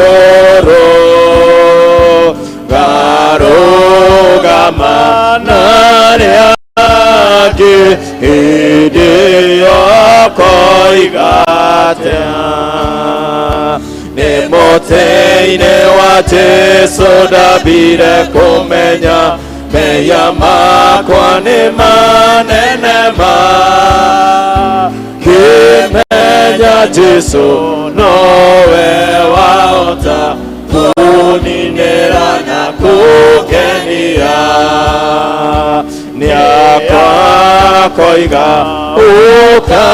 Igũrũ ngarũgama na arĩa angĩ hĩndĩ ĩyo koiga atĩa nĩ mũtĩ-inĩ wa Jesũ ndambire kũmenya mehia makwa nĩ manene ma kĩmenya Jesũ nowe wahota kũninĩra na kũngenia nĩakakoiga ũka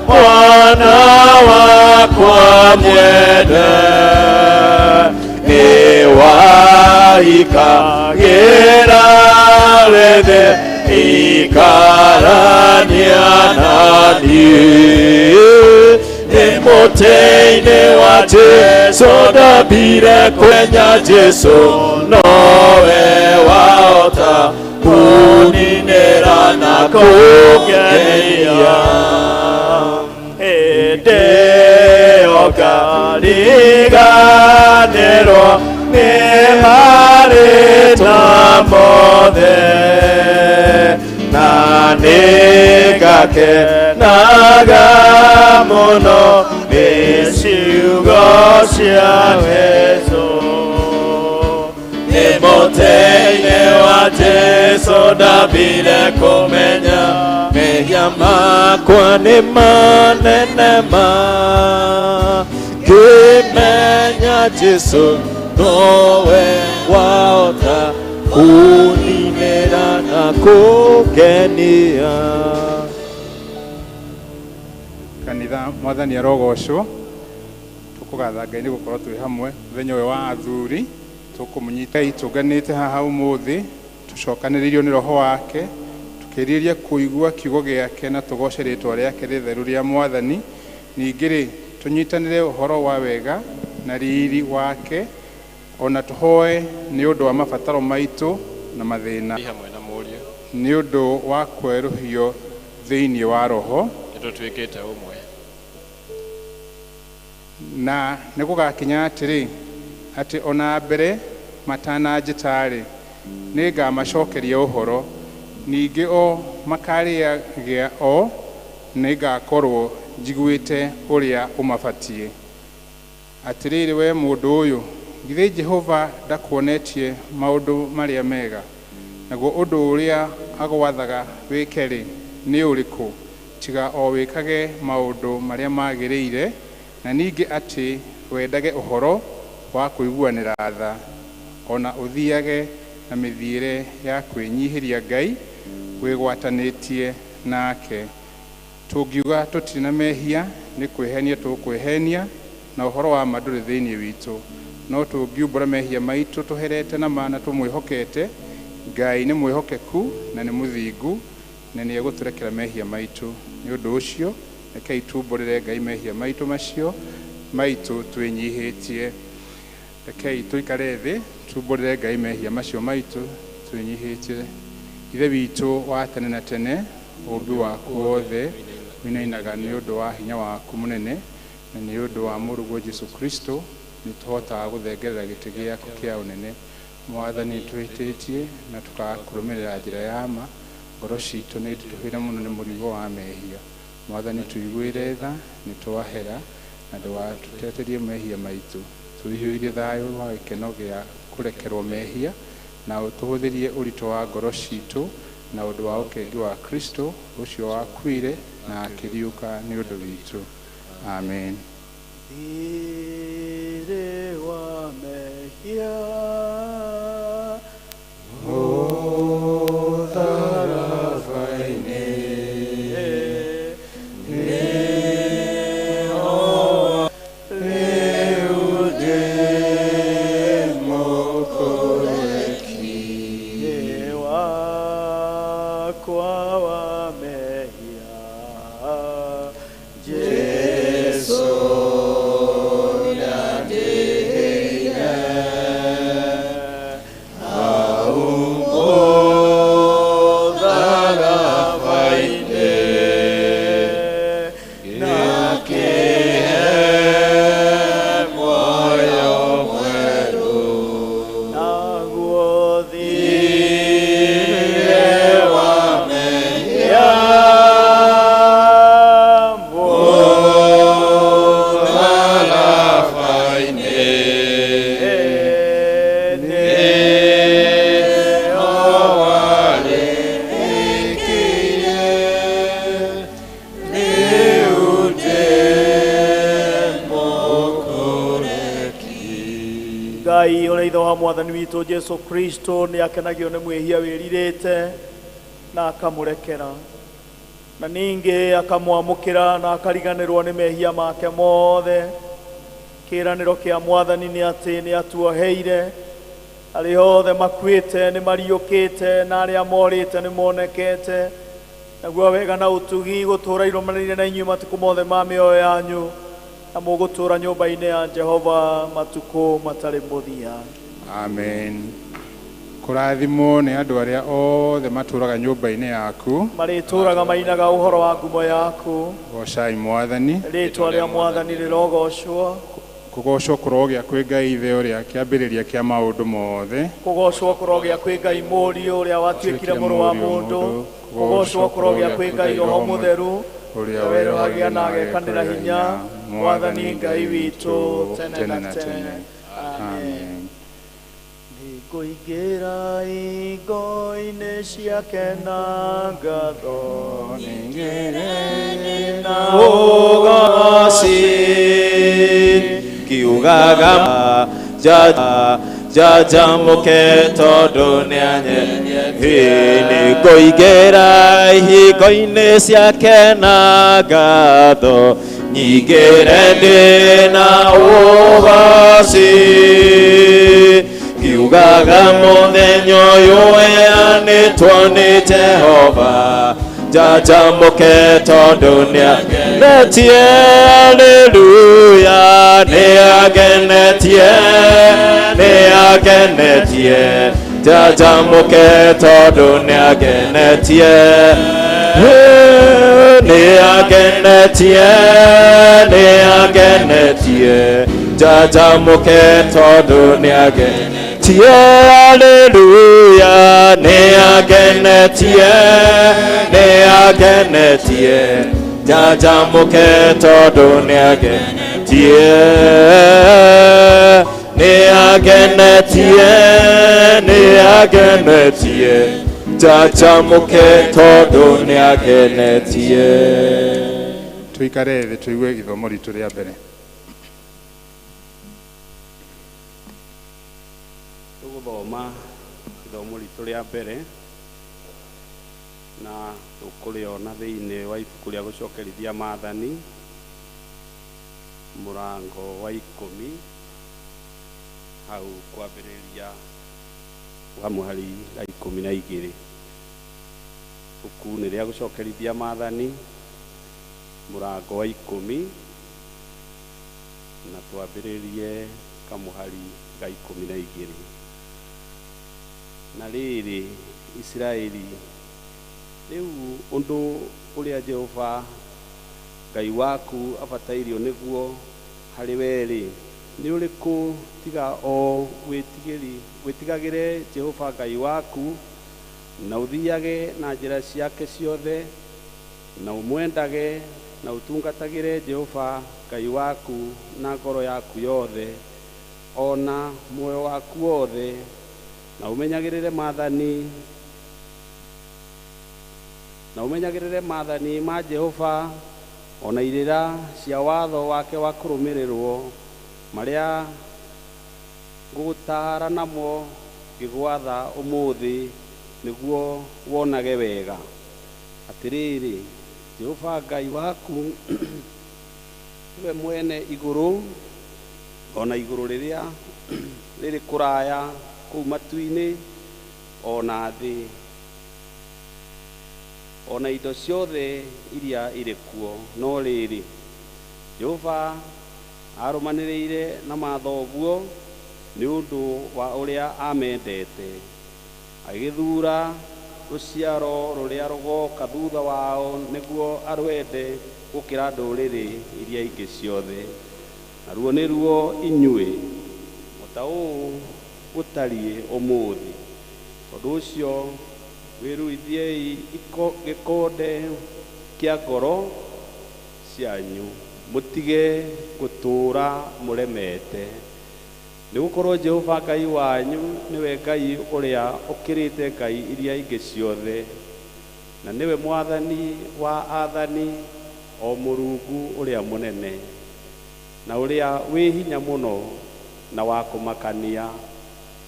mwana wakwa mwende nĩ wahikagĩra wethe ikarania na niĩ nĩ mũtĩ-inĩ wa Jesũ ndambire kũmenya Jesũ nowe wahota kũninĩra na kũngenia hĩndĩ ĩyo ngariganĩrwo nĩ marĩtwa mothe na nĩngakenaga mũno nĩ ciugo cia Jesũ nĩ mũtĩ-inĩ wa Jesũ ndambire kũmenya mehia makwa nĩ manene ma ngĩmenya Jesũ nowe wahota kũninĩra na kũngenia. Kanitha, mwathani arogocwo. Tũkũgatha Ngai nĩ gũkorwo twĩ hamwe mũthenya ũyũ wa athuri tũkũmũnyita tũnganĩte haha ũmũthĩ tũcokanĩrĩirio nĩ roho wake tũkĩrirĩria kũigua kiugo gĩake na tũgoce rĩtwa rĩake rĩtheru rĩa mwathani. Ningĩ rĩ tũnyitanĩre ũhoro wa wega na riri wake ona tũhoe nĩ ũndũ wa mabataro maitũ na mathĩna hamwe na Mũriũ nĩ ũndũ wa kwerũhio thĩinĩ wa roho nĩ tũtuĩkĩte ũmwe. Na nĩ gũgakinya atĩrĩ atĩ ona mbere matananjĩta-rĩ nĩ ngamacokeria ũhoro ningĩ o makarĩagĩa o nĩ ngakorwo njiguĩte ũrĩa ũmabatiĩ. Atĩrĩrĩ we mũndũ ũyũ, githĩ Jehova ndakuonetie maũndũ marĩa mega? Naguo ũndũ ũrĩa agwathaga wĩke-rĩ nĩ ũrĩkũ? Tiga o wĩkage maũndũ marĩa magĩrĩire na ningĩ atĩ wendage ũhoro wa kũiguanĩra tha ona ũthiage na mĩthiĩre ya kwĩnyihĩria Ngai wĩgwatanĩtie nake. Tũngiuga tũtirĩ na mehia nĩ kwĩhenia tũkwĩhenia na ũhoro wa ma ndũrĩ thĩinĩ witũ. No tũngiumbũra mehia maitũ tũherete na ma na tũmwĩhokete, Ngai nĩ mwĩhokeku na nĩ mũthingu na nĩ egũtũrekera mehia maitũ. Nĩ ũndũ ũcio rekei tumbũrĩre Ngai mehia maitũ macio maitũ twĩnyihĩtie. Rekei tũikare thĩ tumbũrĩre Ngai mehia macio maitũ twĩnyihĩtie. Ithe witũ wa tene na tene, ũũmbi waku wothe wĩinainaga nĩ ũndũ wa hinya waku mũnene na nĩ ũndũ wa mũrũguo Jesũ Kristo nĩ tũhotaga gũthengerera gĩtĩ gĩaku kĩa ũnene. Mwathani twĩtĩtie na tũkaga kũrũmĩrĩra njĩra ya ma, ngoro citũ nĩ nditũhĩre mũno nĩ mũrigo wa mehia. Mwathani tũiguĩre tha nĩ twahera na ndũgatũteterie mehia maitũ. Tũihũirie thayũ wa gĩkeno gĩa kũrekerwo mehia na ũtũhũthĩrie ũritũ wa ngoro citũ na ũndũ wa ũkengi wa Kristo ũcio wakuire na akĩriũka nĩ ũndũ witũ. Amen. Thirĩ wa mehia Mũtharaba-inĩ nĩho rĩu ndĩ mũkũreki. Wakwa wa mehia Jesũ Ngai ũrĩa ithe wa mwathani witũ Jesu Kristo nĩ akenagio nĩ mwĩhia wĩrirĩte na akamũrekera, na ningĩ akamwamũkĩra na akariganĩrwo nĩ mehia make mothe. Kĩĩranĩro kĩa mwathani nĩ atĩ nĩ atuoheire, arĩa othe makuĩte nĩ mariũkĩte na arĩa morĩte nĩ monekete. Naguo wega na ũtugi gũtũũra irũmanĩrĩire na inyuĩ matukũ mothe ma mĩoyo yanyu, na mũgũtũũra nyũmba-inĩ ya Jehova matukũ matarĩ mũthia. Amen. Kũrathimwo nĩ andũ arĩa othe matũũraga nyũmba-inĩ yaku. Marĩtũũraga mainaga ũhoro wa ngumo yaku. Goocai mwathani. Rĩĩtwa rĩa mwathani rĩrogocwo. Kũgocwo kũrogĩa kwĩ Ngai ithe ũrĩa kĩambĩrĩria kĩa maũndũ mothe. Kũgocwo kũrogĩa kwĩ Ngai Mũriũ ũrĩa watuĩkire mũrũ wa mũndũ. Kũgocwo kũrogĩa kwĩ Ngai Roho Mũtheru ũrĩa werũhagia na agekanĩra hinya, mwathani Ngai witũ tene na tene. Amen. Nĩngũingĩra ihingo-inĩ ciake na ngatho, nyingĩre na ũgoci, kiugaga njanjamũke tondũ nĩanyendetie. Nĩngũingĩra ihingo-inĩ ciake na ngatho, nyingĩre ndĩ na ũgoci, kiugaga mũthenya ũyũ weanĩtwo nĩ Jehova, njanjamũke tondũ nĩangenetie. Haleluya, nĩangenetie, nĩangenetie, njanjamũke tondũ nĩangenetie. Nĩangenetie, nĩangenetie, njanjamũke tondũ nĩangenetie. Haleluya, nĩangenetie, nĩangenetie, njanjamũke tondũ nĩangenetie. Nĩangenetie, nĩangenetie, njanjamũke tondũ nĩangenetie. Tũikare thĩ tũigue ithomo ritũ rĩa mbere. Tũgũthoma ithomo ritũ rĩa mbere na tũkũrĩona thĩinĩ wa ibuku rĩa gũcokerithia maathani mũrango wa 10 hau kwambĩrĩria wa mũhari wa 12. Ibuku nĩ rĩa gũcokerithia maathani mũrango wa 10 na twambĩrĩrie kamũhari ga 12. Na rĩrĩ, Isiraeli, rĩu ũndũ ũrĩa Jehova Ngai waku abatairio nĩguo harĩ we-rĩ, nĩ ũrĩkũ tiga o wĩtigagĩre Jehova Ngai waku, na ũthiage na njĩra ciake ciothe, na ũmwendage, na ũtungatagĩre Jehova Ngai waku na ngoro yaku yothe, o na muoyo waku wothe, na ũmenyagĩrĩre maathani na ũmenyagĩrĩre maathani ma Jehova o na irĩra cia watho wake wa kũrũmĩrĩrwo, marĩa ngũgũtaara namo ngĩgwatha ũmũthĩ, nĩguo wonage wega. Atĩrĩrĩ, Jehova Ngai waku nĩwe mwene igũrũ, o na igũrũ rĩrĩa rĩrĩ kũraya kũu matu-inĩ, o na thĩ, o na indo ciothe iria irĩ kuo. No rĩrĩ, Jehova arũmanĩrĩire na mathoguo nĩ ũndũ wa ũrĩa amendete, agĩgĩthuura rũciaro rũrĩa rũgooka thutha wao nĩguo arwende gũkĩra ndũrĩrĩ iria ingĩ ciothe, naruo nĩruo inyuĩ, o ta ũũ gũtariĩ ũmũthĩ. Tondũ ũcio wĩruithiei gĩkonde kĩa ngoro cianyu, mũtige gũtũũra mũremete, nĩgũkorwo Jehova Ngai wanyu nĩwe Ngai ũrĩa ũkĩrĩte ngai iria ingĩ ciothe, na nĩwe mwathani wa aathani, o Mũrungu ũrĩa mũnene na ũrĩa wĩ hinya mũno, na wa kũmakania,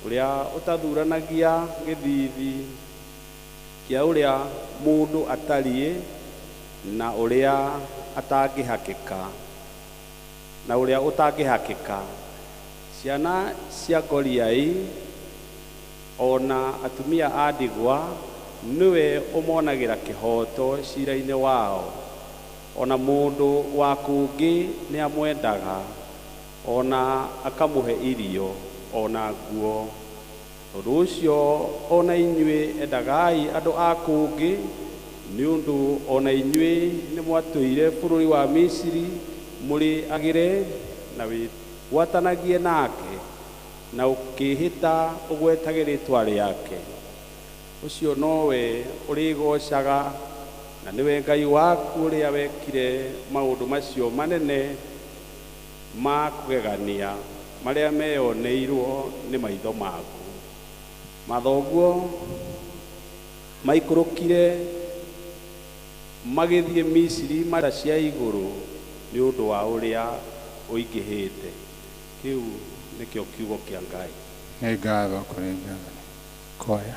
ũrĩa ũtathuranagia gĩthiithi kĩa ũrĩa mũndũ atariĩ na ũrĩa atangĩhakĩka na ũrĩa ũtangĩhakĩka. Ciana cia ngoriai ona atumia a ndigwa nĩwe ũmonagĩra kĩhooto cira-inĩ wao. Ona mũndũ wa kũngĩ nĩamwendaga, ona akamũhe irio ona nguo. Tondũ ũcio ona inyuĩ endagai andũ a kũngĩ, nĩ ũndũ ona inyuĩ nĩmwatũire bũrũri wa Misiri mũrĩ agĩre, na wĩgwatanagie nake na ũkĩĩhĩta ũgwetage rĩĩtwa rĩake. Ũcio nowe ũrĩgoocaga, na nĩwe Ngai waku ũrĩa wekire maũndũ macio manene ma kũgegania marĩa meyoneirwo nĩ maitho maku. Mathoguo maikũrũkire magĩthiĩ Misiri mara cia igũrũ nĩ ũndũ wa ũrĩa ũingĩhĩte. Kĩu nĩkĩo kiugo kĩa Ngai. Nĩ ngatho kũrĩ Mwathani. Koya.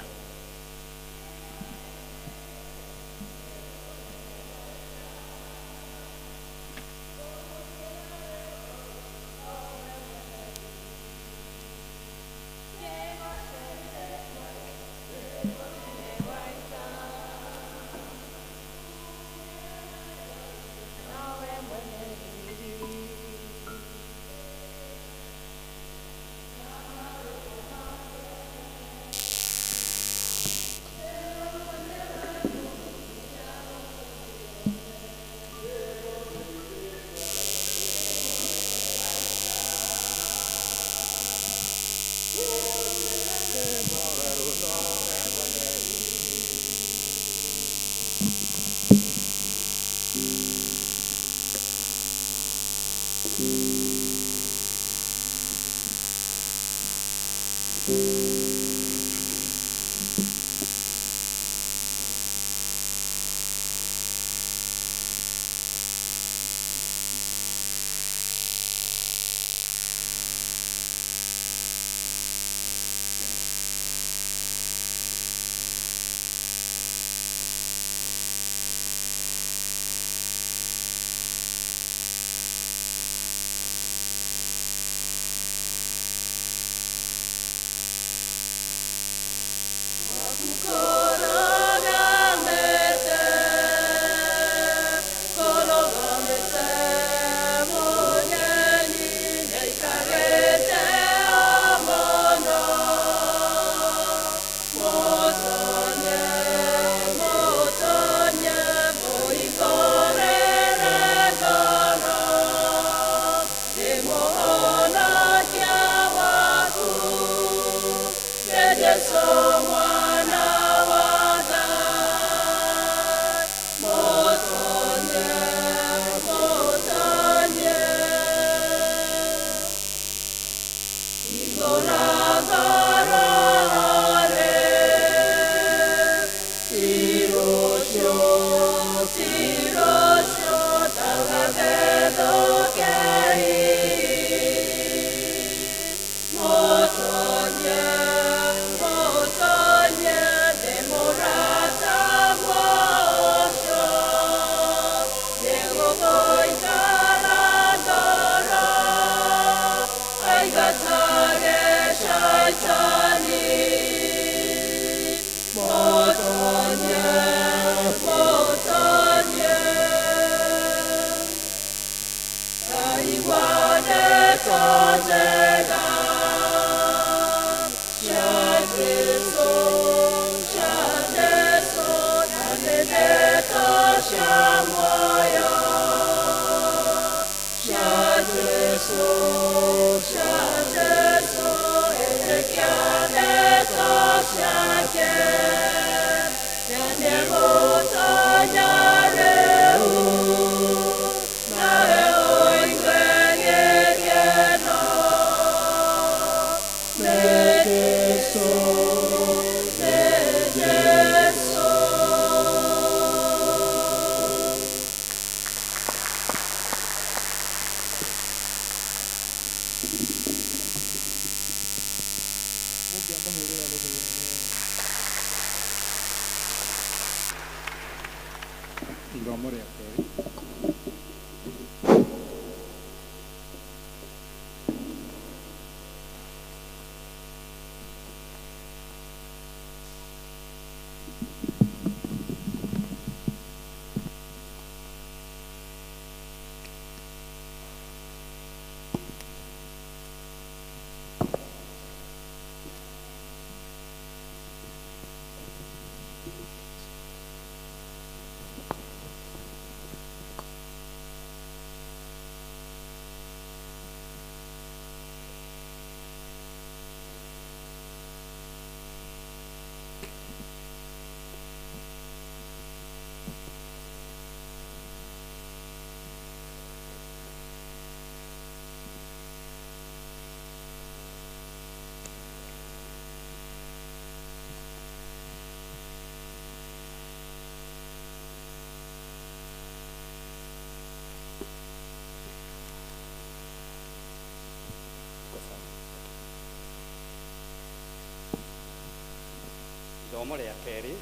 Ithomo rĩa kerĩ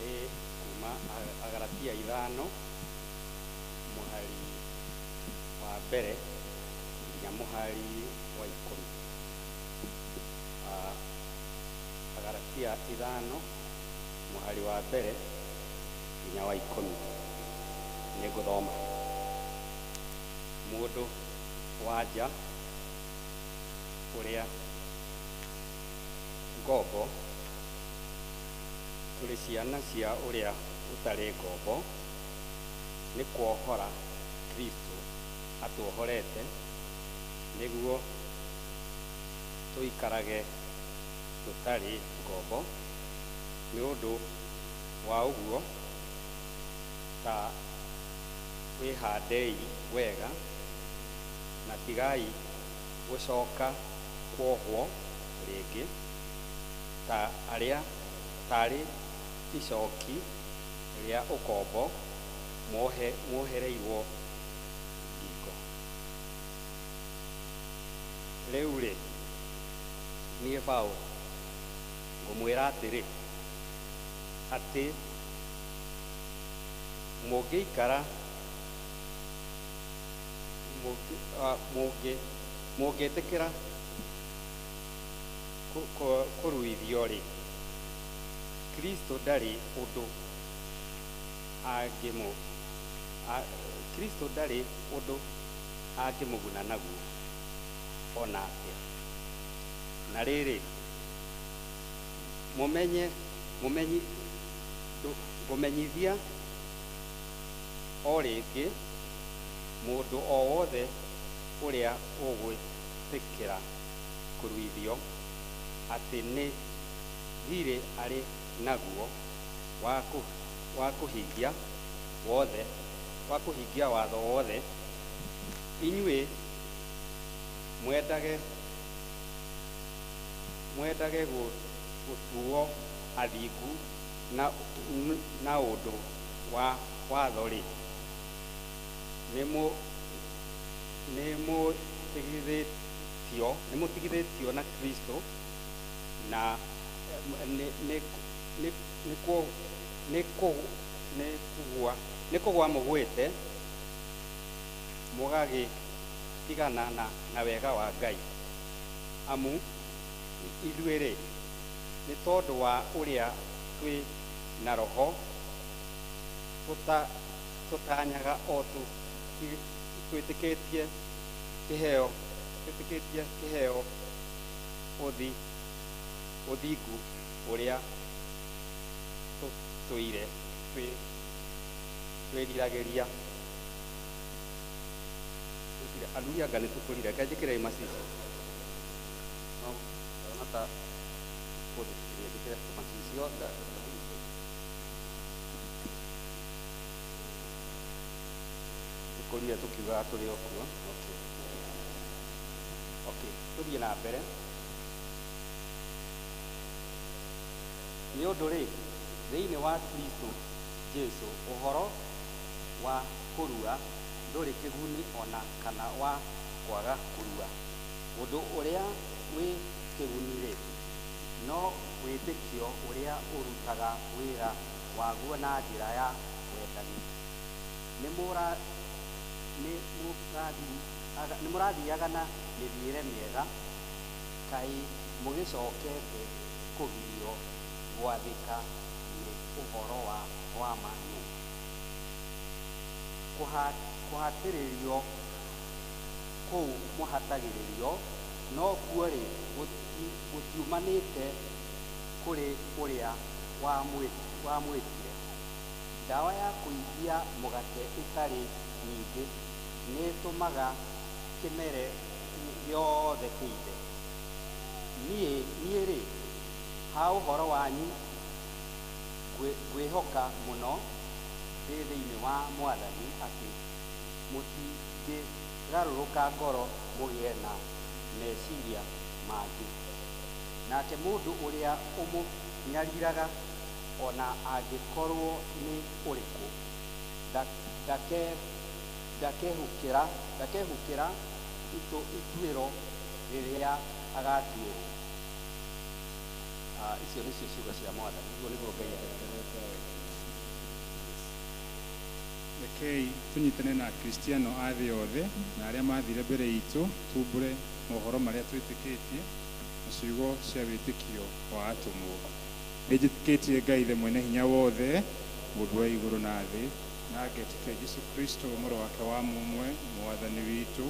rĩ kuma Agalatia 5 mũhari wa mbere nginya mũhari wa 10. Agalatia 5 mũhari wa mbere nginya wa 10. Nĩngũthoma. Mũndũ wa nja ũrĩa ngombo, tũrĩ ciana cia ũrĩa ũtarĩ ngombo, nĩ kuohora Kristo atuohorete nĩguo tũikarage tũtarĩ ngombo. Nĩ ũndũ wa ũguo ta wĩhandei wega na tigai gũcoka kuohwo rĩngĩ ta arĩa tarĩ icoki rĩa ũkombo muohereirwo ngingo. Rĩu rĩ, niĩ Paũlũ ngũmwĩra atĩrĩ, atĩ mũngĩikara mũngĩtĩkĩra kũruithio rĩ, Kristo ndarĩ ũndũ Kristo ndarĩ ũndũ angĩmũguna naguo ona atĩa. Na rĩrĩ, ngũmenyithia o rĩngĩ mũndũ o wothe ũrĩa ũgwĩtĩkĩra kũruithio atĩ nĩ thiirĩ arĩ naguo wa kũhingia watho wothe. Inyuĩ mwendage gũtuo athingu na ũndũ wa watho-rĩ, nĩmũtigithĩtio na Kristo na nĩ kũgũa mũgwĩte mũgagĩtigana na wega wa Ngai. Amu ithuĩ-rĩ, nĩ tondũ wa ũrĩa twĩ na Roho tũtanyaga o twĩtĩkĩtie kĩheo ũthingu ũrĩa tũtũire twĩriragĩria. Athuri anga nĩ tũkũrire, reke njĩkĩre macicio. No ndona ta kũthikĩrĩria njĩkĩre macicio. Tũkũrire tũkiugaga tũrĩ o kuo. Okay, tũthiĩ na mbere. Nĩ ũndũ rĩ, thĩinĩ wa Kristo Jesu ũhoro wa kũrua ndũrĩ kĩguni ona kana wa kwaga kũrua. Ũndũ ũrĩa wĩ kĩguni rĩ, no wĩtĩkio ũrĩa ũrutaga wĩra waguo na njĩra ya wendani. Nĩ mũrathiaga na mĩthiĩre mĩega, kaĩ mũgĩcokete kũgirio gwathĩka nĩ ũhoro wa ma nũ? Kũhatĩrĩrio kũu mũhatagĩrĩrio no kuo rĩ, gũtiumanĩte kũrĩ ũrĩa wamwĩtire. Ndawa ya kũimbia mũgate ĩtarĩ nyingĩ nĩĩtũmaga kĩmere gĩothe kĩimbe. Niĩ rĩ, ha ũhoro wanyu ngwĩhoka mũno ndĩ thĩinĩ wa Mwathani atĩ mũtingĩgarũrũka ngoro mũgĩe na meciria mangĩ. Nake mũndũ ũrĩa ũmũnyariraga ona angĩkorwo nĩ ũrĩkũ, ndakehukĩra ituĩro rĩrĩa agatuĩrwo. Icio nĩcio ciugo cia Mwathani. Ũguo nĩguo Ngai endete. Rekei tũnyitane na Akristiano a thĩ yothe na arĩa mathire mbere itũ, tumbũre mohoro marĩa twĩtĩkĩtie na ciugo cia wĩtĩkio wa atũmwo. Nĩnjĩtĩkĩtie Ngai Ithe mwene hinya wothe, mũmbi wa igũrũ na thĩ, na ngetĩkia Jesũ Kristo mũrũ wake wa mũmwe, Mwathani witũ,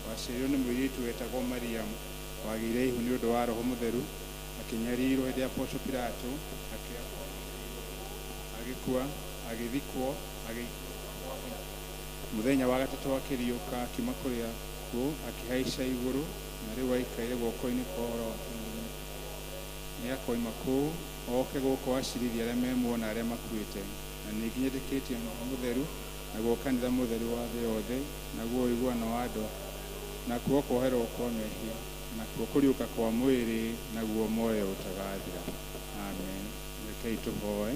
waciarirwo nĩ mũirĩtu wetagwo Mariamu, wagĩire ihu nĩ ũndũ wa Roho Mũtheru, akĩnyarirwo hĩndĩ ya Pontio Pilato, akĩambwo agĩkua, agĩthikwo, mũthenya wa gatatũ akĩriũka akiuma kũrĩa akuũ, akĩhaica igũrũ, na rĩu aikaire guoko-inĩ kwa ũhoro wa nĩakoima kũu oke gũkũ acirithie arĩa me muoyo na arĩa makuĩte. Na ningĩ nyĩtĩkĩtie Roho Mũtheru, naguo kanitha mũtheru wa thĩ yothe, naguo ũiguano wa andũ, nakuo kuoherwo kwa mehia, nakuo kũriũka kwa mwĩrĩ, naguo muoyo ũtagathira. Amen. Rekei tũhoe.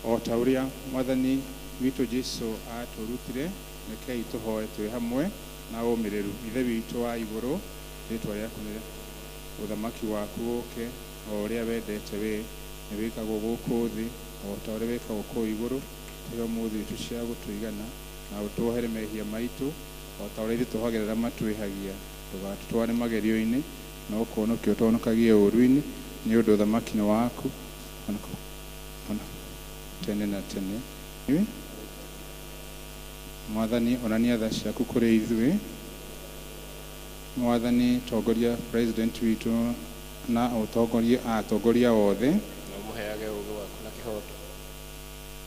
O ta ũrĩa Mwathani witũ Jesu aatũrutire, rekei tũhoe twĩ hamwe na ũmĩrĩru. Ithe witũ wa igũrũ, rĩĩtwa rĩaku nĩ ũthamaki waku ũũke, o ũrĩa wendete wee nĩ wĩkagwo gũkũ thĩ o ta ũrĩa wĩkagwo kũu igũrũ. Tũhe ũmũthĩ irio cia gũtũigana, na ũtuohere mehia maitũ o ta ũrĩa ithuĩ tuohagĩra arĩa matwĩhagia. Ndũgatũtware magerio-inĩ, no kũhonokia ũtũhonokagie ũũru-inĩ, nĩ ũndũ ũthamaki nĩ waku ona tene na tene. Mwathani, onania tha ciaku kũrĩ ithuĩ. Mwathani, tongoria president witũ na ũtongorie atongoria othe. Na ũmũheage ũũgĩ waku na kĩhooto.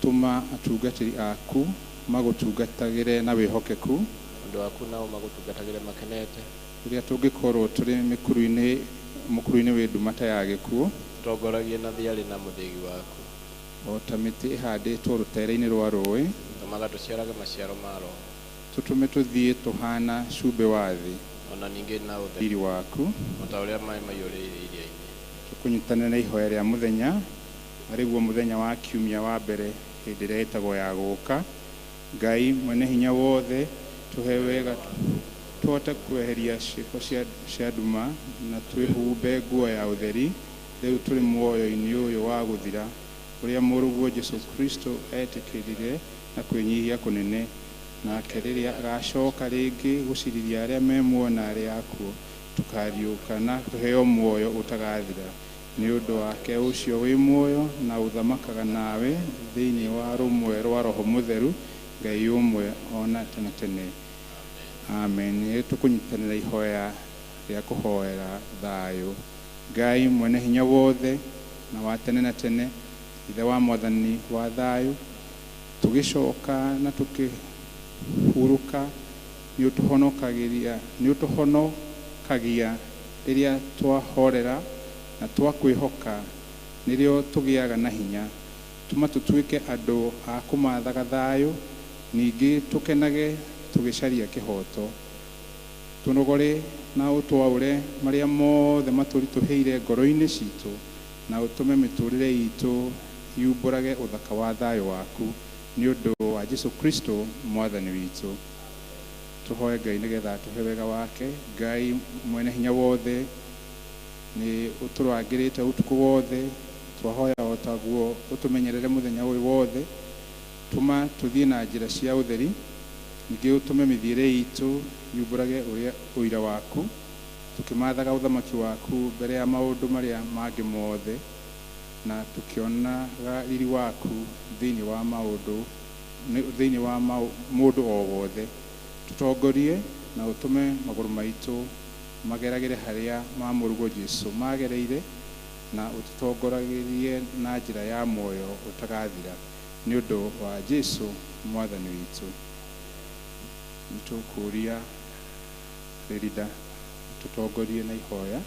Tũma atungatĩri aku magũtungatagĩre na wĩhokeku. Andũ aku nao magũtungatagĩre makenete. Rĩrĩa tũngĩkorwo tũrĩ mĩkuru-inĩ wĩ nduma ta ya gĩkuũ, Tũtongoragie na thiarĩ na mũthĩgi waku. O ta mĩtĩ ĩhandĩtwo rũteere-inĩ rwa rũũĩ, Tũmaga tũciarage maciaro ma Roho. Tũtũme tũthiĩ tũhaana cumbĩ wa thĩ. O na ningĩ na ũtheri. Riri waku. O ta ũrĩa maaĩ maiyũrĩire iria-inĩ. Tũkũnyitanĩra na ihoya rĩa mũthenya, arĩguo mũthenya wa kiumia wa mbere hĩndĩ ĩrĩa ĩtagwo ya gũũka. Ngai mwene hinya wothe, tũhe wega tũhote kweheria ciĩko cia nduma na twĩhumbe nguo ya ũtheri rĩu tũrĩ muoyo-inĩ ũyũ wa gũthira, ũrĩa Mũrũguo Jesũ Kristo etĩkĩrire na kwĩnyihia kũnene. Nake rĩrĩa agacooka rĩngĩ gũcirithia arĩa me muoyo na arĩa akuũ, tũkariũka na tũheo muoyo ũtagathira. Nĩ ũndũ wake ũcio wĩ muoyo na ũthamakaga nawe thĩinĩ wa rũmwe rwa Roho Mũtheru, Ngai ũmwe o na tene tene. Amen. Nĩ tũkũnyitanĩra ihoya rĩa kũhoera thayũ. Ngai mwene hinya wothe na wa tene na tene, Ithe wa Mwathani wa thayũ, tũgĩcoka na tũkĩhurũka nĩ ũtũhonokagia rĩrĩa twahorera na twakwĩhoka, nĩrĩo tũgĩaga na hinya. Tũma tũtuĩke andũ a kũmathaga thayũ, ningĩ tũkenage tũgĩcaria kĩhooto. Tũnogore na ũtwaũre marĩa mothe matũritũhĩire ngoro-inĩ citũ, na ũtũme mĩtũũrĩre itũ yumbũrage ũthaka wa thayũ waku, nĩ ũndũ wa Jesũ Kristo Mwathani witũ. Tũhoe Ngai nĩgetha atũhe wega wake. Ngai mwene hinya wothe, nĩ ũtũrangĩrĩte ũtukũ wothe, twahoya o taguo ũtũmenyerere mũthenya ũyũ wothe. Tũma tũthiĩ na njĩra cia ũtheri, ningĩ ũtũme mĩthiĩre itũ yumbũrage ũrĩa ũira waku, tũkĩmathaga ũthamaki waku mbere ya maũndũ marĩa mangĩ mothe, na tũkĩonaga riri waku thĩinĩ wa maũndũ thĩinĩ wa mũndũ o wothe. Tũtongorie na ũtũme magũrũ maitũ mageragĩre harĩa ma Mũrũguo Jesũ magereire, na ũtũtongoragĩrie na njĩra ya muoyo ũtagathira, nĩ ũndũ wa Jesũ Mwathani witũ. Nĩ tũkũũria Rĩrinda tũtongorie na ihoya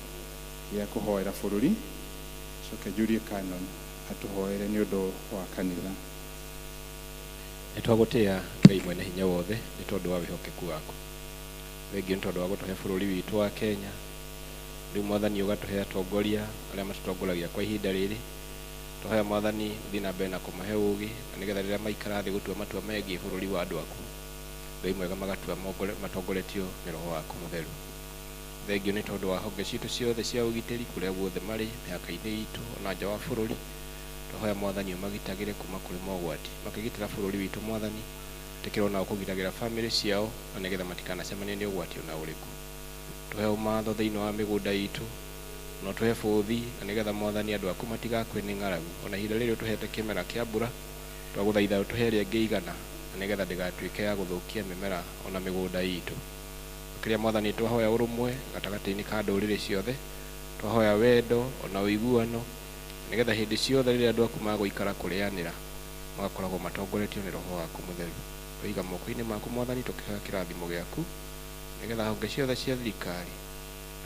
rĩa kũhoera bũrũri, coke njurie Canon atũhoere nĩ ũndũ wa kanitha. Nĩ twagũtĩa Ngai mwene hinya wothe nĩ tondũ wa wĩhokeku waku. Thengiũ nĩ tondũ wa gũtũhe bũrũri witũ wa Kenya. Rĩu Mwathani ũgatũhe atongoria arĩa matũtongoragia kwa ihinda rĩrĩ. Twahoya Mwathani ũthiĩ na mbere na kũmahe ũũgĩ na nĩgetha rĩrĩa maikara thĩ gũtua matua megiĩ bũrũri wa andũ aku, Ngai mwega magatua matongoretio nĩ Roho waku Mũtheru. Thengio nĩ tondũ wa honge citũ ciothe cia ũgitĩri kũrĩa guothe marĩ mĩhaka-inĩ itũ ona nja wa bũrũri. Twahoya Mwathani ũmagitagĩre kuma kũrĩ mogwati, makĩgitĩra bũrũri witũ Mwathani, tĩkĩra onao kũgitagĩra bamĩrĩ ciao na nĩgetha matikanacemanie nĩ ũgwati ona ũrĩkũ. Tũhe ũmatho thĩinĩ wa mĩgũnda itũ, na ũtũhe bũthi na nĩgetha Mwathani andũ aku matigakue nĩ ng'aragu. Ona ihinda rĩrĩ ũtũhete kĩmera kĩa mbura, twagũthaitha ũtũhe ĩrĩa ĩngĩigana na nĩgetha ndĩgatuĩke ya gũthũkia mĩmera ona mĩgũnda itũ. Makĩria Mwathani twahoya ũrũmwe gatagatĩ-inĩ ka ndũrĩrĩ ciothe, twahoya wendo ona ũiguano, nĩgetha hĩndĩ ciothe rĩrĩa andũ aku magũikara kũrĩanĩra magakoragwo matongoretio nĩ Roho waku Mũtheru. Twaiga moko-inĩ maku Mwathani tũkĩhoya kĩrathimo gĩaku, nĩgetha honge ciothe cia thirikari,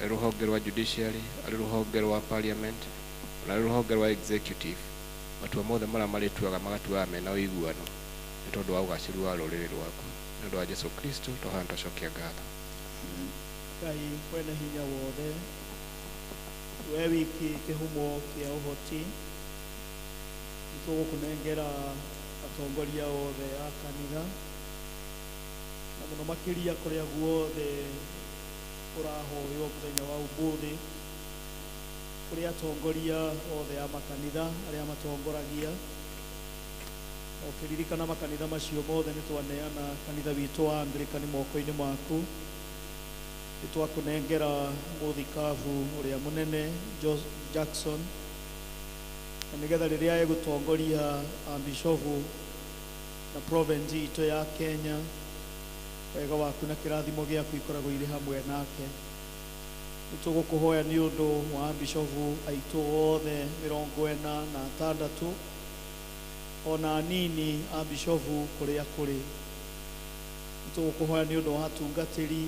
arĩ rũhonge rwa judiciary, arĩ rũhonge rwa parliament, ona arĩ rũhonge rwa executive, matua mothe marĩa marĩtuaga magatuaga mena ũiguano nĩ tondũ wa ũgacĩru wa rũrĩrĩ rwaku. Nĩ ũndũ wa Jesu Kristo twahoya na twacokia ngatho. Ngai mwene hinya wothe, we wiki kĩhumo kĩa ũhoti, nĩtũgũkũnengera atongoria othe a kanitha na mũno makĩria kũrĩa guothe ũrahoywo mũthenya wa ũmũthĩ, kũrĩ atongoria othe a makanitha arĩa matongoragia. Na ũkĩririkana makanitha macio mothe nĩtwaneana kanitha witũ wa Anglican moko-inĩ maku. Nĩtwakũnengera mũthikabu ũrĩa mũnene Jackson, na nĩgetha rĩrĩa egũtongoria ambishobu na province itũ ya Kenya, wega waku na kĩrathimo gĩaku ikoragwo irĩ hamwe nake. Nĩtũgũkũhoya nĩ ũndũ wa ambishobu aitũ othe 46 ona anini ambishobu kũrĩa kũrĩ. Nĩtũgũkũhoya nĩ ũndũ wa atungatĩri,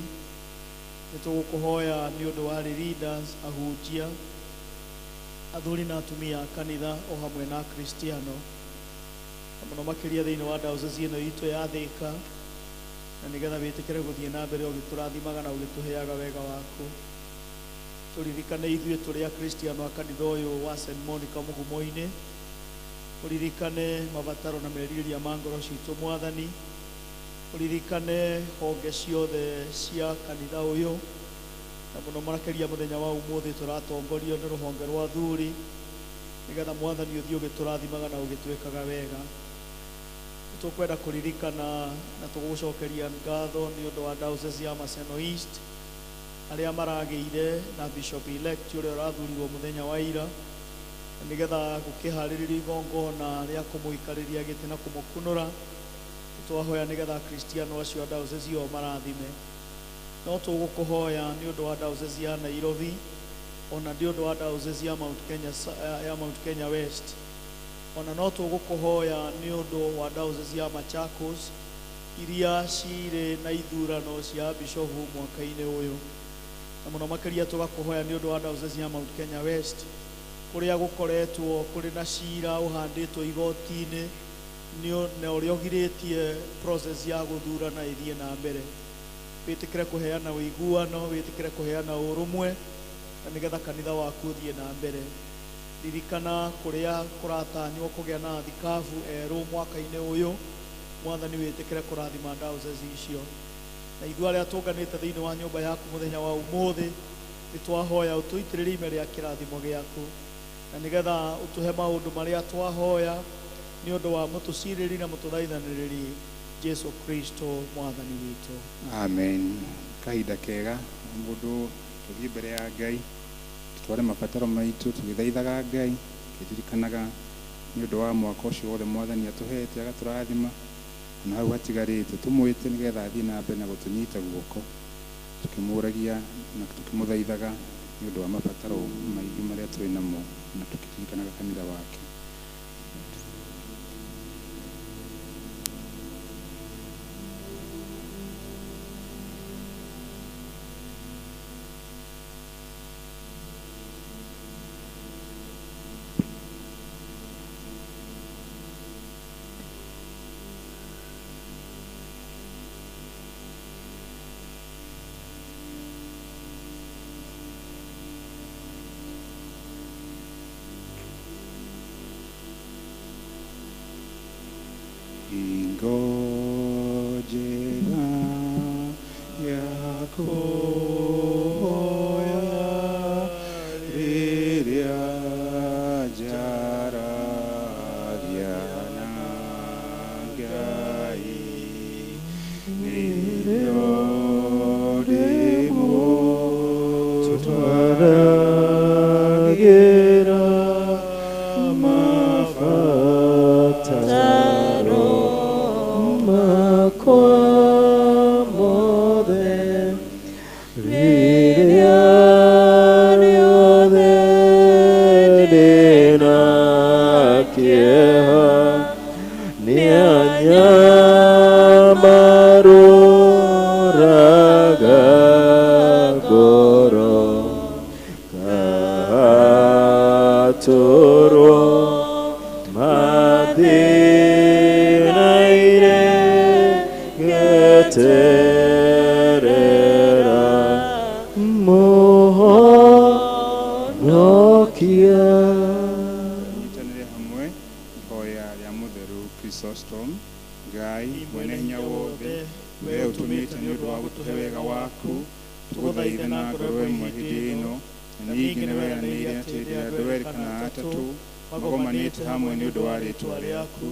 nĩtũgũkũhoya nĩ ũndũ wa leaders, ahunjia, athuri na atumia a kanitha o hamwe na akristiano, na mũno makĩria thĩinĩ wa diocese ĩno itũ ya Thĩka, na nĩgetha wĩtĩkĩre gũthiĩ na mbere ũgĩtũrathimaga na ũgĩtũheaga wega waku. Tũririkane ithuĩ tũrĩ akristiano a kanitha ũyũ wa St Monica Mũgumo-inĩ, ũririkane mabataro na merirĩria ma ngoro citũ Mwathani, ũririkane honge ciothe cia kanitha ũyũ, na mũno makĩria mũthenya wa ũmũthĩ tũratongorio nĩ rũhonge rwa athuri, nĩgetha Mwathani ũthiĩ ũgĩtũrathimaga na ũgĩtwĩkaga wega. Nĩtũkwenda kũririkana na tũgũcokeria ngatho nĩ ũndũ wa diocese ya Maseno East arĩa maragĩire na bishop elect ũrĩa ũrathurirwo mũthenya wa ira, na nĩgetha gũkĩharĩrĩrio igongona rĩa kũmũikarĩria gĩtĩ na kũmũkunũra. Nĩtwahoya nĩgetha akristiano acio a diocese ĩyo marathime. No tũgũkũhoya nĩ ũndũ wa diocese ya Nairobi, ona nĩ ũndũ wa diocese ya Mount Kenya, ya Mount Kenya West, ona no tũgũkũhoya nĩ ũndũ wa diocese ya Machakos iria cirĩ na ithurano cia bishofu mwaka-inĩ ũyũ, na mũno makĩria tũgakũhoya nĩ ũndũ wa diocese ya Mount Kenya West kũrĩa gũkoretwo kũrĩ na cira ũhandĩtwo igoti-inĩ na ũrĩa ũgirĩtie process ya gũthurana ĩthiĩ na mbere. Wĩtĩkĩre kũheana ũiguano, wĩtĩkĩre kũheana ũrũmwe, na nĩgetha kanitha waku ũthiĩ na mbere. Ririkana kũrĩa kũratanywo kũgĩa na athikabu erũ mwaka-inĩ ũyũ, Mwathani wĩtĩkĩre kũrathima diocese icio. Na ithuĩ arĩa tũnganĩte thĩinĩ wa nyũmba yaku mũthenya wa ũmũthĩ, nĩtwahoya ũtũitĩrĩrie ime rĩa kĩrathimo gĩaku, na nĩgetha ũtũhe maũndũ marĩa twahoya nĩ ũndũ wa mũtũcirĩri na mũtũthaithanĩrĩri Jesu Kristo Mwathani witũ. Amen. Kahinda kega mũndũ tũthiĩ mbere ya Ngai, tũtware mabataro maitũ tũgĩthaithaga Ngai, tũkĩririkanaga nĩ ũndũ wa mwaka ũcio wothe Mwathani atũhete agatũrathima, na hau hatigarĩte tũmwĩte nĩgetha athiĩ na mbere na gũtũnyita guoko, tũkĩmũragia na tũkĩmũthaithaga nĩ ũndũ wa mabataro maingĩ marĩa twĩ namo, na tũkĩririkanaga kanitha wake. Ingojera yakuona Gweterera Mũhonokia. Nyitanĩre hamwe ihoya rĩa mũtheru Chrysostom. Ngai mwene hinya wothe, we ũtũmĩte nĩ ũndũ wa gũtũhe wega waku, tũgũthaithe na ngoro ĩmwe hĩndĩ ĩno, na ningĩ nĩ weranĩire atĩ hĩndĩ ĩrĩa andũ erĩ kana atatũ magomanĩte hamwe nĩ ũndũ wa rĩĩtwa rĩaku,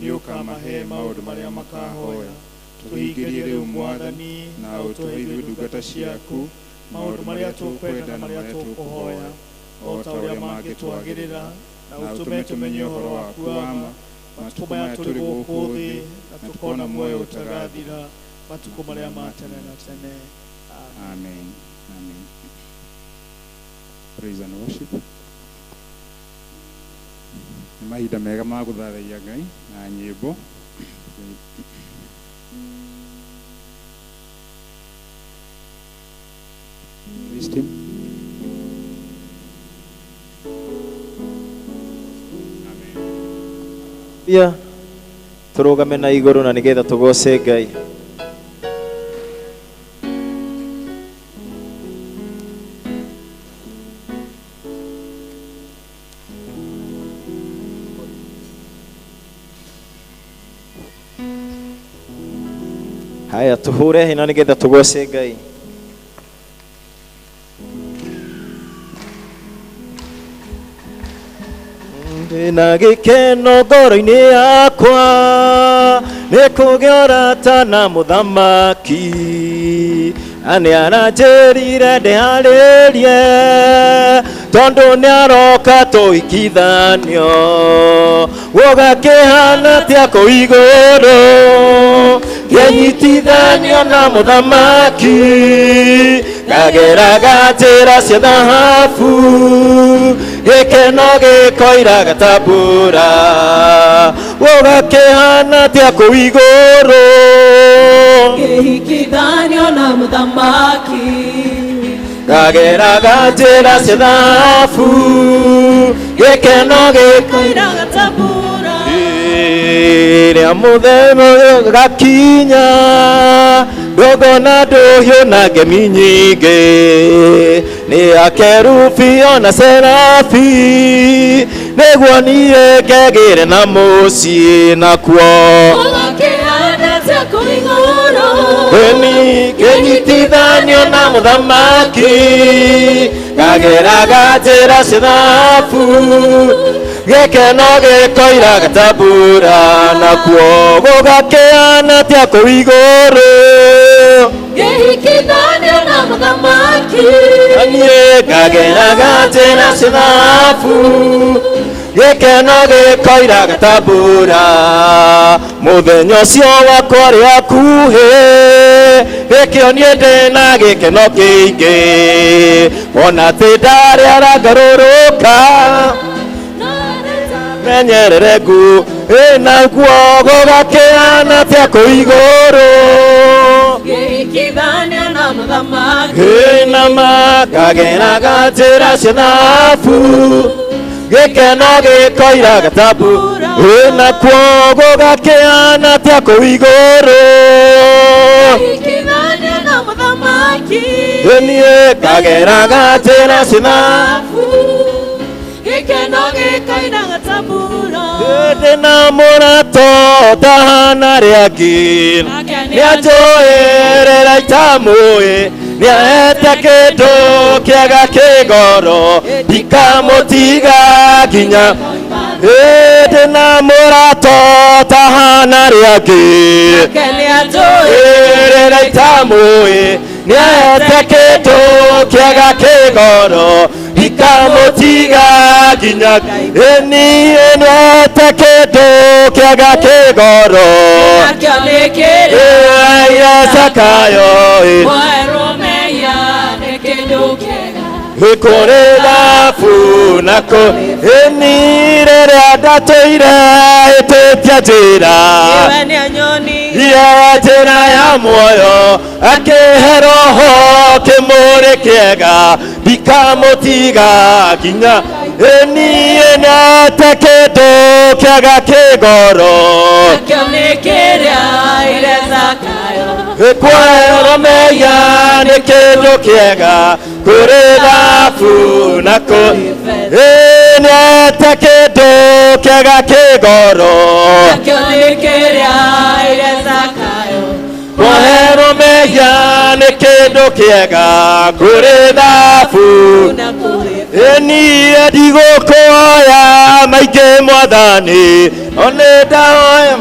nĩ ũkamahe maũndũ marĩa makahoya. Tũhingĩrie rĩu Mwathani, na ũtũhe ithuĩ ndungata ciaku maũndũ marĩa tũkwenda na marĩa tũkũhoya, o ta ũrĩa mangĩtwagĩrĩra, na ũtũme tũmenye ũhoro waku wa ma matukũ maya tũrĩ gũkũ thĩ, na tũkona muoyo ũtagathira matukũ marĩa ma tene na tene. Amen. Amen. Praise and worship. Nĩ mahinda mega ma gũthathaiya Ngai na nyĩmbo. Praise team. Ya tũrũgame na igũrũ na nĩgetha tũgoce Ngai. Haya tũhure hĩ na nĩgetha tũgoce Ngai. Ndĩna gĩkeno ngoro-inĩ yakwa, nĩ kũgĩa ũrata na mũthamaki, na nĩ aranjĩrire ndĩharĩrie, tondũ nĩ aroka tũhikithanio. Gũgakĩhana atĩa kũu igũrũ, ngĩnyitithanio na mũthamaki, ngageraga njĩra cia thahabu, gĩkeno gĩkoiraga ta mbura. Gũgakĩhana atĩa kũu igũrũ, ngĩhikithanio na mũthamaki, ngageraga njĩra cia thahabu, gĩkeno gĩkoiraga ta mbura. Rĩrĩa mũthenya gakinya, ndogo na ndũhiũ na ngemi nyingĩ, nĩ akerubi ona serafi, nĩguo niĩ ngegĩre na mũciĩ nakuo. Gũgakĩhana atĩa kũu igũrũ, Ĩni ngĩnyitithanio na mũthamaki, ngageraga njĩra cia thahabu, gĩkeno gĩkoiraga ta mbura, nakuo gũgakĩhana atĩa kũu igũrũ, ngĩhikithanio na mũthamaki, niĩ ngageraga njĩra cia thahabu, gĩkeno gĩkoiraga ta mbura. Mũthenya ũcio wakwa rĩ hakuhĩ, gĩkĩo niĩ ndĩna gĩkeno kĩingĩ, kuona atĩ ndarĩ arangarũrũka, menyerere ngu ĩnaguo gũgakĩhana atĩa kũu igũrũ, ngĩhikithanio na mũthamaki, ĩnama ngageraga njĩra cia thahabu, gĩkeno gĩkoiraga ta mbura, ĩnakuo gũgakĩhana atĩa kũu igũrũ, ngĩhikithanio na mũthamaki, niĩ ngageraga njĩra cia thahabu, gĩkeno gĩkoiraga ta mbura. Ndĩna mũrata ũtahana arĩa angĩ, nĩanjũĩ rĩrĩa itamũĩ, nĩahete kĩndũ kĩega kĩ ngoro, ndikamũtiga nginya. Ndĩna mũrata ũtahana arĩa angĩ, rĩrĩa itamũĩ, nĩahete kĩndũ kĩega kĩ ngoro, ndikamũtiga nginya. Niĩ nĩahete kĩndũ kĩega kĩ ngoro, Nakĩo nĩ kĩrĩa Zakayo, mwerũ mehia nĩ kĩndũ kĩega, kũrĩ thabu na kũ ĩni rĩrĩa ndatũire hĩtĩtie njĩra, iwe nĩanyonirie ya njĩra ya muoyo, akĩhe roho kĩmũrĩ kĩega, ndikamũtiga nginya. Niĩ nĩahete kĩndũ kĩega kĩ ngoro, nakĩo nĩ kĩrĩa ĩrĩa Zakayo Kuoherwo mehia nĩ kĩndũ kĩega kũrĩ thabu na kũrĩ nĩete kĩndũ kĩega kĩgoro. Nakĩo nĩ kĩrĩa ĩrĩ Zakayo. Kuoherwo mehia nĩ kĩndũ kĩega kũrĩ thabu na kũrĩ niĩ ndigũkũhoya maingĩ mwathani o nĩ ndahoya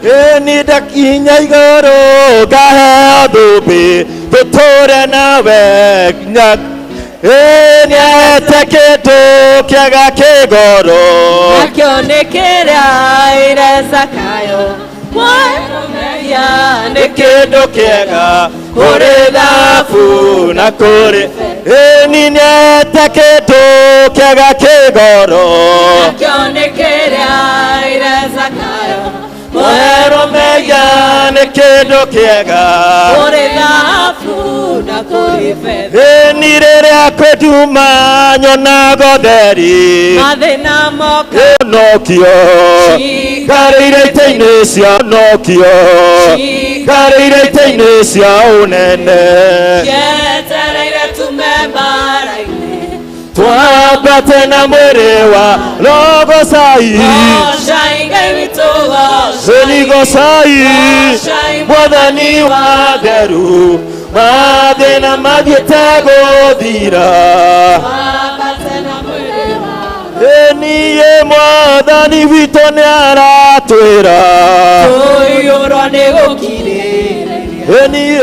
ĩni ndakinya igũrũ ngaheo thũmbĩ tũtũre nawe nginya nĩete kĩndũ kĩega kĩgoro. Nakĩo nĩ kĩrĩa ĩrĩ Zakayo. Kuoherwo mehia nĩ kĩndũ kĩega kũrĩ thabu na kũrĩ ĩni nĩete kĩndũ kĩega kĩgoro. Nakĩo nĩ kĩrĩa ĩrĩ Zakayo. Kuoherwo mehia nĩ kĩndũ kĩega kũrĩ thahabu na kũrĩ betha. Ĩni rĩrĩa kwĩnduma nyonaga ũtheri mathĩna moka nokio ngarĩire itĩ-inĩ cia nokio ngarĩire itĩ-inĩ cia ũnene cietereire tume mbara-inĩ twambate na mwĩrĩ wa rogocai. Gocai Ngai witũ gocai. Ĩni gocai Gocai mwathani wa theru mathĩna mathiĩte gũthira. Twambate na mwĩrĩ wa Ĩniĩ mwathani witũ nĩ aratwĩra tũiyũrwo nĩ gũkirĩrĩria. Ĩniĩ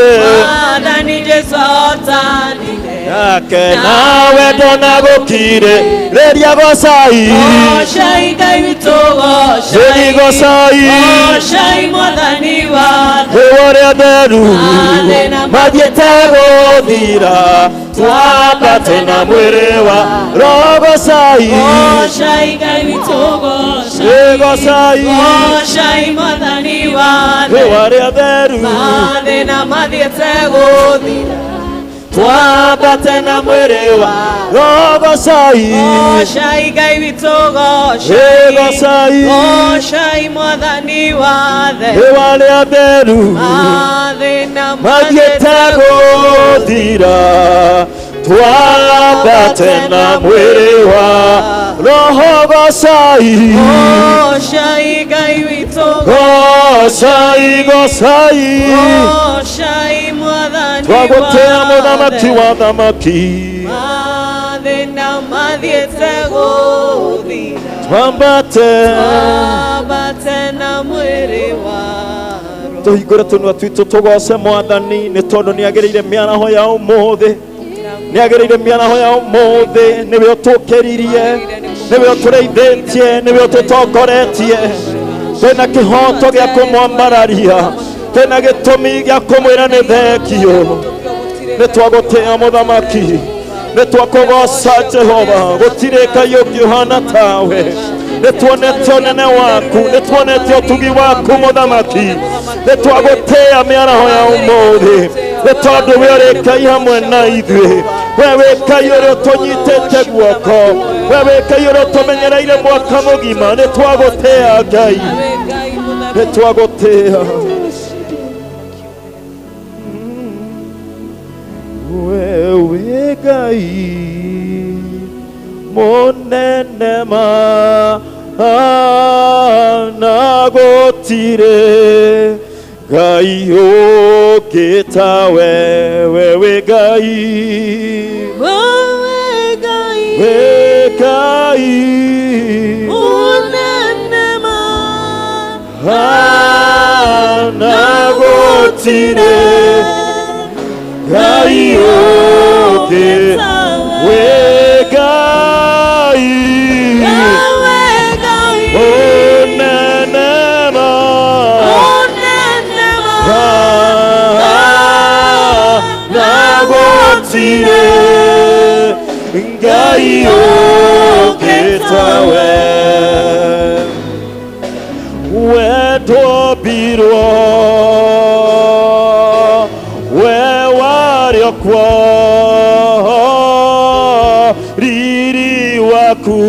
Mwathani Jesũ ahotanire nake nawe ndona gũkirĩrĩria gocai. Gocai Ngai witũ gocai. Ĩni gocai. Gocai mwathani wa ũrĩa theru Mathĩna mathiĩte gũthira twambate na mwĩrĩ wa rogocai. Gocai Ngai witũ gocai. Gocai. Gocai mwathani wa ũrĩa theru mathĩna mathiĩte gũthira twambate na mwĩrĩ wa rogocai. Gocai Ngai witũ gocai. Gocai. Gocai mwathani wa ũrĩa theru mathĩna mathiĩte gũthira twambate na mwĩrĩ wa roho gocai. Gocai Ngai witũ Gocai gocai. Gocai mwathani twagũtĩa mũthamaki wa thamaki mathĩna mathiĩte gũthira twambate twambate na mwĩrĩ wa tũhingũre tũnua twitũ tũgoce mwathani nĩ tondũ nĩ agĩrĩire mĩaraho ya ũmũthĩ nĩ agĩrĩire mĩaraho ya ũmũthĩ nĩwe ũtũkĩririe nĩwe ũtũrĩithĩtie nĩwe ũtũtongoretie twĩna kĩhoto gĩa kũmwambararia twĩna gĩtũmi gĩa kũmwĩra nĩ thengio nĩ twagũtĩa mũthamaki nĩ twakũgoca Jehova gũtirĩ Ngai ũngĩ ũhana tawe nĩ tuonete ũnene waku nĩ tuonete ũtugi waku mũthamaki nĩ twagũtĩa mĩaraho ya ũmũthĩ nĩ tondũ we ũrĩ Ngai hamwe na ithuĩ we wĩ Ngai ũrĩa ũtũnyitĩte guoko we wĩ Ngai ũrĩa ũtũmenyereire mwaka mũgima nĩ twagũtĩa Ngai nĩ twagũtĩa wewe Ngai mũnene ma na gũtirĩ Ngai ũngĩ tawe wewe Ngai Wewe Ngai we Ngai mũnene ma na gũtirĩ Ngai ũngĩ we Ngai Wewe Ngai mũnene ma mũnene ma na gũtirĩ Ngai ũngĩ tawe wetwombirwo we warĩ o kuo riri waku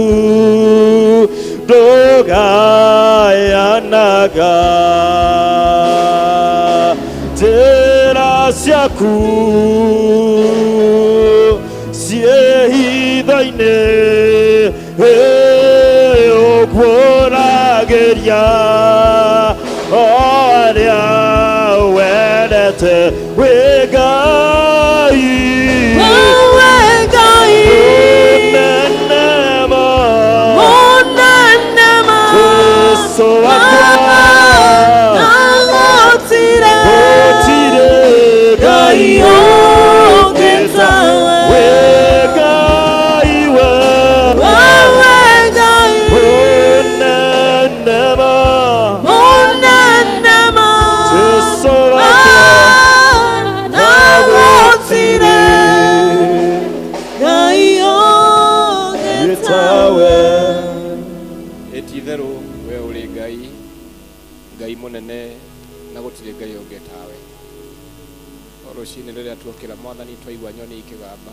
ndũgayanaga Tha ciaku ciĩ hitho-inĩ ũguũragĩria o arĩa wendete wĩ Ngai Wewe Ngai mũnene ma Mũnene ma Jesu wakwa Na gũtirĩ gũtirĩ Ngai Ngai ũngĩ tawe wĩ Ngai we Wewe Ngai mũnene ma Mũnene ma Jesu wakwa Na gũtirĩ Ngai ũngĩ tawe tawe Ĩ ti-itherũ we ũrĩ Ngai, Ngai mũnene na gũtirĩ Ngai ũngĩ tawe. O rũcinĩ rĩrĩa tuokĩra mwathani twaigua nyoni ikĩgamba,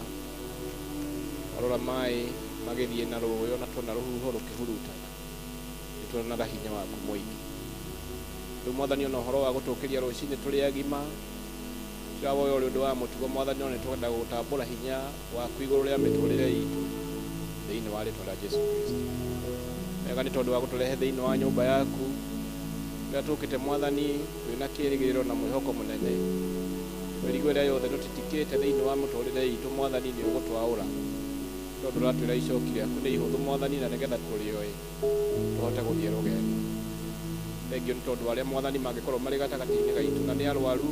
warora maĩ magĩthiĩ na rũĩ ona tuona rũhuho rũkĩhurutana, nĩ tuonaga hinya waku mũingĩ. Rĩu mwathani ona ũhoro wa gũtũkĩria rũcinĩ tũrĩ agima, tũrawoya ũrĩ ũndũ wa mũtugo mwathani, no nĩ twenda gũtambũra hinya waku igũrũ rĩa mĩtũrĩre itũ thĩinĩ wa rĩtwa rĩa Jesu Kristo. Wega nĩ tondũ wa gũtũrehe thĩinĩ wa nyũmba yaku rĩrĩa tũkĩte mwathani twĩna kĩĩrĩgĩrĩro na mwĩhoko mũnene. Mĩrigo ĩrĩa yothe tũtitikĩte thĩinĩ wa mũtũrĩre itũ mwathani nĩ ũgũtwaũra, tondũ ũratwĩra icoki rĩaku nĩ ihũthũ mwathani, na nĩgetha tũrĩoe tũhote gũthiĩ rũgendo. Thengio nĩ tondũ arĩa mwathani mangĩkorwo marĩ gatagatĩ-inĩ gaitũ na nĩ arwaru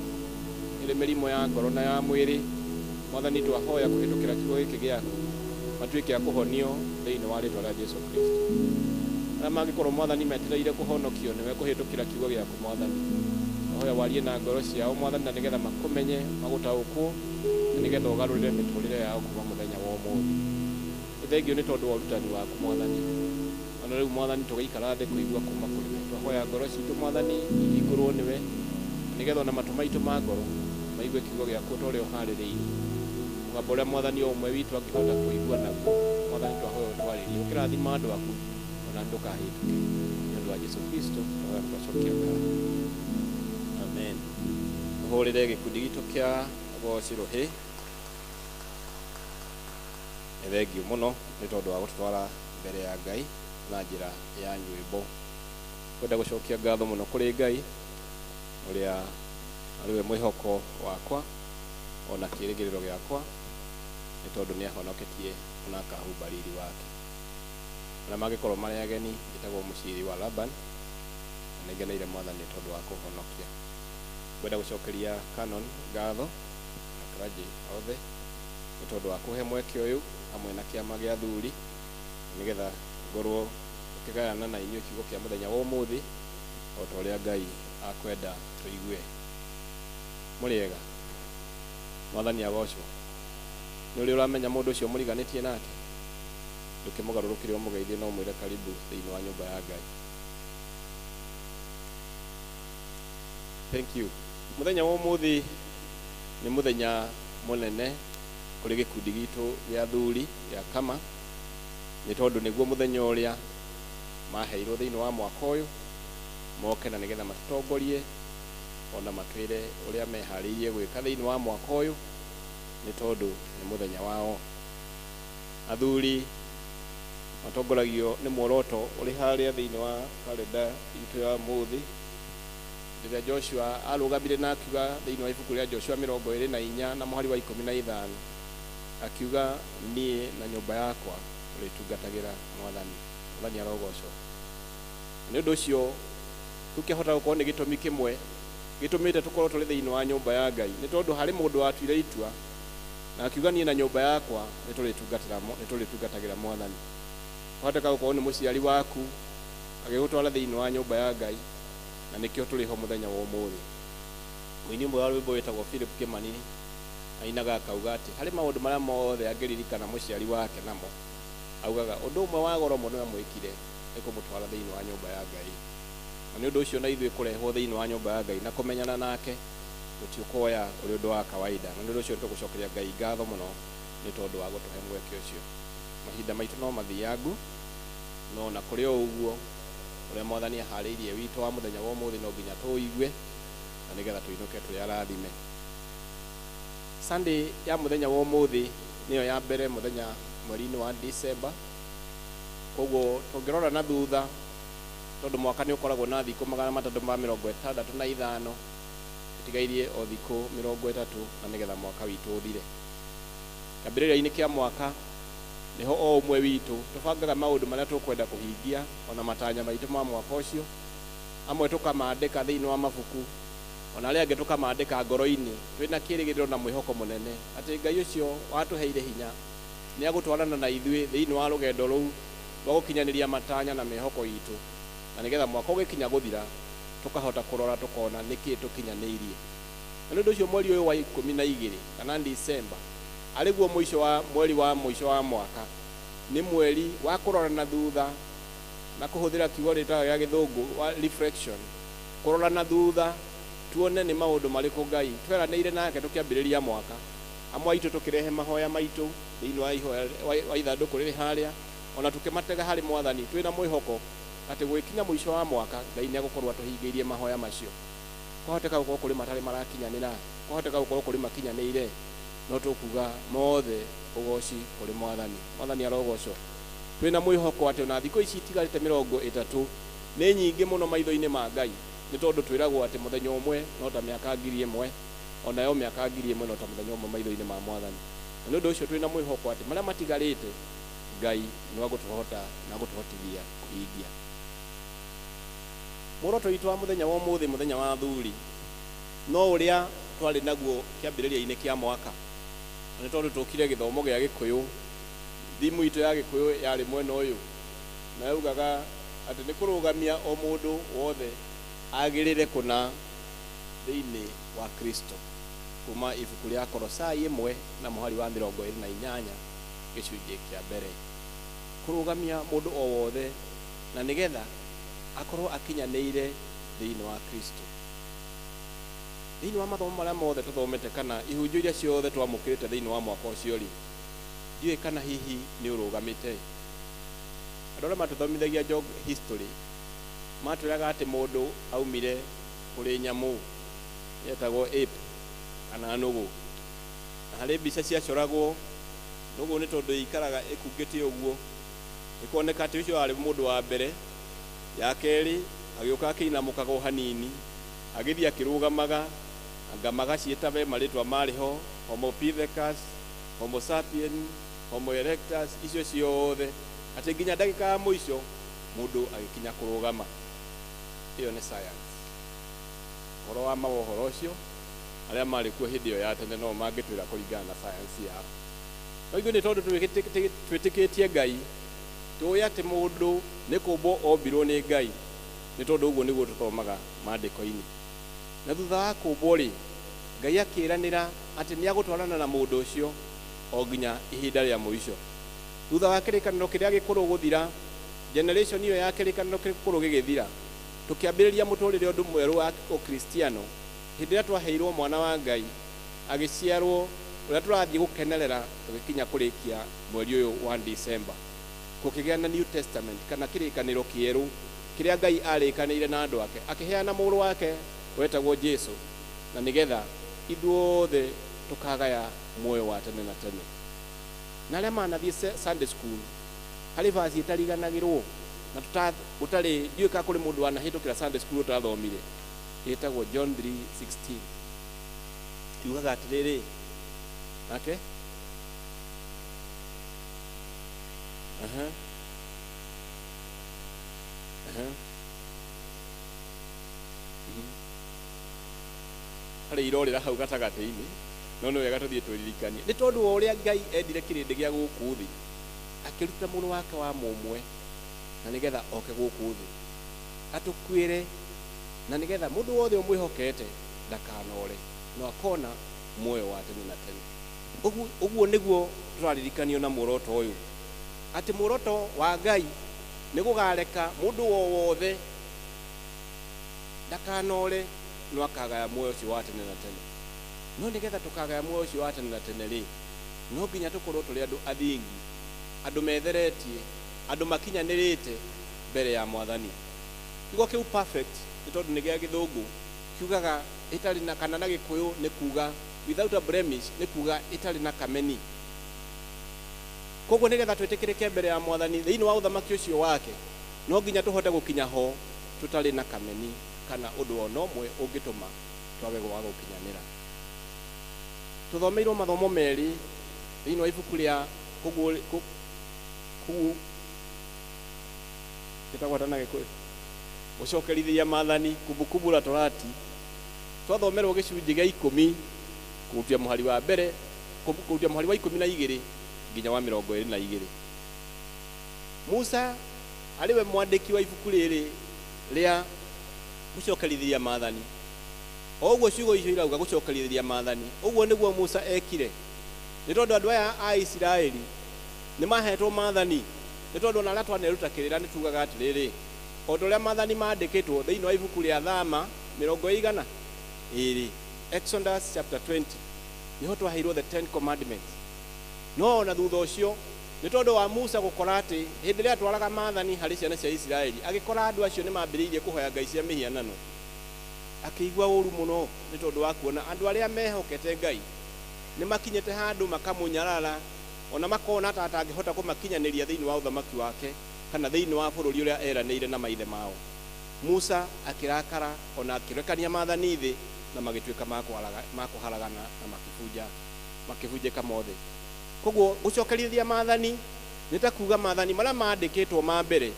ĩrĩ mĩrimũ ya ngoro na ya mwĩrĩ, mwathani twahoya kũhĩtũkĩra kiugo gĩkĩ gĩaku matuĩke a kũhonio thĩinĩ wa rĩtwa rĩa Jesu Kristo. Arĩa mangĩkorwo mwathani metereire kũhonokio nĩwe kũhĩtũkĩra kiugo gĩaku mwathani, twahoya warie na ngoro ciao mwathani, na nĩgetha makũmenye magũtaũkwo, na nĩgetha ũgarũrĩre mĩtũrĩre yao kuma mũthenya wa ũmũthĩ. Nĩ thengio nĩ tondũ wa ũrutani waku mwathani, ona rĩu mwathani tũgĩikara thĩ kũigua kuma kũrĩ we. Twahoya ngoro citũ mwathani ihingũrwo nĩwe, nĩgetha ona matũ maitũ ma ngoro maigue kiugo gĩaku ta ũrĩa ũharĩrĩirie. Mũgambo ũrĩa mwathani o ũmwe witũ angĩhota kũigua naguo mwathani twahoya ũtwarĩrie, ũkĩrathima andũ aku ona ndũkahĩtũke. Nĩ ũndũ wa Jesu Kristo twahoya twacokia ngatho. Amen. Tũhũrĩre gĩkundi gitũ kĩa ũgoci rũhĩ. Nĩ thengio mũno nĩ tondũ wa gũtũtwara mbere ya Ngai na njĩra ya nyĩmbo. Kwenda gũcokia ngatho mũno kũrĩ Ngai ũrĩa arĩ we mwĩhoko wakwa ona kĩĩrĩgĩrĩro gĩakwa, nĩ tondũ nĩ ahonoketie ona akahumba riri wake. Arĩa mangĩkorwo marĩ ageni, njĩtagwo Mũciri wa Laban, na nĩngeneire mwathani nĩ tondũ wa kũhonokia. Ngwenda gũcokeria Canon ngatho na clergy othe nĩ tondũ wa kũhe mweke ũyũ hamwe na kĩama gĩa athuri, nĩgetha ngorwo tũkĩgayana na inyuĩ kiugo kĩa mũthenya wa ũmũthĩ o ta ũrĩa Ngai akwenda tũigue. Mũrĩega, mwathani agocwo. Nĩ ũrĩ ũramenya mũndũ ũcio mũriganĩtie nake, ndũkĩmũgarũrũkĩre ũmũgeithie na ũmwĩre karibu thĩinĩ wa nyũmba ya Ngai. Thank you. Mũthenya wa ũmũthĩ nĩ mũthenya mũnene kũrĩ gĩkundi gitũ gĩa athuri gĩa Kama, nĩ tondũ nĩguo mũthenya ũrĩa maheirwo thĩinĩ wa mwaka ũyũ moke na nĩgetha matũtongorie ona matwĩre ũrĩa meharĩirie gwĩka thĩinĩ wa mwaka ũyũ, nĩ tondũ nĩ mũthenya wao. Athuri matongoragio nĩ muoroto ũrĩ harĩa thĩinĩ wa kalenda itũ ya ũmũthĩ. Rĩrĩa Joshua arũgamire na akiuga thĩinĩ wa ibuku rĩa Joshua 24 na mũhari wa 15, akiuga niĩ na nyũmba yakwa tũrĩtungatagĩra mwathani. Mwathani arogocwo. Nĩ ũndũ ũcio tũkĩhota gũkorwo nĩ gĩtũmi kĩmwe gĩtũmĩte tũkorwo tũrĩ thĩinĩ wa nyũmba ya Ngai, nĩ tondũ harĩ mũndũ watuire itua na akiuga niĩ na nyũmba yakwa nĩ tũrĩtungatagĩra mwathani. Wahoteka gũkorwo nĩ mũciari waku agĩgũtwara thĩinĩ wa nyũmba ya Ngai, na nĩkĩo tũrĩ ho mũthenya wa ũmũthĩ. Mũini ũmwe wa rwĩmbo wĩtagwo Philip Kimani ainaga akauga atĩ harĩ maũndũ marĩa mothe angĩririkana mũciari wake namo, augaga ũndũ ũmwe wa goro mũno amwĩkire nĩ kũmũtwara thĩinĩ wa nyũmba ya Ngai. Na nĩ ũndũ ũcio na ithuĩ kũrehwo thĩinĩ wa nyũmba ya Ngai na kũmenyana nake tũtiũkoya ũrĩ ũndũ wa kawaida. Na nĩ ũndũ ũcio nĩtũgũcokeria Ngai ngatho mũno nĩ tondũ wa gũtũhe mweke ũcio. Mahinda maitũ no mathiangu, no na kũrĩ o ũguo ũrĩa mwathani aharĩirie witũ wa mũthenya wa ũmũthĩ no nginya tũũigue, na nĩgetha tũinũke tũrĩ arathime. Sunday ya mũthenya wa ũmũthĩ nĩyo ya mbere mũthenya mweri-inĩ wa December. Koguo tũngĩrora na thutha, tondũ mwaka nĩ ũkoragwo na thikũ 365, tũtigairie o thikũ 30 na nĩgetha mwaka witũ ũthire. Kĩambĩrĩria-inĩ kĩa mwaka nĩho o ũmwe witũ tũbangaga maũndũ marĩa tũkwenda kũhingia ona matanya maitũ ma mwaka ũcio. Amwe tũkamandĩka thĩinĩ wa mabuku, ona arĩa angĩ tũkamandĩka ngoro-inĩ twĩna kĩrĩgĩrĩro na mwĩhoko mũnene atĩ Ngai ũcio watũheire hinya nĩ agũtwarana na ithuĩ thĩinĩ wa rũgendo rũu rwa gũkinyanĩria matanya na mĩhoko itũ, na nĩgetha mwaka ũgĩkinya gũthira tũkahota kũrora tũkona nĩkĩ tũkinyanĩirie. Na nĩ ũndũ ũcio mweri ũyũ wa 12 kana December arĩguo mũico wa mweri wa mũico wa mwaka, nĩ mweri wa kũrora na thutha na kũhũthĩra kiugo rĩtaga gĩa gĩthũngũ wa reflection, kũrora na thutha tuone nĩ maũndũ marĩkũ Ngai tweranĩire nake tũkĩambĩrĩria mwaka. Amwe aitũ tũkĩrehe mahoya maitũ thĩinĩ wa ihoya wa ithandũkũ rĩrĩ harĩa, ona tũkĩmatega harĩ Mwathani twĩna mwĩhoko atĩ gũgĩkinya mũico wa mwaka Ngai nĩ agũkorwo atũhingĩirie mahoya macio. Kwahoteka gũkorwo kũrĩ matarĩ marakinyanĩra, kwahoteka gũkorwo kũrĩ makinyanĩire, no tũkuga mothe ũgoci kũrĩ Mwathani. Mwathani arogocwo. Twĩna mwĩhoko atĩ ona thikũ ici itigarĩte 30 nĩ nyingĩ mũno maitho-inĩ ma Ngai, nĩ tondũ twĩragwo atĩ mũthenya ũmwe no ta mĩaka 1000, onayo mĩaka 1000 no ta mũthenya ũmwe maitho-inĩ ma Mwathani. Na nĩ ũndũ ũcio twĩna mwĩhoko atĩ marĩa matigarĩte Ngai nĩ agũtũhota na agũtũhotithia kũhingia. Muoroto witũ wa mũthenya wa ũmũthĩ, mũthenya wa athuri, no ũrĩa twarĩ naguo kĩambĩrĩria-inĩ kĩa mwaka. Na nĩ tondũ tũkire gĩthomo gĩa Gĩkũyũ, thimu itũ ya Gĩkũyũ yarĩ mwena ũyũ, na yaugaga atĩ nĩ kũrũgamia o mũndũ wothe agĩrĩre kũna thĩinĩ wa Kristo, kuma ibuku rĩa Kolosai 1 na mũhari wa 28 gĩcunjĩ kĩa mbere. Kũrũgamia mũndũ o wothe na nĩgetha akorwo akinyanĩire thĩinĩ wa Kristo. Thĩinĩ wa mathomo marĩa mothe tũthomete kana ihunjio iria ciothe twamũkĩrĩte thĩinĩ wa mwaka ũcio rĩ, ndiũĩ kana hihi nĩ ũrũgamĩte. Andũ arĩa matũthomithagia history matwĩraga atĩ mũndũ aumire kũrĩ nyamũ yetagwo ape kana nũgũ, na harĩ mbica ciacoragwo nũgũ nĩ tondũ ĩikaraga ĩkungĩte ũguo, ĩkoneka atĩ ũcio arĩ mũndũ wa mbere. Ya kerĩ agĩũka akĩinamũkaga o hanini, agĩthiĩ akĩrũgamaga, anga magaciĩta ve marĩtwa marĩ ho, Homo pithecus, Homo sapien, Homo erectus, icio ciothe atĩ nginya ndagĩka ya mũico mũndũ agĩkinya kũrũgama. Ĩyo nĩ science. Ũhoro wa ma wa ũhoro ũcio, arĩa marĩ kuo hĩndĩ ĩyo ya tene no mangĩtwĩra kũringana na science yao. No ithuĩ nĩ tondũ twĩtĩkĩtie Ngai, tũĩ atĩ mũndũ nĩ kũmbwo ombirwo nĩ Ngai, nĩ tondũ ũguo nĩguo tũthomaga maandĩko-inĩ. Na thutha wa kũmbwo rĩ, Ngai akĩĩranĩra atĩ nĩ agũtwarana na mũndũ ũcio o nginya ihinda rĩa mũico. Thutha wa kĩrĩkanĩro kĩrĩa gĩkũrũ gũthira, generation ĩyo ya kĩrĩkanĩro gĩkũrũ gĩgĩthira, tũkĩambĩrĩria mũtũrĩre ũndũ mwerũ wa Ũkristiano. Hĩndĩ ĩrĩa twaheirwo mwana wa Ngai agĩciarwo, ũrĩa tũrathiĩ gũkenerera tũgĩkinya kũrĩkia mweri ũyũ wa December, gũkĩgĩa na New Testament kana kĩrĩkanĩro kĩerũ kĩrĩa Ngai arĩkanĩire na andũ ake, akĩheana mũrũ wake wetagwo Jesu, na nĩgetha ithuothe tũkagaya muoyo wa tene na tene. Na arĩa manathiĩ Sunday school, harĩ verse ĩtariganagĩrwo na gũtarĩ, ndiũĩ kana kũrĩ mũndũ wanahĩtũkĩra Sunday school ũtathomire, ĩtagwo John 3:16. Yugaga atĩrĩrĩ, nake aha aha harĩ irorĩra hau gatagatĩ-inĩ, no nĩ wega tũthiĩ twĩririkanie, nĩ tondũ wa ũrĩa Ngai endire kĩrĩndĩ gĩa gũkũ thĩ, akĩruta mũrũ wake wa mũmwe na nĩgetha oke gũkũ thĩ atũkuĩre, na nĩgetha mũndũ wothe ũmwĩhokete ndakanore no akona muoyo wa tene na tene. Ũguo nĩguo tũraririkanio na muoroto ũyũ, atĩ muoroto wa Ngai nĩ gũgareka mũndũ o wothe ndakanore no akagaya muoyo ũcio wa tene na tene. No nĩgetha tũkagaya muoyo ũcio wa tene na tene rĩ, no nginya tũkorwo tũrĩ andũ athingu, andũ metheretie, andũ makinyanĩrĩte mbere ya Mwathani. Kiugo kĩu perfect nĩ tondũ nĩ gĩa gĩthũngũ, kiugaga Ĩtarĩ na, kana na Gĩkũyũ nĩ kuga without a blemish, nĩ kuga ĩtarĩ na kameni. Koguo nĩgetha twĩtĩkĩrĩke mbere ya Mwathani thĩinĩ wa ũthamaki ũcio wake, no nginya tũhote gũkinya ho tũtarĩ na kameni kana ũndũ ona ũmwe ũngĩtũma twage gwa gũkinyanĩra. Tũthomeirwo mathomo merĩ thĩinĩ wa ibuku rĩa kũguo gĩtagwo atĩa na Gĩkũyũ, gũcokerithia maathani, Kumbukumbu la Torati. Twathomerwo gĩcunjĩ gĩa 10 kũrutia mũhari wa mbere, kũrutia mũhari wa 12 nginya wa 22. Musa arĩ we mwandĩki wa ibuku rĩrĩ rĩa gũcokerithia maathani. O ũguo ciugo icio irauga gũcokerithia maathani, ũguo nĩguo Musa ekire, nĩ tondũ andũ aya a Isiraeli nĩ mahetwo maathani. Nĩ tondũ ona arĩa twaneruta kĩrĩra nĩ tugaga atĩrĩrĩ, o ta ũrĩa maathani mandĩkĩtwo thĩinĩ wa ibuku rĩa Thama 22, Exodus chapter 20, nĩho twaheirwo the 10 commandments. No ona thutha ũcio, nĩ tondũ wa Musa gũkora atĩ hĩndĩ ĩrĩa atwaraga maathani harĩ ciana cia Isiraeli, agĩkora andũ acio nĩ mambĩrĩirie kũhoya ngai cia mĩhianano, akĩigua ũru mũno nĩ tondũ wa kuona andũ arĩa mehokete Ngai nĩ makinyĩte handũ makamũnyarara, ona makona ta atangĩhota kũmakinyanĩria thĩinĩ wa ũthamaki wake kana thĩinĩ wa bũrũri ũrĩa eranĩire na maithe mao. Musa akĩrakara, ona akĩrekania maathani thĩ, na magĩtuĩka makũharagana na makĩbunjĩka mothe. Koguo gũcokerithia maathani nĩ ta kuga maathani marĩa mandĩkĩtwo ma mbere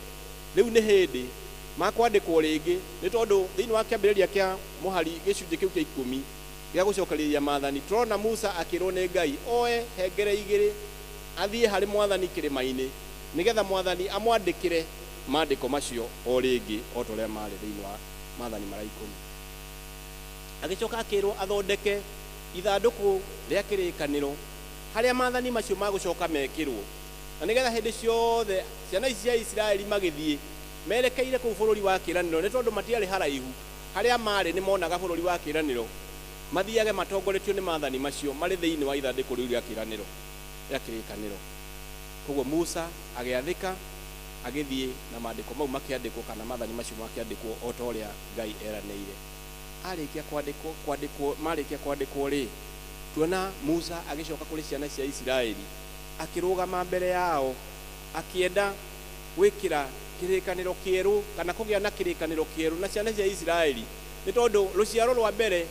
rĩu nĩ hĩndĩ makwandĩkwo rĩngĩ, nĩ tondũ thĩinĩ wa kĩambĩrĩria kĩa mũhari gĩcunjĩ kĩu kĩa 10 gĩa gũcokerithia maathani, tũrona Musa akĩrwo nĩ Ngai oe hengere igĩrĩ athiĩ harĩ Mwathani kĩrĩma-inĩ, nĩgetha Mwathani amwandĩkĩre maandĩko macio o rĩngĩ o ta ũrĩa marĩ thĩinĩ wa maathani marĩa 10. Agĩcoka akĩrwo athondeke ithandũkũ rĩa kĩrĩkanĩro harĩa maathani macio magũcoka mekĩrwo, na nĩgetha hĩndĩ ciothe ciana ici cia Isiraeli magĩthiĩ merekeire kũu bũrũri wa kĩĩranĩro, nĩ tondũ matiarĩ haraihu, harĩa marĩ nĩ monaga bũrũri wa kĩĩranĩro, mathiage matongoretio nĩ maathani macio marĩ thĩinĩ wa ithandũkũ rĩu rĩa kĩĩranĩro, rĩa kĩrĩkanĩro. Koguo Musa agĩathĩka, agĩthiĩ na maandĩko mau makĩandĩkwo, kana maathani macio makĩandĩkwo o ta ũrĩa Ngai eranĩire. Arĩkia kwandĩkwo, marĩkia kwandĩkwo rĩ, tuona Musa agĩcoka kũrĩ ciana cia Isiraeli, akĩrũgama mbere yao, akĩenda gwĩkĩra kĩrĩkanĩro kĩerũ kana kũgĩa na kĩrĩkanĩro kĩerũ na ciana cia Isiraeli, nĩ tondũ rũciaro rwa mbere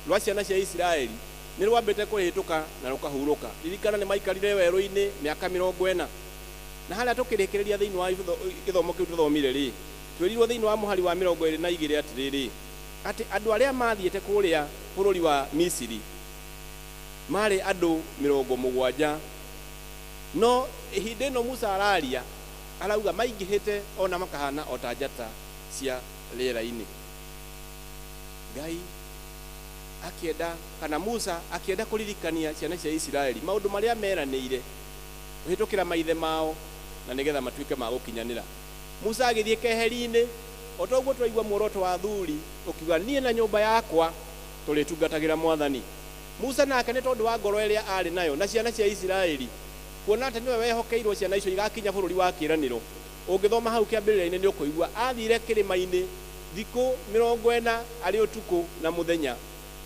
rwa ciana cia Isiraeli nĩ rwambĩte kũhĩtũka na rũkahurũka. Ririkana nĩ maikarire werũ-inĩ mĩaka 40, na harĩa tũkĩrĩkĩrĩria thĩinĩ wa gĩthomo kĩu tũthomire rĩ, twĩrirwo thĩinĩ wa mũhari wa 22 atĩrĩrĩ, atĩ andũ arĩa mathiĩte kũrĩa bũrũri wa Misiri marĩ andũ 70. No ihinda ĩno Musa araria, arauga maingĩhĩte ona makahana o ta njata cia rĩera-inĩ. Ngai akĩenda, kana Musa akĩenda kũririkania ciana cia Isiraeli maũndũ marĩa meranĩire kũhĩtũkĩra maithe mao, na nĩgetha matuĩke ma gũkinyanĩra. Musa agĩthiĩ keheri-inĩ, o ta ũguo twaigua muoroto wa athuri ũkiuga, niĩ na nyũmba yakwa tũrĩtungatagĩra Mwathani. Musa nake nĩ tondũ wa ngoro ĩrĩa arĩ nayo na ciana cia Isiraeli, kuona atĩ nĩwe wehokeirwo ciana icio igakinya bũrũri wa kĩĩranĩro, ũngĩthoma hau kĩambĩrĩria-inĩ nĩ ũkũigua athire kĩrĩma-inĩ thikũ 40 arĩ ũtukũ na mũthenya,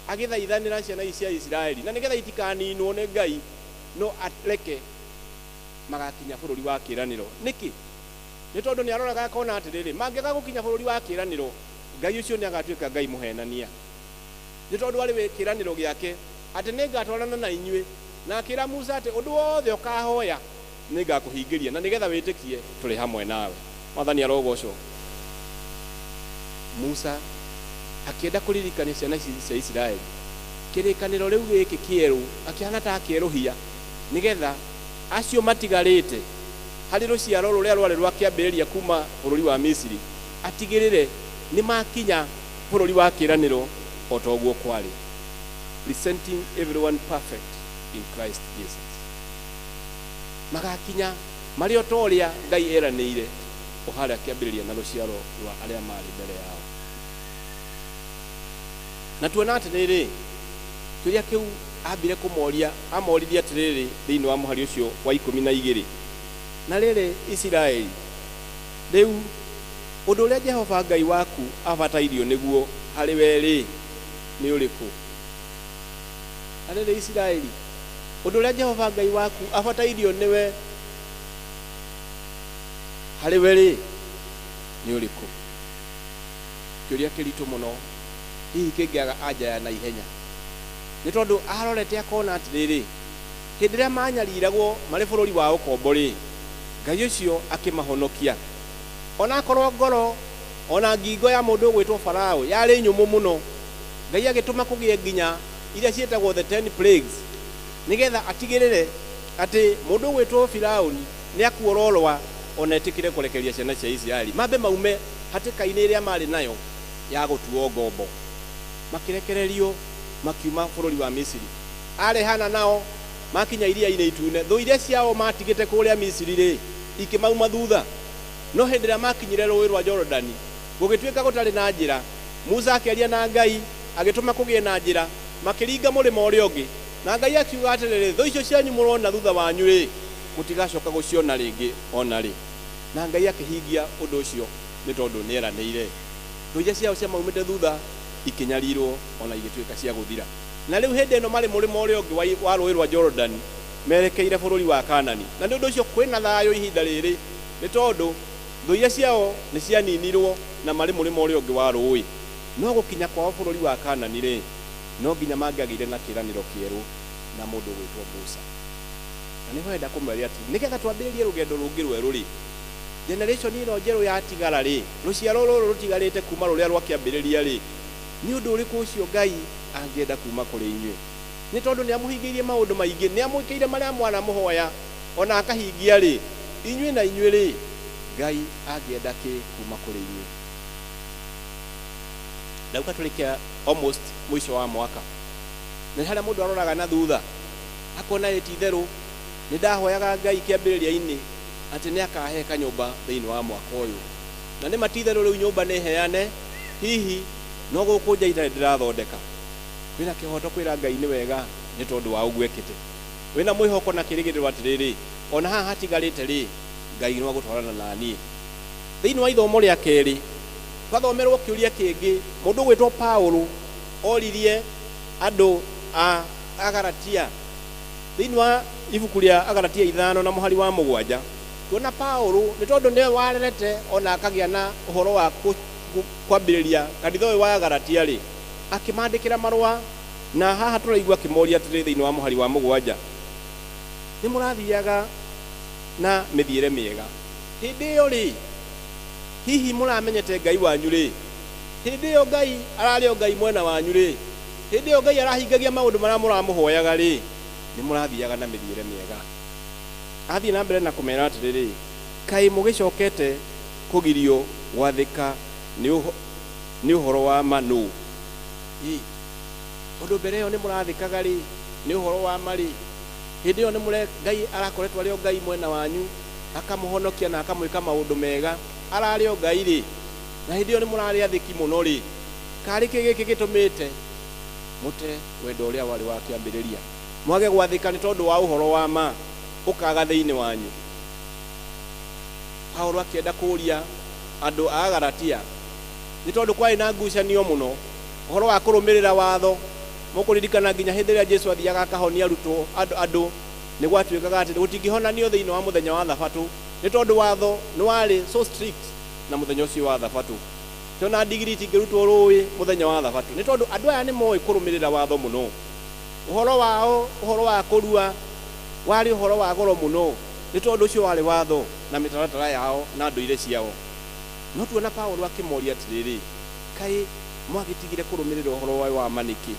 agĩthaithanĩra ciana ici cia Isiraeli, na nĩgetha itikaninwo nĩ Ngai, no areke magakinya bũrũri wa kĩĩranĩro. Nĩkĩ? Nĩ tondũ nĩ aroraga akona atĩrĩrĩ, mangĩaga gũkinya bũrũri wa kĩĩranĩro, Ngai ũcio nĩ agatuĩka Ngai mũhenania. Nĩ tondũ arĩ we kĩĩranĩro gĩake atĩ nĩ ngatwarana na inyuĩ, na akĩra Musa atĩ ũndũ wothe ũkahoya nĩ ngakũhingĩria, na nĩgetha wĩtĩkie tũrĩ hamwe nawe. Mwathani arogocwo. Musa akĩenda kũririkania ciana ici cia Isiraeli kĩrĩkanĩro rĩu gĩkĩ kĩerũ, akĩhana ta akĩerũhia, nĩgetha acio matigarĩte harĩ rũciaro rũrĩa rwarĩ rwa kĩambĩrĩria kuma bũrũri wa Misiri, atigĩrĩre nĩ makinya bũrũri wa kĩĩranĩro o ta ũguo kwarĩ. Presenting everyone perfect in Christ Jesus. Magakinya marĩ o ta ũrĩa Ngai eranĩire o harĩa kĩambĩrĩria na rũciaro rwa arĩa marĩ mbere yao. Na tuona atĩrĩrĩ, kĩũria kĩu ambire kũmoria, amoririe atĩrĩrĩ thĩinĩ wa mũhari ũcio wa 12, na rĩrĩ Isiraeli, rĩu ũndũ ũrĩa Jehova Ngai waku abatairio nĩguo harĩ we rĩ, Nĩ ũrĩkũ? Na rĩrĩ, Isiraeli, ũndũ ũrĩa Jehova Ngai waku abatairio nĩwe harĩ we rĩ, nĩ ũrĩkũ? Kĩũria kĩritũ mũno, hihi kĩngĩaga anja ya naihenya, nĩ tondũ arorete akona atĩrĩrĩ, hĩndĩ ĩrĩa manyariragwo marĩ bũrũri wa ũkombo rĩ, Ngai ũcio akĩmahonokia. Ona akorwo ngoro ona ngingo ya mũndũ ũgwĩtwo Farao yarĩ nyũmũ mũno, Ngai agĩtũma kũgĩe nginya iria ciĩtagwo the 10 plagues, nĩgetha atigĩrĩre atĩ mũndũ ũgwĩtwo Firaũni nĩ akuororwa ona etĩkĩre kũrekereria ciana cia Isiraeli mambe maume hatĩka-inĩ ĩrĩa marĩ nayo ya gũtuo ngombo. Makĩrekererio makiuma bũrũri wa Misiri. Arehana nao makinya Iria-inĩ Itune, thũ iria ciao matigĩte kũrĩa Misiri rĩ, ikĩmauma thutha. No hĩndĩ ĩrĩa makinyire rũũĩ rwa Jorodani, gũgĩtuĩka gũtarĩ na njĩra. Musa akĩaria na Ngai, agĩtũma kũgĩe na njĩra, makĩringa mũrĩmo ũrĩa ũngĩ. Na Ngai akiuga atĩrĩrĩ, thũ icio cianyu mũrona thutha wanyu rĩ, mũtigacoka gũciona rĩngĩ o na rĩ. Na Ngai akĩhingia ũndũ ũcio nĩ tondũ nĩeranĩire. Thũ iria ciao ciamaumĩte thutha ikĩnyarirwo o na igĩtuĩka cia gũthira. Na rĩu hĩndĩ ĩno marĩ mũrĩmo ũrĩa ũngĩ wa rũũĩ rwa Jorodani, merekeire bũrũri wa Kaanani. Na nĩ ũndũ ũcio kwĩ na thayũ ihinda rĩrĩ, nĩ tondũ thũ iria ciao nĩ cianinirwo na marĩ mũrĩmo ũrĩa ũngĩ wa rũũĩ. No gũkinya kwao bũrũri wa Kaanani rĩ, no nginya mangĩagĩire na kĩĩranĩro kĩerũ na mũndũ ũgwĩtwo Musa. Na nĩho enda kũmeria atĩ nĩgetha twambĩrĩrie rũgendo rũngĩ rwerũ rĩ, generation ĩno njerũ yatigara rĩ, rũciaro rũrũ rũtigarĩte kuma rũrĩa rwakĩambĩrĩria rĩ, nĩ ũndũ ũrĩkũ ũcio Ngai angĩenda kuma kũrĩ inyuĩ? Nĩ tondũ nĩ amũhingĩirie maũndũ maingĩ, nĩ amwĩkĩire marĩa mwanamũhoya ona akahingia rĩ, inyuĩ na inyuĩ rĩ, Ngai angĩenda kĩ kuma kũrĩ inyuĩ? Ndauga tũrĩkia almost mũico wa mwaka, na nĩ harĩa mũndũ aroraga na thutha akona ĩ ti itherũ nĩ ndahoyaga Ngai kĩambĩrĩria-inĩ atĩ nĩ akahe kanyũmba thĩinĩ wa mwaka ũyũ, na nĩ ma ti itherũ rĩu nyũmba nĩ heane, hihi no gũkũ nja itarĩ ndĩrathondeka. Kwĩna kĩhoto kwĩra Ngai nĩ wega nĩ tondũ wa ũguo ekĩte. Wĩna mwĩhoko na kĩrĩgĩrĩro atĩrĩrĩ, ona haha hatigarĩte rĩ, Ngai no agũtwarana na niĩ. Thĩinĩ wa ithomo rĩa kerĩ twathomerwo kĩũria kĩngĩ mũndũ ũgwĩtwo Paulo oririe andũ a Agalatia. Thĩinĩ wa ibuku rĩa Agalatia 5 na mũhari wa 7, tuona Paulo nĩ tondũ nĩwe warerete ona akagĩa na ũhoro wa kwambĩrĩria kanitha ũyũ wa Agalatia rĩ, akĩmandĩkĩra marũa, na haha tũraigua akĩmoria atĩrĩ thĩinĩ wa mũhari wa 7, nĩ mũrathiaga na mĩthiĩre mĩega hĩndĩ ĩyo rĩ, hihi mũramenyete Ngai wanyu rĩ, hĩndĩ ĩyo Ngai ararĩ o Ngai mwena wanyu rĩ, hĩndĩ ĩyo Ngai arahingagia maũndũ marĩa mũramũhoyaga rĩ, nĩ mũrathiaga na mĩthiĩre mĩega. Athiĩ na mbere na kũmera atĩrĩrĩ, kaĩ mũgĩcokete kũgirio gwathĩka nĩ ũhoro wa ma nũ? Ĩ tondũ mbere ĩyo nĩ mũrathĩkaga rĩ, nĩ ũhoro wa ma rĩ, hĩndĩ ĩyo nĩ mũre Ngai arakoretwo arĩ o Ngai mwena wanyu, akamũhonokia na akamwĩka maũndũ mega, ararĩ o Ngai rĩ, na hĩndĩ ĩyo nĩ mũrarĩ athĩki mũno rĩ, karĩ kĩ gĩkĩ gĩtũmĩte mũte wendo ũrĩa warĩ wa kĩambĩrĩria, mwage gwathĩka nĩ tondũ wa ũhoro wa ma ũkaga thĩinĩ wanyu? Paulo akĩenda kũũria andũ a Galatia, nĩ tondũ kwarĩ na ngucanio mũno ũhoro wa kũrũmĩrĩra watho. Mũkũririkana nginya hĩndĩ ĩrĩa Jesu athiaga akahonia arutwo andũ, nĩ gwatuĩkaga atĩ gũtingĩhonanio thĩinĩ wa mũthenya wa thabatũ, nĩ tondũ watho nĩ warĩ so strict na mũthenya ũcio wa thabatũ. Tona ndigiri itingĩrutwo rũĩ mũthenya wa thabatũ, nĩ tondũ andũ aya nĩ moĩ kũrũmĩrĩra watho mũno. Ũhoro wao, ũhoro wa kũrua warĩ ũhoro wa goro mũno, nĩ tondũ ũcio warĩ watho na mĩtaratara yao na ndũire ciao. No tuona Paulo akĩmoria atĩrĩrĩ, kaĩ mwagĩtigire kũrũmĩrĩra ũhoro wa ma nĩkĩ?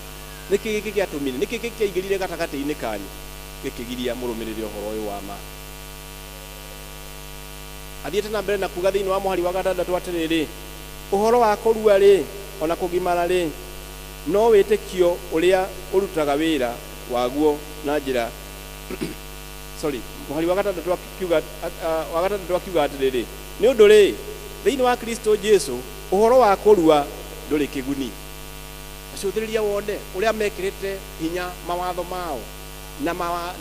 Nĩkĩ gĩkĩ gĩatũmire? Nĩkĩ gĩkĩ kĩaingĩrire gatagatĩ-inĩ kanyu gĩkĩgiria mũrũmĩrĩre ũhoro ũyũ wa ma? Athiĩte na mbere na kuga thĩinĩ wa mũhari wa 6 atĩrĩrĩ, ũhoro wa kũrua rĩ, ona kũgimara rĩ, no wĩtĩkio ũrĩa ũrutaga wĩra waguo na njĩra sorry, mũhari wa 6 akiuga, wa 6 akiuga atĩrĩrĩ, nĩ ũndũ rĩ, thĩinĩ wa Kristo Jesu ũhoro wa kũrua ndũrĩ kĩguni. Acũthĩrĩria wone ũrĩa mekĩrĩte hinya mawatho mao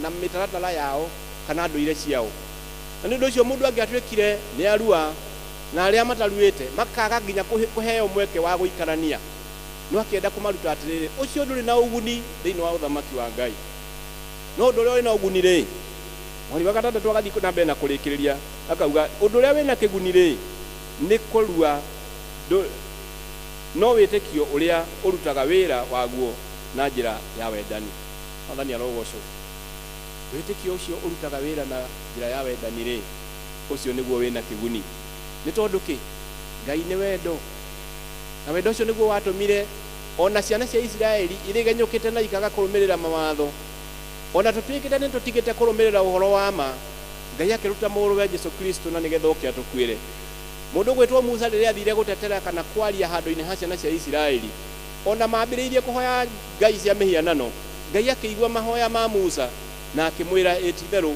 na mĩtaratara yao kana ndũire ciao. Na nĩ ũndũ ũcio mũndũ angĩatuĩkire nĩ arua na arĩa mataruĩte makaga nginya kũheo mweke wa gũikarania. No akĩenda kũmaruta atĩrĩrĩ, ũcio ndũrĩ na ũguni thĩinĩ wa ũthamaki wa Ngai, no ũndũ ũrĩa ũrĩ na ũguni rĩ, mweri wa gatandatũ agathiĩ na mbere na kũrĩkĩrĩria akauga ũndũ ũrĩa wĩna kĩguni rĩ nĩ kũrua no wĩtĩkio ũrĩa ũrutaga wĩra waguo na njĩra ya wendani. Mwathani arogocwo. Wĩtĩkio ũcio ũrutaga wĩra na njĩra ya wendani rĩ, ũcio nĩguo wĩna kĩguni. Nĩ tondũ kĩ? Ngai nĩ wendo, na wendo ũcio nĩguo watũmire ona ciana cia Isiraeli iregenyũkĩte na ikaga kũrũmĩrĩra mawatho, ona tũtuĩkĩte nĩ tũtigĩte kũrũmĩrĩra ũhoro wa ma, Ngai akĩruta mũrũwe Jesu Kristo na nĩgetha oke atũkuĩre. Mũndũ gwĩtwo Musa rĩrĩa athire gũtetera kana kwaria handũ-inĩ ha ciana cia Isiraeli, ona mambĩrĩirie kũhoya ngai cia mĩhianano, Ngai akĩigua mahoya ma Musa na akĩmwĩra ĩ ti-itherũ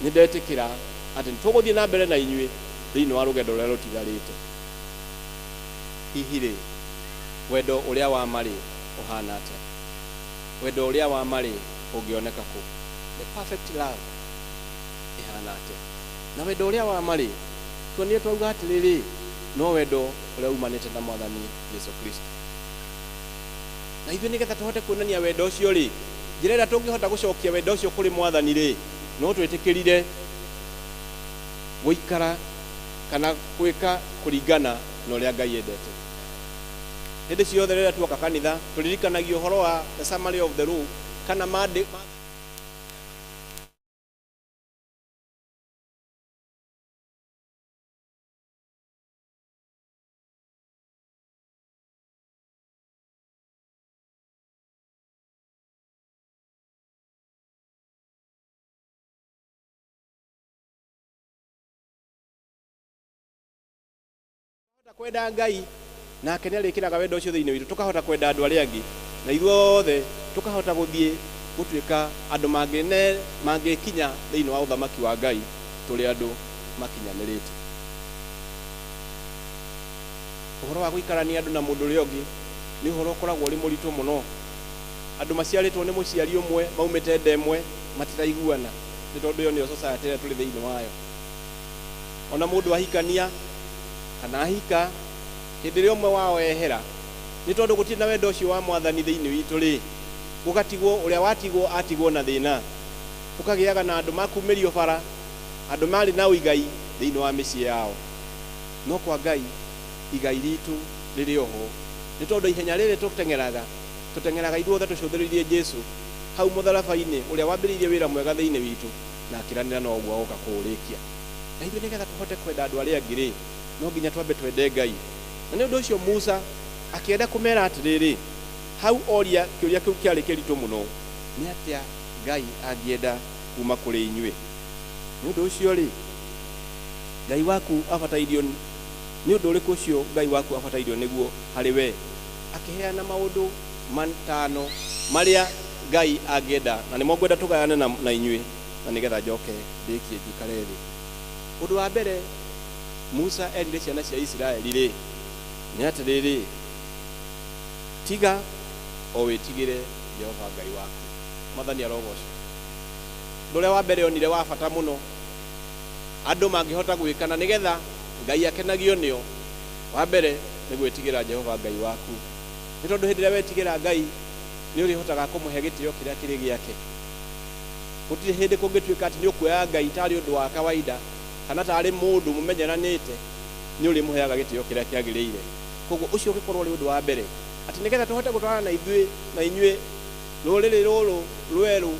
nĩ ndetĩkĩra atĩ nĩtũgũthiĩ na mbere na inyuĩ thĩinĩ wa rũgendo rũrĩa rũtigarĩte. Hihi rĩ, wendo ũrĩa wa ma rĩ ũhana atĩa? Wendo ũrĩa wa ma rĩ ũngĩoneka kũ? The perfect love ĩhana atĩa? Na wendo ũrĩa wa ma rĩ, tuonire twauga atĩrĩrĩ, no wendo ũrĩa umanĩte na Mwathani Jesu Kristo. Na ithuĩ nĩgetha tũhote kuonania wendo ũcio rĩ, njĩra ĩrĩa tũngĩhota gũcokia wendo ũcio kũrĩ Mwathani rĩ, no twĩtĩkĩrire gũikara kana gwĩka kũringana na ũrĩa Ngai endete. Hĩndĩ ciothe rĩrĩa tuoka kanitha tũririkanagio ũhoro wa the summary of the law kana mandĩ kwenda Ngai nake nĩ arĩkĩraga wendo ũcio thĩinĩ witũ, tũkahota kwenda andũ arĩa angĩ, na ithuothe tũkahota gũthiĩ gũtuĩka andũ mangĩkinya thĩinĩ wa ũthamaki wa Ngai tũrĩ andũ makinyanĩrĩte. Ũhoro wa gũikarania andũ na mũndũ ũrĩa ũngĩ nĩ ũhoro ũkoragwo ũrĩ mũritũ mũno. Andũ maciarĩtwo nĩ mũciari ũmwe maumĩte nda ĩmwe matiraiguana, nĩ tondũ ĩyo nĩyo society ĩrĩa tũrĩ thĩinĩ wayo. Ona mũndũ ahikania kana ahika, hĩndĩ ĩrĩa ũmwe wao ehera, nĩ tondũ gũtirĩ na wendo ũcio wa Mwathani thĩinĩ witũ rĩ, gũgatigwo ũrĩa watigwo atigwo na thĩna. Ũkagĩaga na andũ makumĩrio bara, andũ marĩ na ũigai thĩinĩ wa mĩciĩ yao. No kwa Ngai igai ritũ rĩrĩ oho, nĩ tondũ ihenya rĩrĩ tũteng'eraga, tũteng'eraga ithuothe tũcũthĩrĩirie Jesu hau mũtharaba-inĩ ũrĩa wambĩrĩirie wĩra mwega thĩinĩ witũ na akĩranĩra no ũguo agoka kũũrĩkia. Na ithuĩ nĩgetha tũhote kwenda andũ arĩa angĩ rĩ, no nginya twambe twende Ngai. Na nĩ ũndũ ũcio Musa akĩenda kũmera atĩrĩrĩ, hau oria kĩũria kĩu kĩarĩ kĩritũ mũno, nĩ atĩa Ngai angĩenda kuma kũrĩ inyuĩ? Nĩ ũndũ ũcio rĩ, Ngai waku abatairio nĩ ũndũ ũrĩkũ ũcio Ngai waku abatairio nĩguo harĩ we? Akĩheana maũndũ matano marĩa Ngai angĩenda, na nĩmo ngwenda tũgayane na inyuĩ, na nĩgetha njoke ndĩkie njikare thĩ. Ũndũ wa mbere Musa erire ciana cia Isiraeli rĩ, nĩ atĩrĩrĩ, tiga o wĩtigĩre Jehova Ngai waku. Mwathani arogocwo. Ũndũ ũrĩa wa mbere onire wa bata mũno andũ mangĩhota gwĩka na nĩgetha Ngai akenagio nĩo, wa mbere nĩ gwĩtigĩra Jehova Ngai waku. Nĩ tondũ hĩndĩ ĩrĩa wetigĩra Ngai nĩ ũrĩhotaga kũmũhe gĩtĩo kĩrĩa kĩrĩ gĩake. Gũtirĩ hĩndĩ kũngĩtuĩka atĩ nĩ ũkuoya Ngai tarĩ ũndũ wa kawaida kana tarĩ mũndũ mũmenyeranĩte, nĩ ũrĩmũheaga gĩtĩo kĩrĩa kĩagĩrĩire. Koguo ũcio ũgĩkorwo ũrĩ ũndũ wa mbere, atĩ nĩgetha tũhote gũtwarana na ithuĩ na inyuĩ rũrĩrĩ rũrũ rwerũ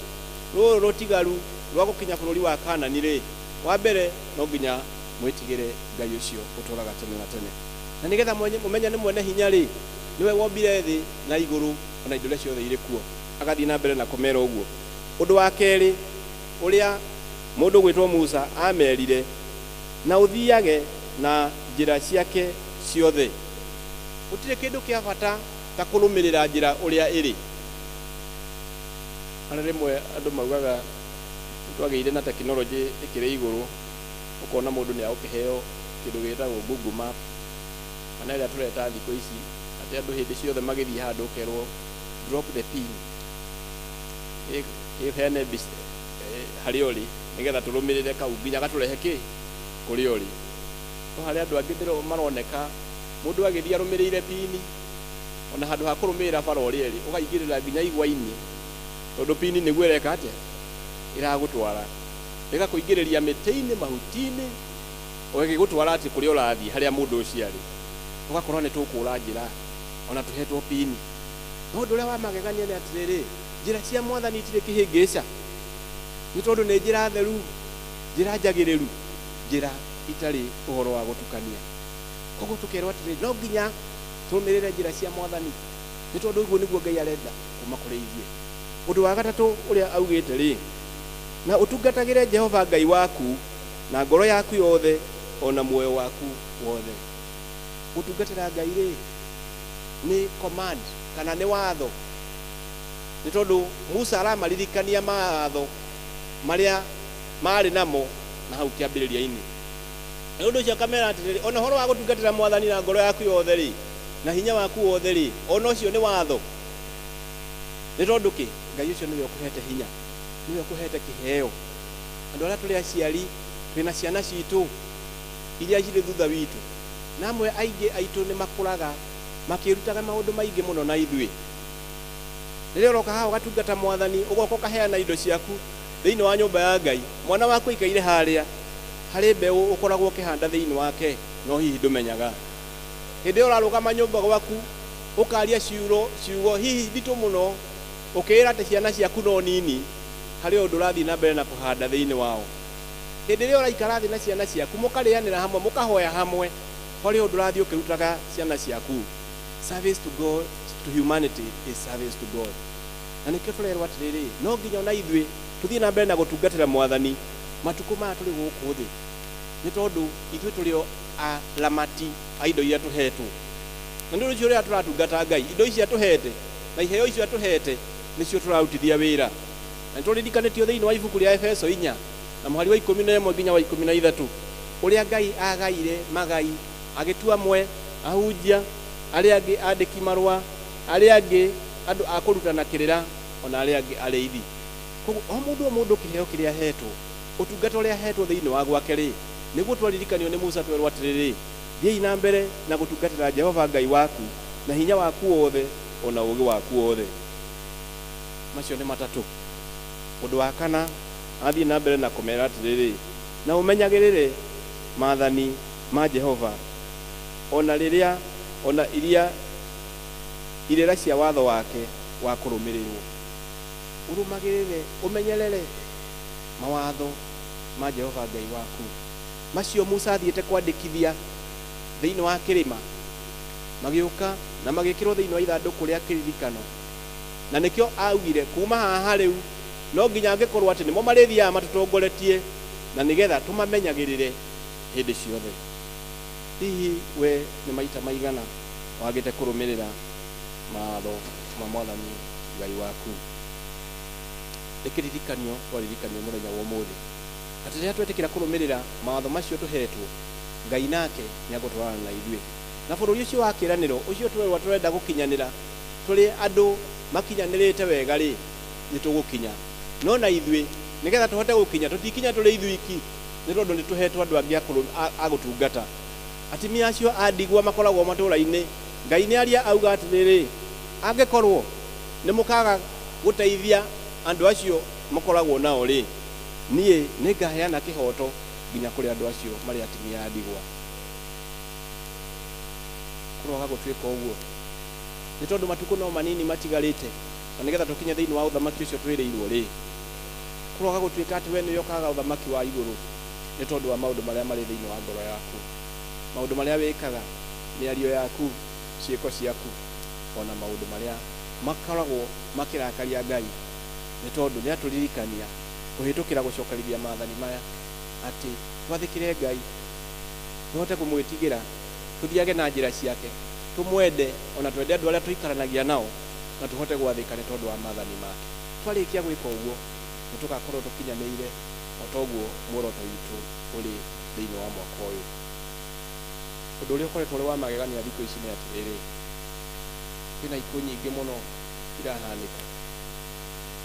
rũrũ rũtigaru rwa gũkinya bũrũri wa Kanani rĩ, wa mbere no nginya mwĩtigĩre Ngai ũcio ũtũũraga tene na tene. Na nĩgetha mũmenye nĩ mwene hinya rĩ, nĩwe wombire thĩ na igũrũ ona indo iria ciothe irĩ kuo. Agathiĩ na mbere na kũmera ũguo. Ũndũ wa kerĩ ũrĩa mũndũ gwĩtwo Musa amerire, na ũthiage na njĩra ciake ciothe. Gũtirĩ kĩndũ kĩa bata ta kũrũmĩrĩra njĩra ũrĩa ĩrĩ. Harĩ rĩmwe andũ maugaga twagĩire na tekinoronjĩ ĩkĩrĩ igũrũ, ũkona mũndũ nĩ agũkĩheo kĩndũ gĩtagwo Google Map, kana ĩrĩa tũreta thikũ ici atĩ andũ hĩndĩ ciothe magĩthiĩ handũ ũkerwo drop the pin, ĩheane mbica harĩa ũrĩ nĩgetha tũrũmĩrĩre kau nginya gatũrehe kĩ kũrĩa ũrĩ. No harĩ andũ angĩ maroneka mũndũ agĩthiĩ arũmĩrĩire pini, Ona handũ ha kũrũmĩrĩra bara ũrĩa ĩrĩ, ũkaingĩrĩra nginya igwa-inĩ, tondũ pini nĩguo ĩreka atĩa, ĩragũtwara, ĩgakũingĩrĩria mĩtĩ-inĩ, mahuti-inĩ, o ĩgĩgũtwara atĩ kũrĩa ũrathiĩ, harĩa mũndũ ũcio arĩ. Ũgakorwo nĩ tũkũra njĩra ona tũhetwo pini. No ũndũ ũrĩa wa magegania nĩ atĩrĩrĩ, njĩra cia Mwathani itirĩ kĩhĩngĩca, nĩ tondũ nĩ njĩra theru, njĩra njagĩrĩru, njĩra itarĩ ũhoro wa gũtukania. Koguo tũkerwo atĩrĩrĩ, no nginya tũrũmĩrĩre njĩra cia Mwathani, nĩ tondũ ũguo nĩguo Ngai arenda kuma kũrĩ ithuĩ. Ũndũ wa gatatũ ũrĩa augĩte rĩ, na ũtungatagĩre Jehova Ngai waku na ngoro yaku yothe ona muoyo waku wothe. Gũtungatĩra Ngai rĩ, nĩ command kana nĩ watho, nĩ tondũ Musa aramaririkania mawatho marĩa marĩ namo na hau kĩambĩrĩria-inĩ. Nĩ ũndũ ũcio akamera atĩrĩrĩ, ona ũhoro wa gũtungatĩra Mwathani na ngoro yaku yothe rĩ, na hinya waku wothe rĩ, ona ũcio nĩ watho. Nĩ tondũ kĩ? Ngai ũcio nĩwe ũkũhete hinya, nĩwe ũkũhete kĩheo. Andũ arĩa tũrĩ aciari, twĩna ciana citũ iria cirĩ thutha witũ, na amwe aingĩ aitũ nĩ makũraga makĩrutaga maũndũ maingĩ mũno na ithuĩ. Rĩrĩa ũroka haha ũgatungata Mwathani, ũgoka ũkaheana indo ciaku thĩinĩ wa nyũmba ya Ngai, mwana waku aikaire harĩa, harĩ mbeũ ũkoragwo ũkĩhanda thĩinĩ wake, no hihi ndũmenyaga. Hĩndĩ ĩyo ũrarũgama nyũmba gwaku, ũkaria ciugo hihi nditũ mũno, ũkĩĩra atĩ ciana ciaku no nini, harĩ ũndũ ũrathiĩ na mbere na kũhanda thĩinĩ wao. Hĩndĩ ĩrĩa ũraikara thĩ na ciana ciaku, mũkarĩanĩra hamwe, mũkahoya hamwe, harĩ ũndũ ũrathiĩ ũkĩrutaga ciana ciaku. Service to God, to humanity is service to God. Na nĩkĩo tũrerwo atĩrĩrĩ, no nginya ona ithuĩ tũthiĩ na mbere na gũtungatĩra Mwathani matukũ maya tũrĩ gũkũ thĩ, nĩ tondũ ithuĩ tũrĩ o aramati a indo iria tũhetwo. Na nĩ ũndũ ũcio rĩrĩa tũratungata Ngai, indo ici atũhete na iheo icio atũhete nĩcio tũrarutithia wĩra. Na nĩ tũririkanĩtio thĩinĩ wa ibuku rĩa Efeso 4 na mũhari wa 11 nginya wa 13, ũrĩa Ngai agaire magai, agĩtua amwe ahunjia, arĩa angĩ andĩki marũa, arĩa angĩ andũ a kũrutana kĩrĩra, ona arĩa angĩ arĩithi. Koguo o mũndũ o mũndũ kĩheo kĩrĩa ahetwo, ũtungata ũrĩa ahetwo thĩinĩ wa gwake rĩ, nĩguo twaririkanio nĩ Musa twerwo atĩrĩrĩ, thiĩi na mbere na gũtungatĩra Jehova Ngai waku na hinya waku wothe ona ũũgĩ waku wothe. Macio nĩ matatũ. Ũndũ wa kana, athiĩ na mbere na kũmera atĩrĩrĩ, na ũmenyagĩrĩre maathani ma Jehova, ona rĩrĩa ona iria irĩra cia watho wake wa kũrũmĩrĩrwo. Ũrũmagĩrĩre, ũmenyerere mawatho ma Jehova Ngai waku. Macio Musa athiĩte kwandĩkithia thĩinĩ wa kĩrĩma, magĩũka na magĩkĩrwo thĩinĩ wa ithandũkũ rĩa kĩririkano. Na nĩkĩo augire kuma haha rĩu no nginya angĩkorwo atĩ nĩmo marĩthiaga matũtongoretie, na nĩgetha tũmamenyagĩrĩre hĩndĩ ciothe. Hihi we nĩ maita maigana wagĩte kũrũmĩrĩra mawatho ma Mwathani Ngai waku? Nĩ kĩririkanio twaririkanio mũthenya wa ũmũthĩ, atĩ rĩrĩa twetĩkĩra kũrũmĩrĩra mawatho macio tũhetwo, Ngai nake nĩ agũtwarana na ithuĩ. Na bũrũri ũcio wa kĩĩranĩro ũcio twerwo tũrenda gũkinyanĩra, tũrĩ andũ makinyanĩrĩte wega rĩ, nĩ tũgũkinya. No na ithuĩ nĩgetha tũhote gũkinya, tũtikinya tũrĩ ithuiki, nĩ tondũ nĩ tũhetwo andũ angĩ a gũtungata. Atumia acio a ndigwa makoragwo matũũra-inĩ, Ngai nĩ aria auga atĩrĩrĩ, angĩkorwo nĩ mũkaga gũteithia andũ acio mũkoragwo nao rĩ, niĩ nĩ ngaheana kĩhoto nginya kũrĩ andũ acio marĩ atumia a ndigwa. Kũroaga gũtuĩka ũguo, nĩ tondũ matukũ no manini matigarĩte, na nĩgetha tũkinye thĩinĩ wa ũthamaki ũcio twĩrĩirwo rĩ, kũroaga gũtuĩka atĩ we nĩwe ũkaga ũthamaki wa igũrũ, nĩ tondũ wa maũndũ marĩa marĩ thĩinĩ wa ngoro yaku, maũndũ marĩa wĩkaga, mĩario yaku, ciĩko ciaku, ona maũndũ marĩa makoragwo makĩrakaria Ngai, nĩ tondũ nĩ atũririkania kũhĩtũkĩra gũcokerithia maathani maya, atĩ twathĩkĩre Ngai, tũhote kũmwĩtigĩra, tũthiage na njĩra ciake, tũmwende, ona twende andũ arĩa tũikaranagia nao, na tũhote gwathĩka nĩ tondũ wa maathani make. Twarĩkia gwĩka ũguo, nĩ tũgakorwo tũkinyanĩire o toguo muoroto witũ ũrĩ thĩinĩ wa mwaka ũyũ. Ũndũ ũrĩa ũkoretwo ũrĩ wa magegania thikũ ici nĩ atĩrĩrĩ, kwĩna ikuũ nyingĩ mũno irahanĩka.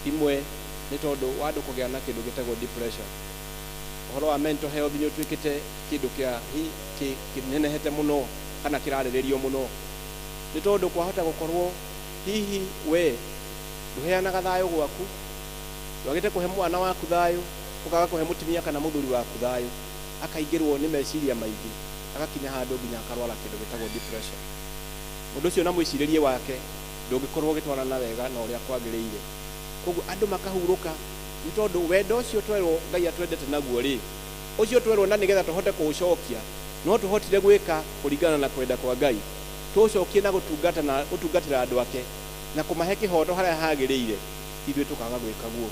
Imwe nĩ tondũ wa andũ kũgĩa na kĩndũ gĩtagwo depression. Ũhoro wa mental health nĩ ũtuĩkĩte kĩndũ kĩa kĩnenehete mũno kana kĩrarĩrĩrio mũno. Nĩ tondũ kwahota gũkorwo hihi we ndũheanaga thayũ gwaku, ndwagĩte kũhe mwana waku thayũ, ũkaga kũhe mũtumia kana mũthuri waku thayũ, akaingĩrwo nĩ meciria maingĩ, agakinya handũ nginya akarwara kĩndũ gĩtagwo depression. Mũndũ ũcio na mwĩcirĩrie wake ndũngĩkorwo ũgĩtwarana wega na ũrĩa kwagĩrĩire. Koguo andũ makahurũka nĩ tondũ wendo ũcio twerwo Ngai atwendete naguo rĩ, ũcio twerwo na nĩgetha tũhote kũũcokia, no tũhotire gwĩka kũringana na kwenda kwa Ngai, tũũcokie na gũtungata na gũtungatĩra andũ ake na kũmahe kĩhoto harĩa hagĩrĩire, ithuĩ tũkaga gwĩka guo.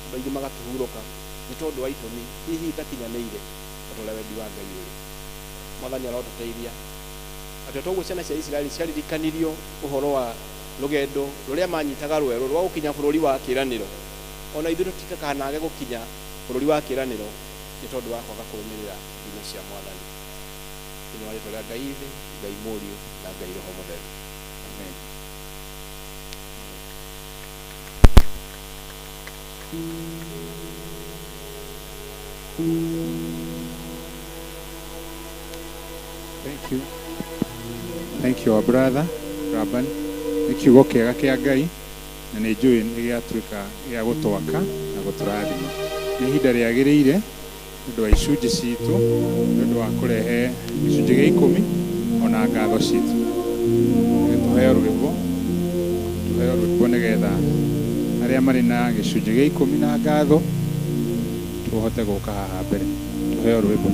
Andũ aingĩ magakĩhurũka nĩ tondũ wa itũmi hihi itakinyanĩire o ta ũrĩa wendi wa Ngai ũrĩ. Mwathani arotũteithia atĩ o ta ũguo ciana cia Isiraeli ciaririkanirio ũhoro wa rũgendo rũrĩa manyitaga rwerũ rwa gũkinya bũrũri wa kĩĩranĩro, o na ithuĩ tũtikanage gũkinya bũrũri wa kĩĩranĩro nĩ tondũ wa kwaga kũrũmĩrĩra ithimi cia Mwathani. Thĩinĩ wa rĩtwa rĩa Ngai Ithe, Ngai Mũriũ, na Ngai Roho Mũtheru. Amen. Thank you. Thank you, our brother Raban. Nĩ kiugo kĩega kĩa Ngai na nĩ njũĩ nĩ gĩatuĩka gĩa gũtwaka na gũtũrathima. Nĩ ihinda rĩagĩrĩire nĩ ũndũ wa icunjĩ citũ, nĩ ũndũ wa kũrehe gĩcunjĩ gĩa ikũmi ona ngatho citũ. Tũheo rwĩmbo, tũheo rwĩmbo nĩgetha arĩa marĩ na gĩcunjĩ gĩa ikũmi na ngatho tũhote gũka haha mbere. Tũheo rwĩmbo.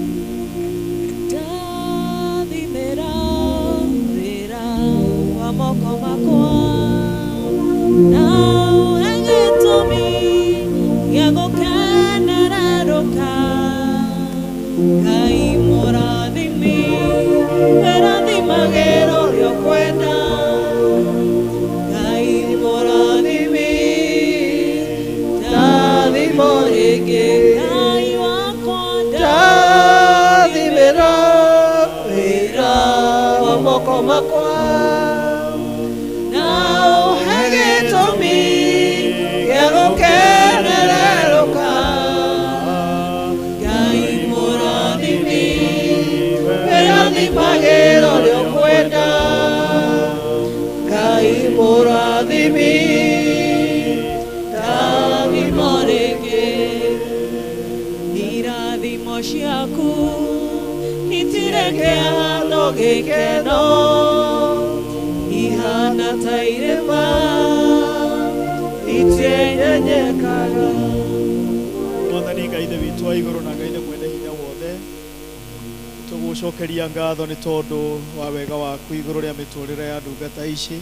Ndathimĩra wĩra wa moko makwa na ũhe gĩtũmi gĩa gũkenererũka. Ngai mũrathimi, wĩrathimagĩra ũrĩa ũkwenda. Ngai mũrathimi, ndathimo rĩngĩ. Ngai wakwa Ndathimĩra wĩra wa moko makwa na ũhe gĩtũmi gĩa gũkenererũka. Ngai mũrathimi, wĩrathimagĩra ũrĩa ũkwenda. Ngai mũrathimi, ndathimo rĩngĩ. Irathimo ciaku itirĩ kĩhano gĩkeno, ihana ta irĩma itienyenyekaga. Mwathani Ngai Ithe witũ wa igũrũ na Ngai Ithe mwene hinya wothe, tũgũcokeria ngatho nĩ tondũ wa wega waku igũrũ rĩa mĩtũrĩre ya ndungata ici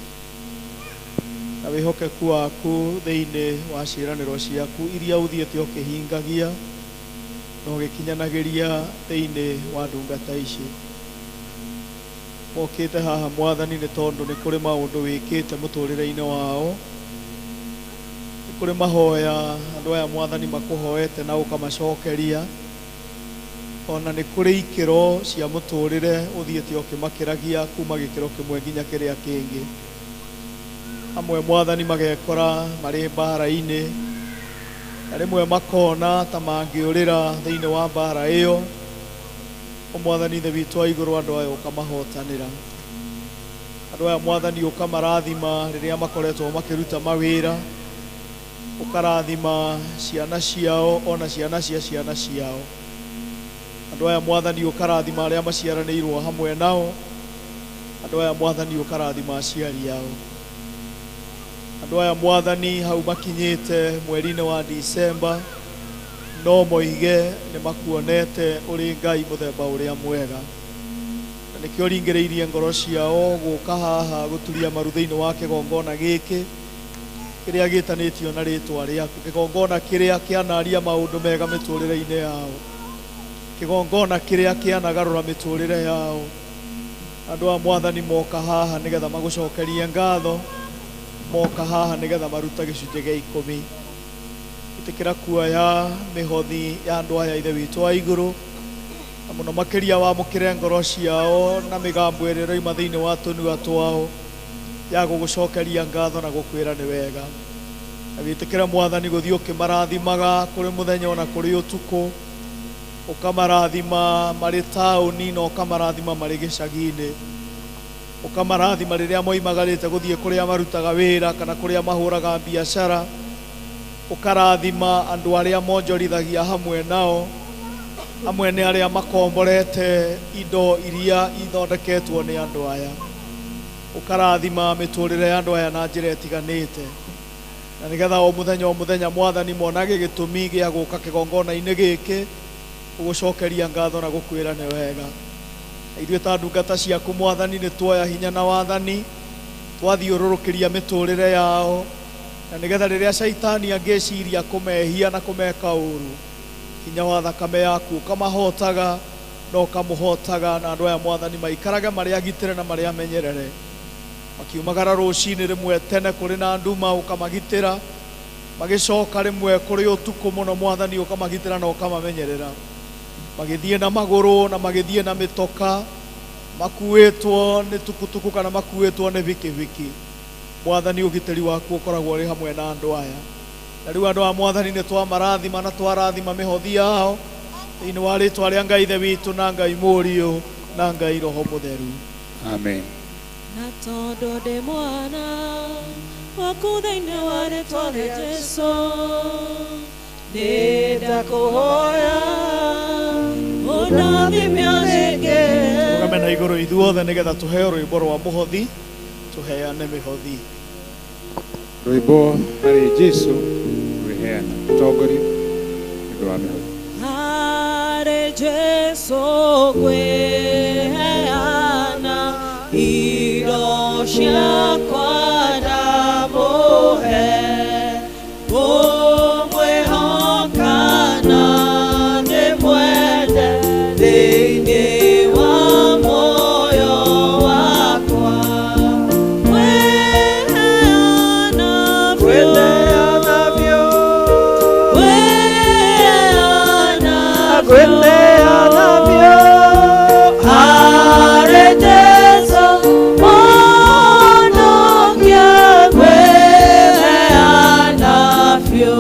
na wĩhokeku waku thĩinĩ wa ciĩranĩro ciaku iria ũthiĩte ũkĩhingagia na ũgĩkinyanagĩria thĩinĩ wa ndungata ici. Mokĩte haha Mwathani nĩ tondũ nĩ kũrĩ maũndũ wĩkĩte mũtũrĩre-inĩ wao, nĩ kũrĩ mahoya andũ aya Mwathani makũhoete na ũkamacokeria, ona nĩ kũrĩ ikĩro cia mũtũrĩre ũthiĩte ũkĩmakĩragia kuma gĩkĩro kĩmwe nginya kĩrĩa kĩngĩ. Amwe Mwathani magekora marĩ mbara-inĩ, na rĩmwe makona ta mangĩũrĩra thĩinĩ wa mbara ĩyo. O Mwathani Ithe witũ wa igũrũ, andũ aya ũkamahotanĩra. Andũ aya Mwathani ũkamarathima rĩrĩa makoretwo makĩruta mawĩra, ũkarathima ciana ciao ona ciana cia ciana ciao. Andũ aya Mwathani ũkarathima arĩa maciaranĩirwo hamwe nao. Andũ aya Mwathani ũkarathima aciari ao. Andũ aya Mwathani hau makinyĩte mweri-inĩ wa Disemba no moige nĩ makuonete ũrĩ Ngai mũthemba ũrĩa mwega, na nĩkĩo ringĩrĩirie ngoro ciao gũka haha gũturia maru thĩinĩ wa kĩgongona gĩkĩ kĩrĩa gĩtanĩtio na rĩtwa rĩaku, kĩgongona kĩrĩa kĩanaria maũndũ mega mĩtũrĩre-inĩ yao, kĩgongona kĩrĩa kĩanagarũra mĩtũrĩre yao. Andũ a Mwathani moka haha nĩgetha magũcokerie ngatho, moka haha nĩgetha maruta gĩcunjĩ gĩa ikũmi. Ĩtĩkĩra kuoya mĩhothi ya andũ aya Ithe witũ wa igũrũ, na mũno makĩria wamũkĩre ngoro ciao na mĩgambo ĩrĩa ĩroima thĩinĩ wa tũnua twao ya gũgũcokeria ngatho na gũkwĩra nĩ wega. Na wĩtĩkĩre Mwathani gũthiĩ ũkĩmarathimaga kũrĩ mũthenya ona kũrĩ ũtukũ, ũkamarathima marĩ taũni na ũkamarathima marĩ gĩcagi-inĩ. Ũkamarathima rĩrĩa moimagarĩte gũthiĩ kũrĩa marutaga wĩra kana kũrĩa mahũraga biacara. Ũkarathima andũ arĩa monjorithagia hamwe nao, amwe nĩ arĩa makomborete indo iria ithondeketwo nĩ andũ aya. Ũkarathima mĩtũrĩre ya andũ aya na njĩra ĩtiganĩte, na nĩgetha o mũthenya o mũthenya, Mwathani, monage gĩtũmi gĩa gũka kĩgongona-inĩ gĩkĩ gũgũcokeria ngatho na gũkwĩra nĩ wega. Na ithuĩ ta ndungata ciaku, Mwathani, nĩ tuoya hinya na wathani twathiũrũrũkĩria mĩtũrĩre yao, na nĩgetha rĩrĩa caitani angĩciria kũmehia na kũmeka ũru, hinya wa thakame yaku ũkamahotaga na ũkamũhotaga, na andũ aya, Mwathani, maikarage marĩ agitĩre na marĩ amenyerere. Makiumagara rũcinĩ rĩmwe tene kũrĩ na nduma, ũkamagitĩra. Magĩcoka rĩmwe kũrĩ ũtukũ mũno, Mwathani, ũkamagitĩra na ũkamamenyerera. Magĩthiĩ na magũrũ na magĩthiĩ na mĩtoka, makuĩtwo nĩ tukutuku kana makuĩtwo nĩ bikibiki, Mwathani, ũgitĩri waku ũkoragwo ũrĩ hamwe na andũ aya. Na rĩu andũ a Mwathani nĩ twamarathima na twarathima mĩhothi yao thĩinĩ wa rĩtwa rĩa Ngai Ithe witũ na Ngai Mũriũ na Ngai Roho Mũtheru. Amen. Na tondũ ndĩ mwana waku thĩinĩ wa rĩtwa rĩa Jesũ, nĩ ndakũhoya ũndathime o rĩngĩ. Tũrũgame na igũrũ ithuothe nĩgetha tũheo rwĩmbo rwa mũhothi, tũheane mĩhothi. Rwĩmbo harĩ Jesu rwĩheana ũtongoria nĩ ũndũ wa mĩhothi. Harĩ Jesũ ngwĩheana indo ciakwa, ndamũhe, ngũmwĩhoka na ndĩmwende thĩinĩ wa muoyo wakwa. Ngwĩheana biũ, ngwĩheana biũ harĩ Jesũ Mũhonokia, ngwĩheana biũ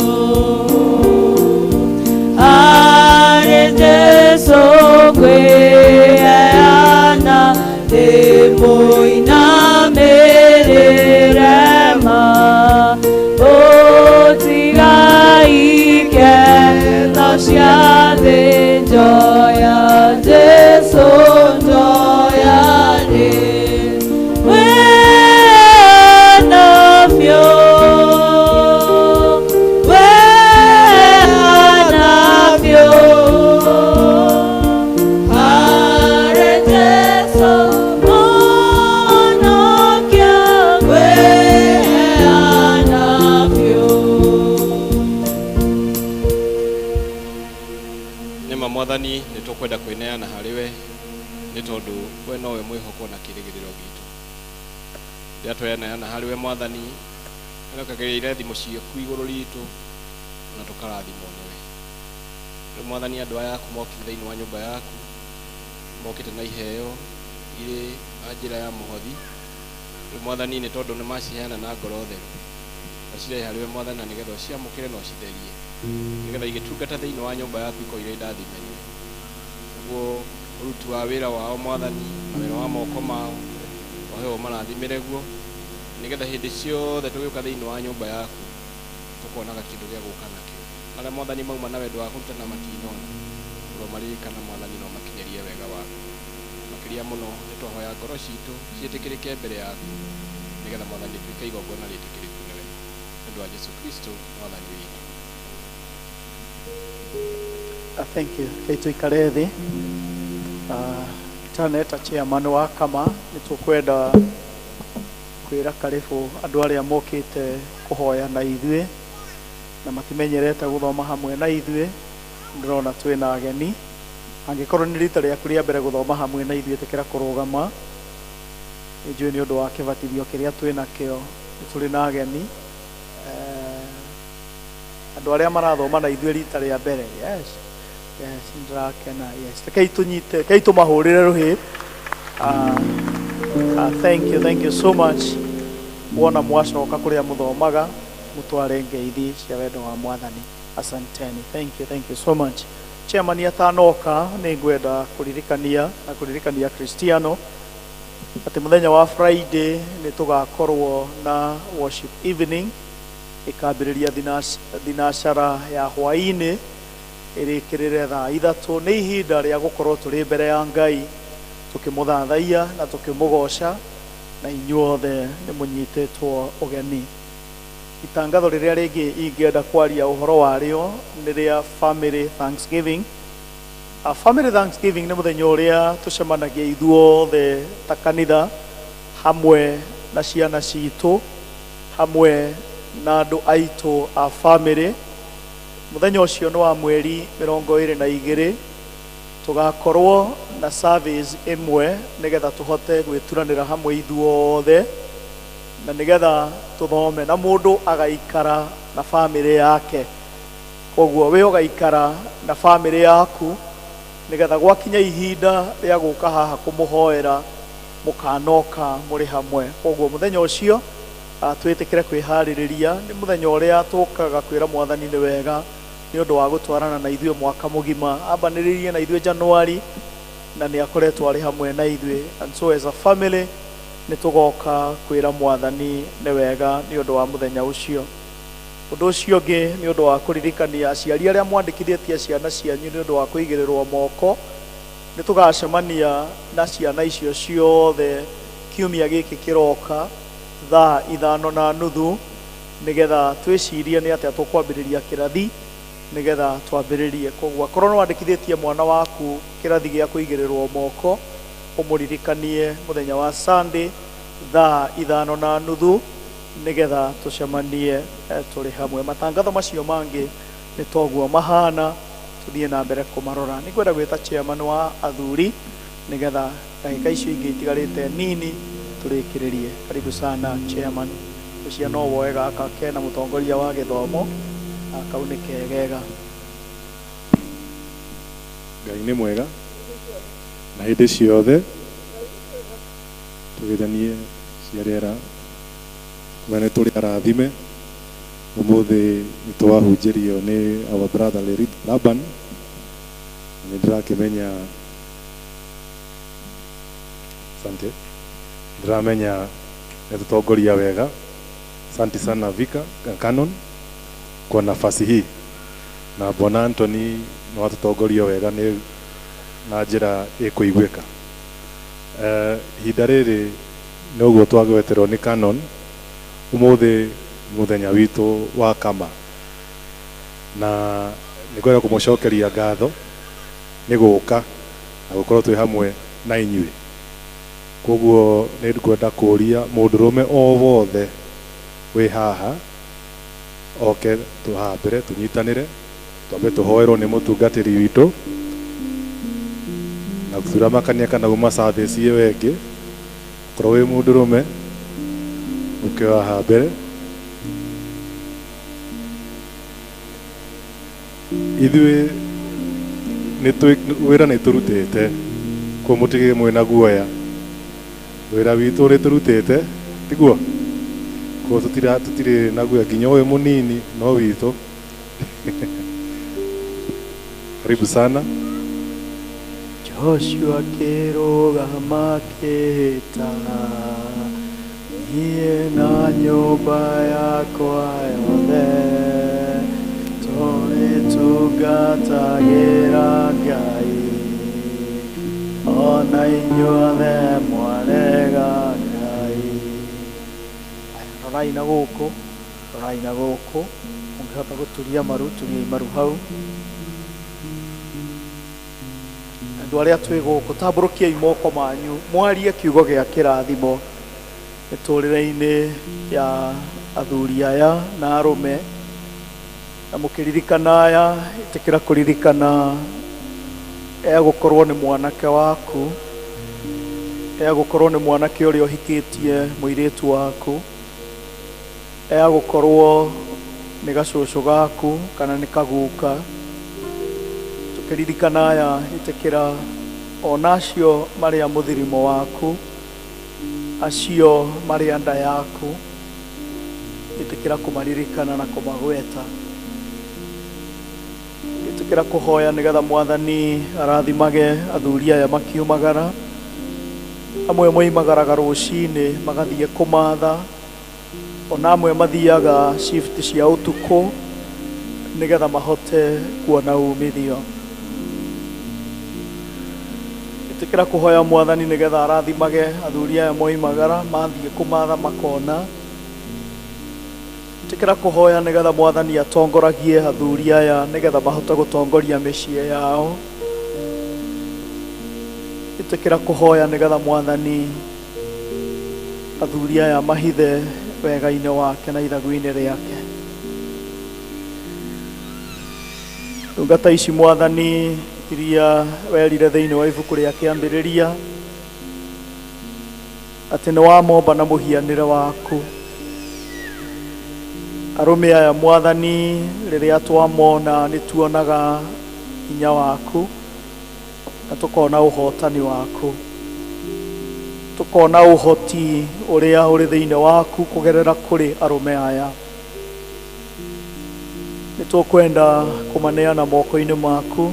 harĩ Jesũ, ngwĩheana ndĩmũinamĩrĩre ma ũtigaike no cia thĩ, njoya Jesũ, njoya rĩ, ngwĩheana biũ, ngwĩheana biũ harĩ Jesũ Mũhonokia, ngwĩheana biũ. Nĩma Mwathani, nĩ tũkwenda kwĩneana harĩ we nĩ tondũ we nowe mwĩhoko na kĩrĩgĩrĩro gitũ. Rĩrĩa tweneana harĩ we, Mwathani, nĩũkagĩrĩire irathimo ciaku igũrũ ritũ na tũkarathimwo nĩwe. Rĩu, Mwathani, andũ aya aku mokire thĩinĩ wa nyũmba yaku, mokĩte na iheo irĩ na njĩra ya mũhothi. Rĩu, Mwathani, nĩ tondũ nĩ maciheana na ngoro theru, wacirehe harĩ we, Mwathani, na nĩgetha ũciamũkĩre na ũcitherie, nĩgetha igĩtungata thĩinĩ wa nyũmba yaku ikorwo irĩ ndathime nĩwe. Nĩguo ũruti wa wĩra wao, Mwathani, na wĩra wa moko mao ohe ũmarathimĩre guo, nĩgetha hĩndĩ ciothe tũgĩũka thĩinĩ wa nyũmba yaku tũkonaga kĩndũ gĩa gũka nakĩo. Arĩa, Mwathani, mauma na wendo wa kũrutana matinona, ũromaririkana, Mwathani, na ũmakinyĩrie wega waku makĩria mũno. Nĩ twahoya ngoro citũ ciĩtĩkĩrĩke mbere yaku, nĩgetha, Mwathani, tuĩke igongona rĩtĩkĩrĩku nĩwe, nĩ ũndũ wa Jesu Kristo Mwathani witũ. Thank you. Reke tuikare thĩ. Taneta chairman wa kama, nĩ tũkwenda kwĩra karibu andũ arĩa mokĩte kũhoya na ithuĩ na matimenyerete gũthoma hamwe na ithuĩ. Ndĩrona twĩna ageni. Angĩkorwo nĩ rita rĩaku rĩa mbere gũthoma hamwe na ithuĩ, ĩtĩkĩra kũrũgama. Nĩ njũĩ nĩ ũndũ wa kĩbatithio kĩrĩa twĩ nakĩo, nĩ tũrĩ na ageni. Andũ arĩa marathoma na ithuĩ rita rĩa mbere, yes, nĩndĩrakena. Yes, rekei tũnyite, rekei tũmahũrĩre rũhĩ. Thank you, thank you so much. Wona mwacoka kũrĩa mũthomaga, mũtware ngeithi cia wendo wa Mwathani. Asanteni, thank you, thank you so much. Chairman atanoka, nĩ ngwenda kũririkania na kũririkania Kristiano Atĩ mũthenya wa Friday nĩ tũgakorwo na worship evening ĩkambĩrĩria thinacara ya hwaĩ-inĩ ĩrĩkĩrĩre thaa 3. Nĩ ihinda rĩa gũkorwo tũrĩ mbere ya Ngai tũkĩmũthathaiya na tũkĩmũgoca, na inyuothe nĩ mũnyitĩtwo ũgeni. Itangatho rĩrĩa rĩngĩ ingĩenda kwaria ũhoro warĩo nĩ rĩa family thanksgiving. A family thanksgiving nĩ mũthenya ũrĩa tũcemanagia ithuothe ta kanitha hamwe na ciana citũ, hamwe na andũ aitũ a family. Mũthenya ũcio nĩ wa mweri 22. Tũgakorwo na service ĩmwe nĩgetha tũhote gwĩturanĩra hamwe ithuothe na nĩgetha tũthome, na mũndũ agaikara na family yake. Koguo we ũgaikara na family yaku nĩgetha gwakinya ihinda rĩa gũka haha kũmũhoera mũkanoka mũrĩ hamwe. Koguo mũthenya ũcio twĩtĩkĩre kwĩharĩrĩria. Nĩ mũthenya ũrĩa tũkaga kwĩra Mwathani nĩ wega nĩ ũndũ wa gũtwarana na ithuĩ mwaka mũgima. Ambanĩrĩrie na ithuĩ Januari na nĩ akoretwo arĩ hamwe na ithuĩ, and so as a family nĩ tũgoka kwĩra Mwathani nĩ wega nĩ ũndũ wa mũthenya ũcio. Ũndũ ũcio ũngĩ nĩ ũndũ wa kũririkania aciari arĩa mwandĩkithĩtie ciana cianyu nĩ ũndũ wa kũigĩrĩrwo moko, nĩ tũgacemania na ciana icio ciothe kiumia gĩkĩ kĩroka thaa 5:30 nĩgetha twĩcirie nĩ atĩa tũkwambĩrĩria kĩrathi nĩgetha twambĩrĩrie. Koguo akorwo nĩ wandĩkithĩtie mwana waku kĩrathi gĩa kũigĩrĩrwo moko, ũmũririkanie mũthenya wa Sunday thaa 5:30 nĩgetha tũcemanie tũrĩ hamwe. Matangatho macio mangĩ nĩ toguo mahana, tũthiĩ na mbere kũmarora. Nĩ ngwenda gwĩta chairman wa athuri nĩgetha ndagĩka icio ingĩ itigarĩte nini tũrĩkĩrĩrie. Karibu sana, chairman. Ũcio no woe gaka kena mũtongoria wa gĩthomo, kau nĩ kegega. Ngai nĩ mwega na hĩndĩ ciothe. Tũgeithanie cia rĩera kuga nĩ tũrĩ arathime. Ũmũthĩ nĩ twahunjĩrio nĩ our brother Lerid Laban, na nĩ ndĩrakĩmenya, asante, ndĩramenya nĩ tũtongoria wega. Asante sana, Vika Canon, kwa nafasi hii, na Bwana Anthony nĩ watũtongoria wega nĩ na njĩra ĩkũiguĩka. Ihinda rĩrĩ nĩ ũguo twagweterwo nĩ Canon, ũmũthĩ mũthenya witũ wa kama, na nĩ ngwenda kũmũcokeria ngatho nĩ gũka na gũkorwo twĩ hamwe na inyuĩ. Koguo nĩ ngwenda kũria mũndũrũme o wothe wĩ haha oke haha mbere tũnyitanĩre, twambe tũhoerwo nĩ mũtungatĩri witũ na tũtiramakania kana uma service ĩyo ĩngĩ. Korwo wĩ mũndũrũme, ũke haha mbere. Ithuĩ nĩ wĩra nĩ tũrutĩte, koguo mũtige mwĩna guoya. Wĩra witũ nĩ tũrutĩte, tiguo? Koguo tũtirĩ na guoya, nginya ũyũ mũnini no witũ. Karibu sana. Joshua akĩrũgama akĩhĩta, niĩ na nyũmba yakwa yothe tũrĩtungatagĩra Ngai, ona inyuothe mwarega Ngai. Aya, rorai na gũkũ, rorai na gũkũ. Ũngĩhota gũturia maru, turiai maru hau. Andũ arĩa twĩ gũkũ, tambũrũkiai moko manyu mwarie kiugo gĩa kĩrathimo mĩtũrĩre-inĩ ya athuri aya na arũme, na mũkĩririkana aya, ĩtĩkĩra kũririkana egũkorwo nĩ mwanake waku, egũkorwo nĩ mwanake ũrĩa ũhikĩtie mũirĩtu waku, egũkorwo nĩ gacũcũ gaku kana nĩ kaguka. Tũkĩririkana aya, ĩtĩkĩra ona acio marĩ a mũthirimo waku, acio marĩ a nda yaku, ĩtĩkĩra kũmaririkana na kũmagweta. Ĩtĩkĩra kũhoya nĩgetha Mwathani arathimage athuri aya makiumagara. Amwe moimagaraga rũcinĩ magathiĩ kũmatha, ona amwe mathiaga shift cia ũtukũ nĩgetha mahote kuona umithio. Ĩtĩkĩra kũhoya Mwathani nĩgetha arathimage athuri aya moimagara mathiĩ kũmatha makona. Ĩtĩkĩra kũhoya nĩgetha Mwathani atongoragie athuri aya nĩgetha mahote gũtongoria mĩciĩ yao. Ĩtĩkĩra kũhoya nĩgetha Mwathani athuri aya mahithe wega-inĩ wake na ithagu-inĩ rĩake. Ndungata ici Mwathani iria werire thĩinĩ wa ibuku rĩa kĩambĩrĩria atĩ nĩ wamomba na mũhianĩre waku. Arũme aya Mwathani rĩrĩa twamona nĩ tuonaga hinya waku na tũkona ũhotani waku, tũkona ũhoti ũrĩa ũrĩ thĩinĩ waku kũgerera kũrĩ arũme aya. Nĩ tũkwenda kũmaneana moko-inĩ maku,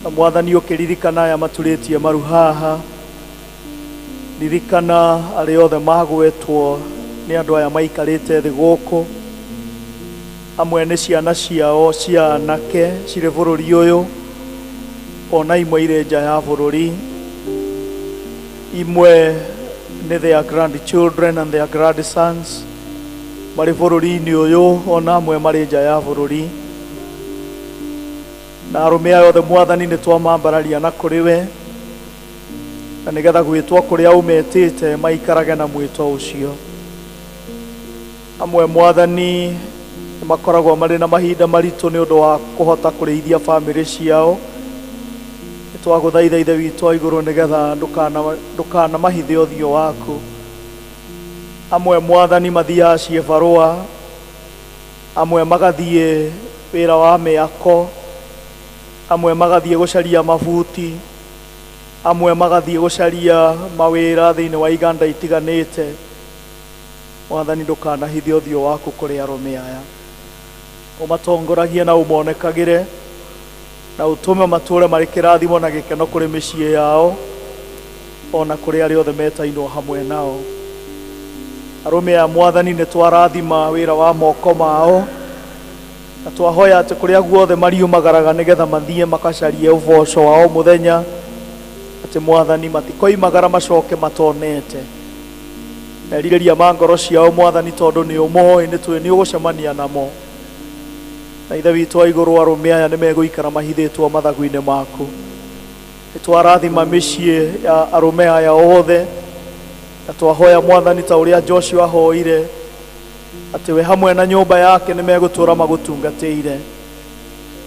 na Mwathani ũkĩririkana aya maturĩtie maru haha, ririkana arĩa othe magwetwo nĩ andũ aya maikarĩte thĩ gũkũ. Amwe nĩ ciana ciao cia anake cirĩ bũrũri ũyũ, ona imwe irĩ nja ya bũrũri. Imwe nĩ their grandchildren and their grandsons marĩ bũrũri-inĩ ũyũ, ona amwe marĩ nja ya bũrũri. Na arũme aya othe Mwathani nĩ twamambararia na kũrĩ we, na nĩgetha gwĩtwo kũrĩa ũmetĩte maikarage na mwĩto ũcio. Amwe Mwathani nĩ makoragwo marĩ na mahinda maritũ nĩ ũndũ wa kũhota kũrĩithia bamĩrĩ ciao. Nĩ twagũthaitha Ithe witũ wa igũrũ nĩgetha ndũkanamahithe ũthiũ waku. Amwe Mwathani mathiaga ciĩbarũa, amwe magathiĩ wĩra wa mĩako, amwe magathiĩ gũcaria mabuti, amwe magathiĩ gũcaria mawĩra thĩinĩ wa iganda itiganĩte. Mwathani ndũkanahithe ũthiũ waku kũrĩ arũme aya, ũmatongoragie na ũmonekagĩre, na ũtũme matũũre marĩ kĩrathimo na gĩkeno kũrĩ mĩciĩ yao, ona kũrĩ arĩa othe metainwo hamwe nao. Arũme aya Mwathani nĩ twarathima wĩra wa moko mao, na twahoya atĩ kũrĩa guothe mariumagaraga nĩgetha mathiĩ makacarie ũboco wao mũthenya, atĩ Mwathani matikoimagara macoke matonete. Merirĩria ma ngoro ciao Mwathani, tondũ nĩ ũmoĩ, nĩ tũĩ nĩ ũgũcemania namo. Na Ithe witũ wa igũrũ, arũme aya nĩ megũikara mahithĩtwo mathagu-inĩ maku. Nĩ twarathima mĩciĩ ya arũme aya othe, na twahoya Mwathani ta ũrĩa Joshua ahoire atĩ we hamwe na nyũmba yake nĩ megũtũũra magũtungatĩire.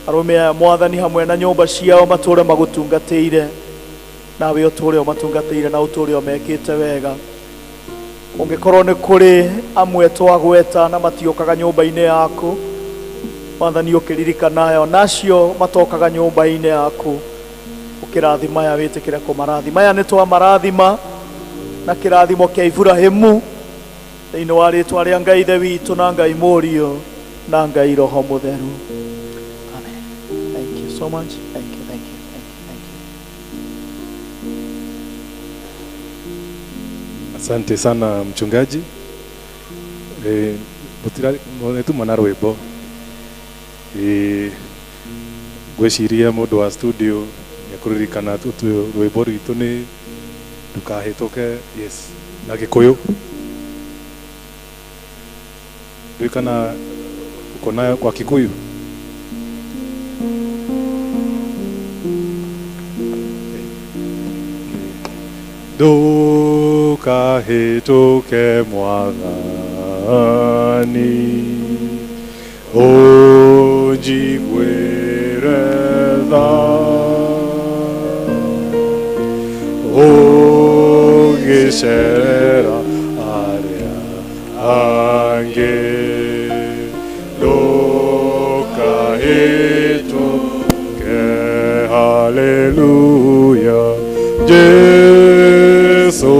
Arũme aya Mwathani hamwe na nyũmba ciao matũũre magũtungatĩire, nawe ũtũũre ũmatungatĩire na ũtũũre ũmekĩte wega. Ũngĩkorwo nĩ kũrĩ amwe twagweta na matiũkaga nyũmba-inĩ yaku, Mwathani ũkĩririkana aya onacio matokaga nyũmba-inĩ yaku, ũkĩrathima aya wĩtĩkĩre kũmarathima. Aya nĩ twamarathima na kĩrathimo kĩa Iburahĩmu thĩinĩ wa rĩtwa rĩa Ngai Ithe witũ na Ngai Mũriũ na Ngai Roho Mũtheru. Amen. Thank you so much. Thank you, thank you, thank you, thank you. Asante sana mchungaji. Tuma na rwĩmbo. Ngwĩciria mũndũ wa studio nĩekũririkana rwĩmbo rwitũ nĩ ndũkahĩtũke, yes, na Gĩkũyũ. Ndiũĩ kana uko nayo kwa Kikuyu. Ndũkahĩtũke Mwathani, ũnjiguĩre tha, ũgĩcerera arĩa angĩ. Ndũkahĩtũke, haleluya, Jesu,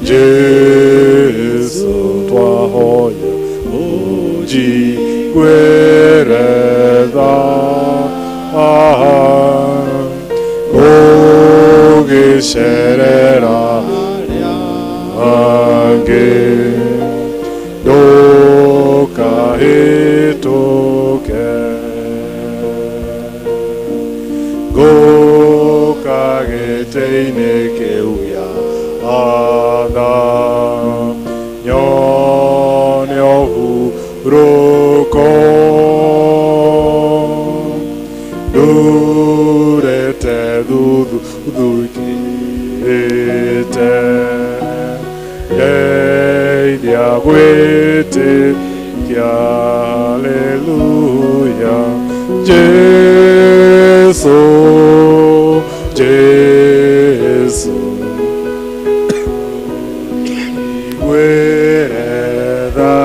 Jesu, twahoya ũnjiguĩre tha, Ũgĩcerera angĩ ndũkahĩtũke ngũka gĩtĩ-inĩ kĩu gĩa tha nyone ũhurũko ndurĩte thuthuthukĩte ndeithia gwĩtĩkia haleluya Jesu Jesu iguĩre tha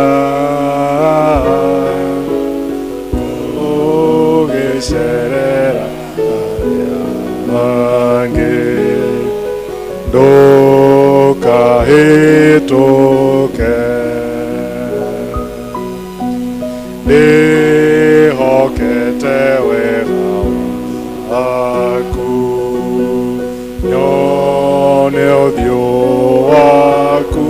ũgĩcerera arĩa angĩ ndũkahĩtũke ndĩhokete wega waku nyone ũthiũ waku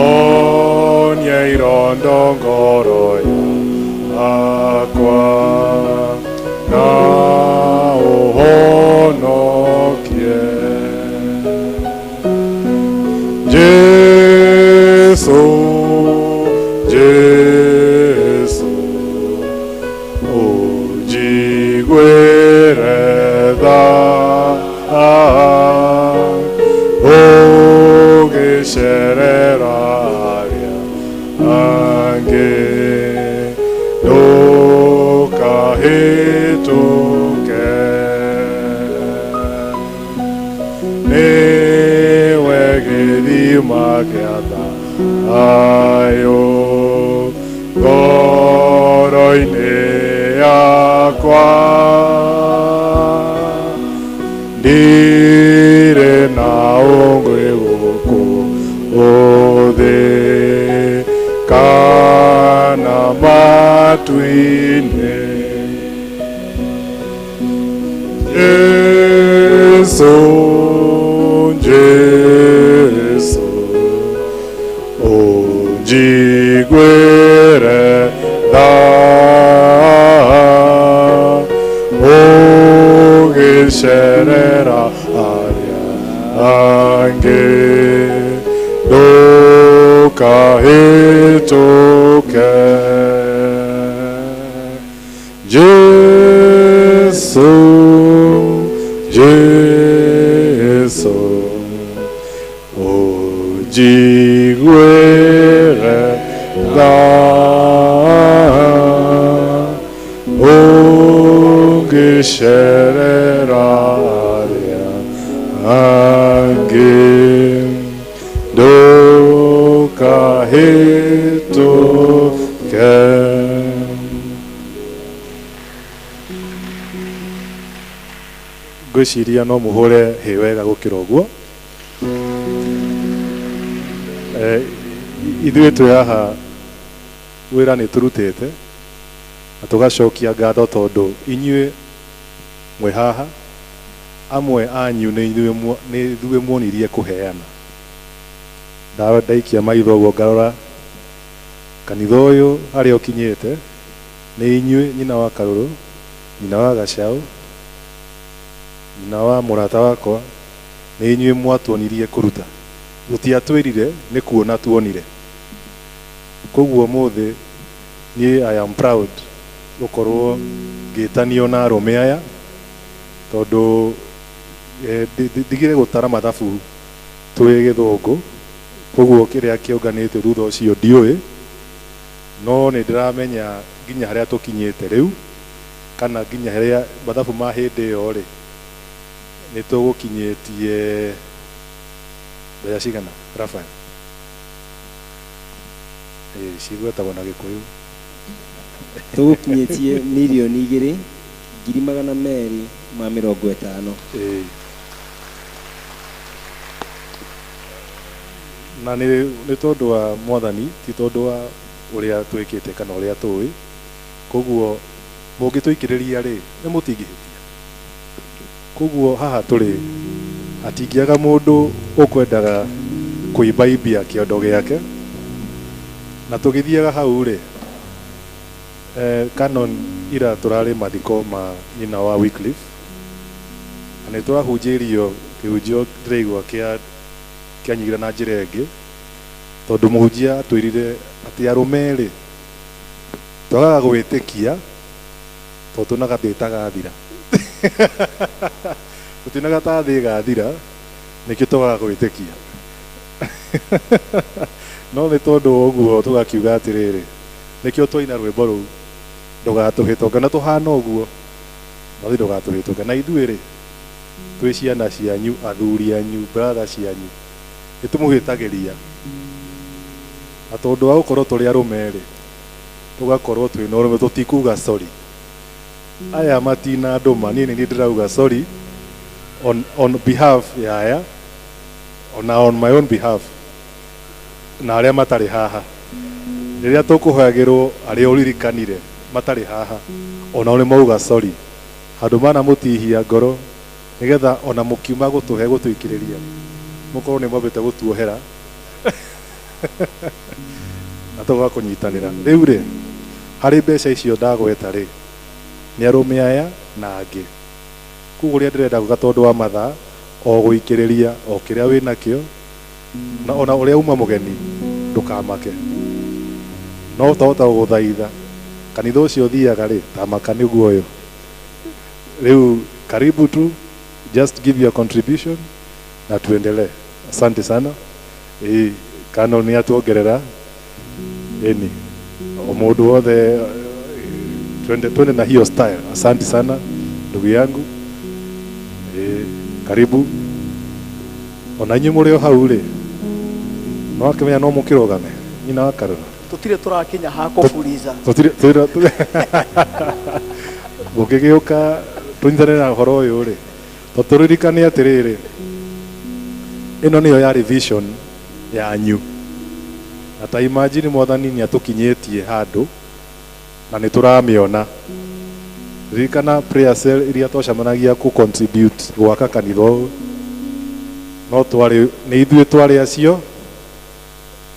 onie irondo ngoro yakwa na ũhonokie Jesu Jesu ũnjiguĩre tha ũgĩcerera arĩa angĩ ndũkahĩtũke nĩwe gĩthima gĩa thayũ ngoro-inĩ yakwa ndirĩ na ũngĩ gũkũ thĩ kana matu-inĩ Jesu Jesu ũnjiguĩre tha ũgĩcerera arĩa angĩ ndũkahĩtũke Jesu Jesu ũnjiguĩre tha ũngĩcerera arĩa angĩ ndũkahĩtũke ngwĩciria no mũhũre hĩ wega gũkĩra ũguo ithuĩ twĩ haha wĩra nĩ tũrutĩte na tũgacokia ngatho tondũ inyuĩ mwĩ haha amwe anyu nĩ ithuĩ muonirie kũheana ndaikia maitho ũguo ngarora kanitha ũyũ harĩa ũkinyĩte nĩ inyuĩ nyina wa Karũrũ nyina wa Gacau nyina wa mũrata wakwa nĩ inyuĩ mwatuonirie kũruta gũtiatwĩrire nĩ kuona tuonire koguo ũmũthĩ niĩ I am proud gũkorwo ngĩtanio na arũme aya tondũ ndigire gũtara mathabu twĩ gĩthũngũ koguo kĩrĩa kĩũnganĩte thutha ũcio ndiũĩ no nĩ ndĩramenya nginya harĩa tũkinyĩte rĩu kana nginya harĩa mathabu ma hĩndĩ ĩyo rĩ nĩ tũgũkinyĩtie mbeca cigana Rafael cigwetagwo na Gĩkũyũ tũgũkinyĩtie 2,250,000 na nĩ tondũ wa mwathani ti tondũ wa ũrĩa twĩkĩte kana ũrĩa tũĩ koguo mũngĩtũikĩrĩria rĩ nĩ mũtingĩhĩtia Koguo haha tũrĩ hatingĩaga mũndũ ũkwendaga kũimbaimbia kĩondo gĩake. Na tũgĩthiaga hau rĩ, Canon ira tũrarĩ mathiko ma nyina wa Wycliffe, na nĩ tũrahunjĩirio kĩhunjio ndĩraigua kĩanyigĩra na njĩra ĩngĩ, tondũ mũhunjia atwĩrire atĩ arũme rĩ, twagaga gwĩtĩkia tondũ tuonaga thĩ ĩtagathira. Tũtionaga ta thĩ ĩgathira, nĩkĩo twagaga gwĩtĩkia. No nĩ tondũ wa ũguo tũgakiuga atĩrĩrĩ, nĩkĩo twaina rwĩmbo rũu, ndũgatũhĩtũke, na tũhana ũguo, Mwathi ndũgatũhĩtũke. Na ithuĩ rĩ, twĩ ciana cianyu, athuri anyu, brother cianyu, nĩ tũmũhĩtagĩria. Na tondũ wa gũkorwo tũrĩ arũme rĩ, tũgakorwo twĩna ũrũme, tũtikuga sorry. Aya matinandũma, niĩ nĩ niĩ ndĩrauga sorry on behalf ya aya, ona on my own behalf, na arĩa matarĩ haha. Rĩrĩa tũkũhoyagĩrwo arĩa ũririkanire matarĩ haha, onao nĩ mauga sorry. Handũ mana mũtihia ngoro, nĩgetha ona mũkiuma gũtũhe gũtũikĩrĩria, mũkorwo nĩ mwambĩte gũtuohera na tũgoka kũnyitanĩra. Rĩu rĩ, harĩ mbeca icio ndagweta rĩ, nĩ arũme aya na angĩ. Koguo ũrĩa ndĩrenda gwĩka tondũ wa mathaa, o gũikĩrĩria o kĩrĩa wĩnakĩo, na ona ũrĩa uma mũgeni ndũkamake. No twahota gũgũthaitha kanitha ũcio ũthiaga rĩ, tamaka nĩguo ũyũ. Rĩu karibu tu, just give your contribution na tuendelee. Asante sana. Canon nĩ atuongerera ĩni o mũndũ wothe, twende twende na hiyo style. Asante sana ndugu yangu. Karibu ona inyuĩ mũrĩ o hau rĩ, no akĩmenya no mũkĩrũgame nyina wa Karũra. Tũtirĩ tũrakinya ha kũburiza. Tũtirĩ gũkĩgĩũka tũnyitanĩre na ũhoro ũyũ rĩ, to tũririkane atĩrĩrĩ, ĩno nĩyo yarĩ vision yanyu, na ta imagine Mwathani nĩ atũkinyĩtie handũ na nĩ tũramĩona. Ririkana prayer cell iria twacemanagia kũ contribute gwaka kanitha ũyũ, no twarĩ nĩ ithuĩ twarĩ acio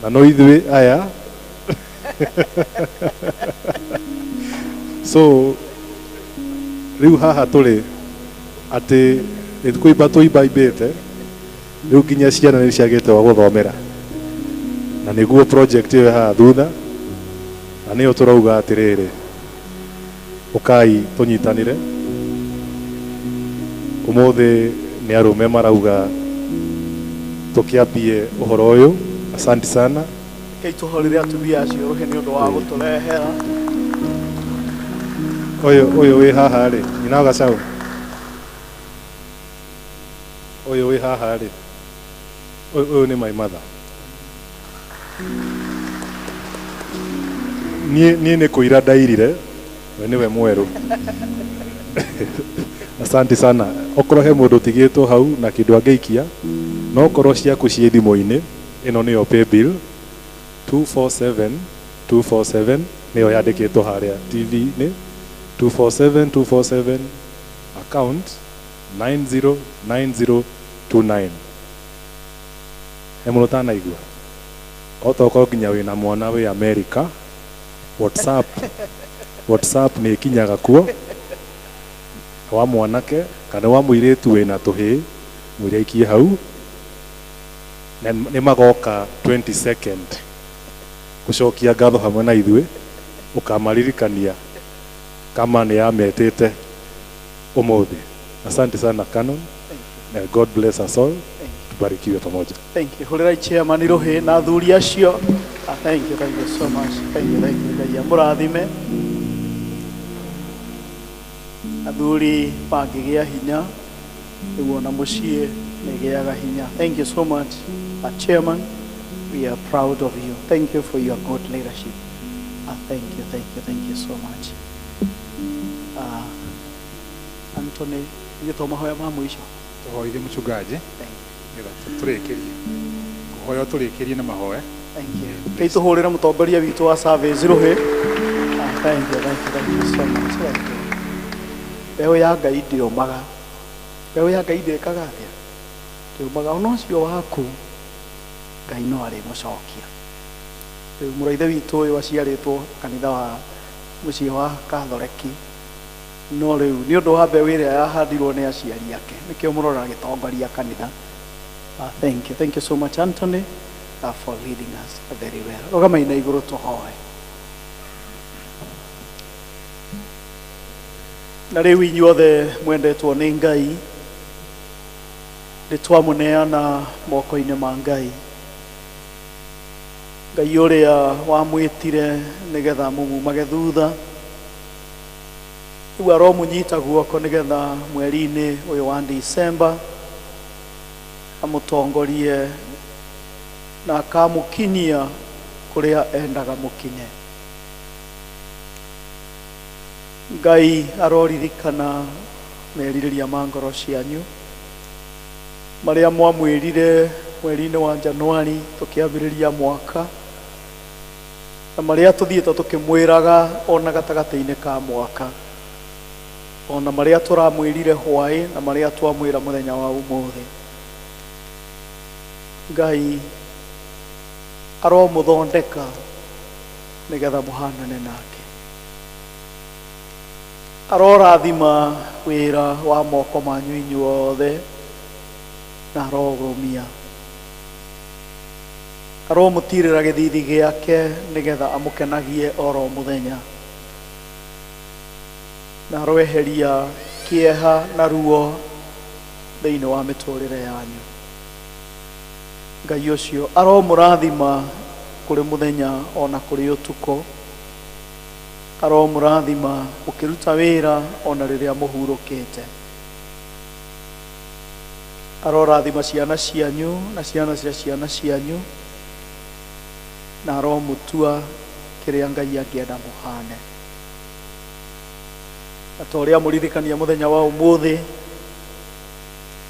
na no ithuĩ aya. So rĩu haha tũrĩ atĩ nĩ kũimba tũimbaimbĩte, rĩu nginya ciana nĩ ciagĩte wa gũthomera, na nĩguo project ĩyo haha thutha, na nĩyo tũrauga atĩrĩrĩ, ũkai tũnyitanĩre. Ũmũthĩ nĩ arũme marauga tũkĩambie ũhoro ũyũ. Asante sana. Rekei tũhũrĩre atumia acio rũhĩ nĩ ũndũ wa gũtũrehera. Ũyũ wĩ haha rĩ, nyina wa gacaũ ũyũ wĩ haha rĩ, ũyũ nĩ my mother. Niĩ nĩ kũira ndairire, we nĩwe mwerũ. Asante sana. Okorwo he mũndũ ũtigĩtwo hau na kĩndũ angĩikia, no okorwo ciaku ciĩ thimũ-inĩ, ĩno nĩyo paybill 247 247, nĩyo yandĩkĩtwo harĩa TV-inĩ, 247 247, account 909029. He mũndũ ũtanaigua, otokorwo nginya wĩna mwana wĩ America, WhatsApp nĩ ĩkinyaga kuo, wa mwanake kana wa mũirĩtu wĩna tũhĩĩ, mwĩre aikie hau, na nĩ magoka 22nd gũcokia ngatho hamwe na ithuĩ. Ũkamaririkania kama nĩ yametĩte ũmũthĩ. Asante sana Canon. God bless us all. Tubarikiwe pamoja. Thank you. Hũrĩrai chairman rũhĩ na athuri acio. Thank you, thank you so much. Thank you, thank you. Ngai amũrathime. Athuri mangĩgĩa hinya, nĩguo na mũciĩ nĩgĩaga hinya. Thank you so much, chairman. We are proud of you. Thank you for your good leadership. Thank you, thank you, thank you so much. Anthony, gĩtwo mahoya ma mũico. Tũhoithie mũchungaji nĩgetha tũrĩkĩrie kũhoya, tũrĩkĩrie na mahoya. Thank you. Rĩu tũhũrĩre mũtongoria witũ wa service rũhĩ. Thank you, thank you, thank you so much. Thank you. Mbeũ ya Ngai ndĩũmaga. Mbeũ ya Ngai ndĩkaga atĩa? Ndĩumaga. Ona ũcio waku Ngai no arĩmũcokia. Rĩu mũrũ wa ithe witũ ũyũ aciarĩtwo kanitha wa mũciĩ wa Katholeki, no rĩu nĩ ũndũ wa mbeũ ĩrĩa yahandirwo nĩ aciari ake, nĩkĩo mũrora agĩtongoria kanitha. Thank you, thank you so much, Anthony, for leading us very well. Rũgamai na igũrũ tũhoe. Na rĩu inyuothe mwendetwo nĩ Ngai, nĩ twamũneana moko-inĩ ma Ngai. Ngai ũrĩa wamwĩtire nĩgetha mũmumage thutha, rĩu aromũnyita guoko nĩgetha mweri-inĩ ũyũ wa Disemba amũtongorie na akamũkinyia kũrĩa endaga mũkinye. Ngai aroririkana merirĩria ma ngoro cianyu marĩa mwamwĩrire mweri-inĩ wa Januari tũkĩambĩrĩria mwaka, na marĩa tũthiĩte tũkĩmwĩraga ona gatagatĩ-inĩ ka mwaka, ona marĩa tũramwĩrire hwaĩ na marĩa twamwĩra mũthenya wa ũmũthĩ. Ngai aromũthondeka nĩgetha mũhanane nake. Arorathima wĩra wa moko manyu inyuothe na arorũmia. Aromũtirĩra gĩthithi gĩake nĩgetha amũkenagie oro mũthenya, na aroeheria kĩeha na ruo thĩinĩ wa mĩtũrĩre yanyu. Ngai ũcio aromũrathima kũrĩ mũthenya ona kũrĩ ũtukũ. Aromũrathima ũkĩruta wĩra ona rĩrĩa mũhurũkĩte. Arorathima ciana cianyu na ciana cia ciana cianyu, na aromũtua kĩrĩa Ngai angĩenda mũhane. Na ta ũrĩa mũririkania mũthenya wa ũmũthĩ,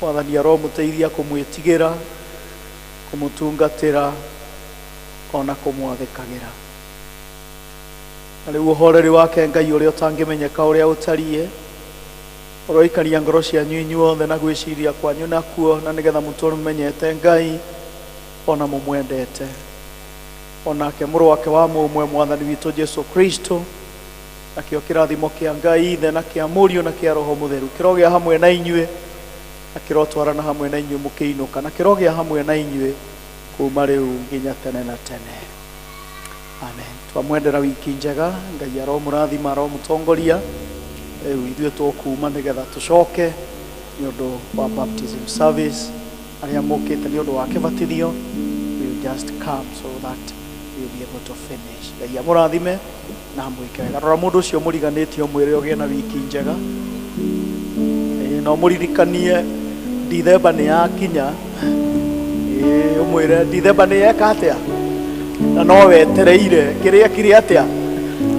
Mwathani aromũteithia kũmwĩtigĩra, kũmũtungatĩra ona kũmwathĩkagĩra. Na rĩu ũhoreri wake Ngai ũrĩa ũtangĩmenyeka ũrĩa ũtariĩ, ũroikaria ngoro cianyu inyuothe na gwĩciria kwanyu nakuo, na nĩgetha mũtũre mũmenyete Ngai ona mũmwendete. Onake mũrũ wake wa mũmwe Mwathani witũ Jesu Kristo, nakĩo kĩrathimo kĩa Ngai Ithe na kĩa Mũriũ na kĩa Roho Mũtheru kĩrogĩa hamwe na inyuĩ, na kĩrotwarana hamwe na inyuĩ mũkĩinũka, na kĩrogĩa hamwe na inyuĩ kuma rĩu nginya tene na tene. Amen. Twamwendera wiki njega. Ngai aromũrathima, aromũtongoria. Rĩu ithuĩ tũkuma nĩgetha tũcoke nĩ ũndũ wa baptism service. Arĩa mokĩte nĩ ũndũ wa kĩbatithio, we will just come so that we will be able to finish. Ngai amũrathime na amwĩke wega. Rora mũndũ ũcio mũriganĩtie ũmwĩre ũgĩe na wiki njega. Ĩĩ, no mũririkanie Dithemba nĩ yakinya. Ĩĩ, ũmwĩre Dithemba nĩ yeka atĩa, na no wetereire kĩrĩa kĩrĩ atĩa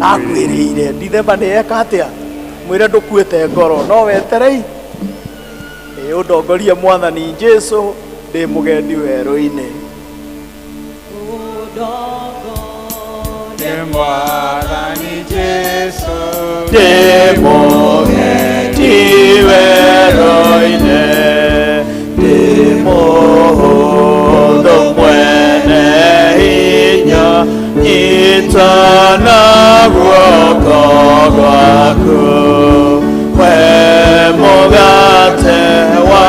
akwĩrĩire. Dithemba nĩ yeka atĩa, mwĩre ndũkuĩte ngoro, no weterei. Ĩĩ, ũndongorie Mwathani Jesu, ndĩ mũgendi werũ-inĩ. Nĩ Mwathani Jesu, ndĩ mũgendi werũ-inĩ, ndĩ mũhũthũ mwene hinya, nyita na guoko gwaku. We mũgate wa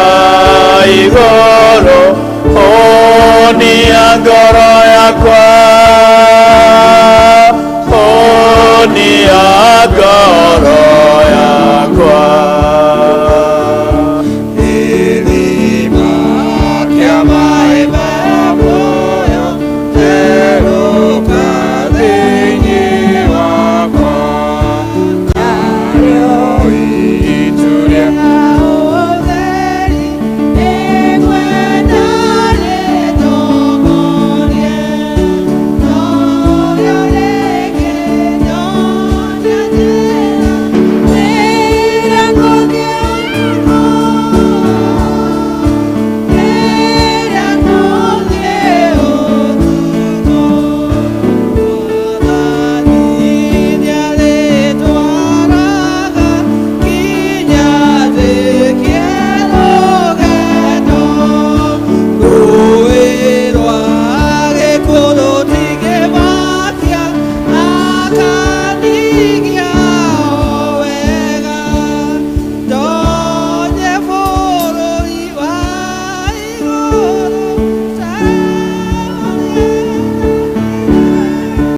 igũrũ, hũnia ngoro yakwa.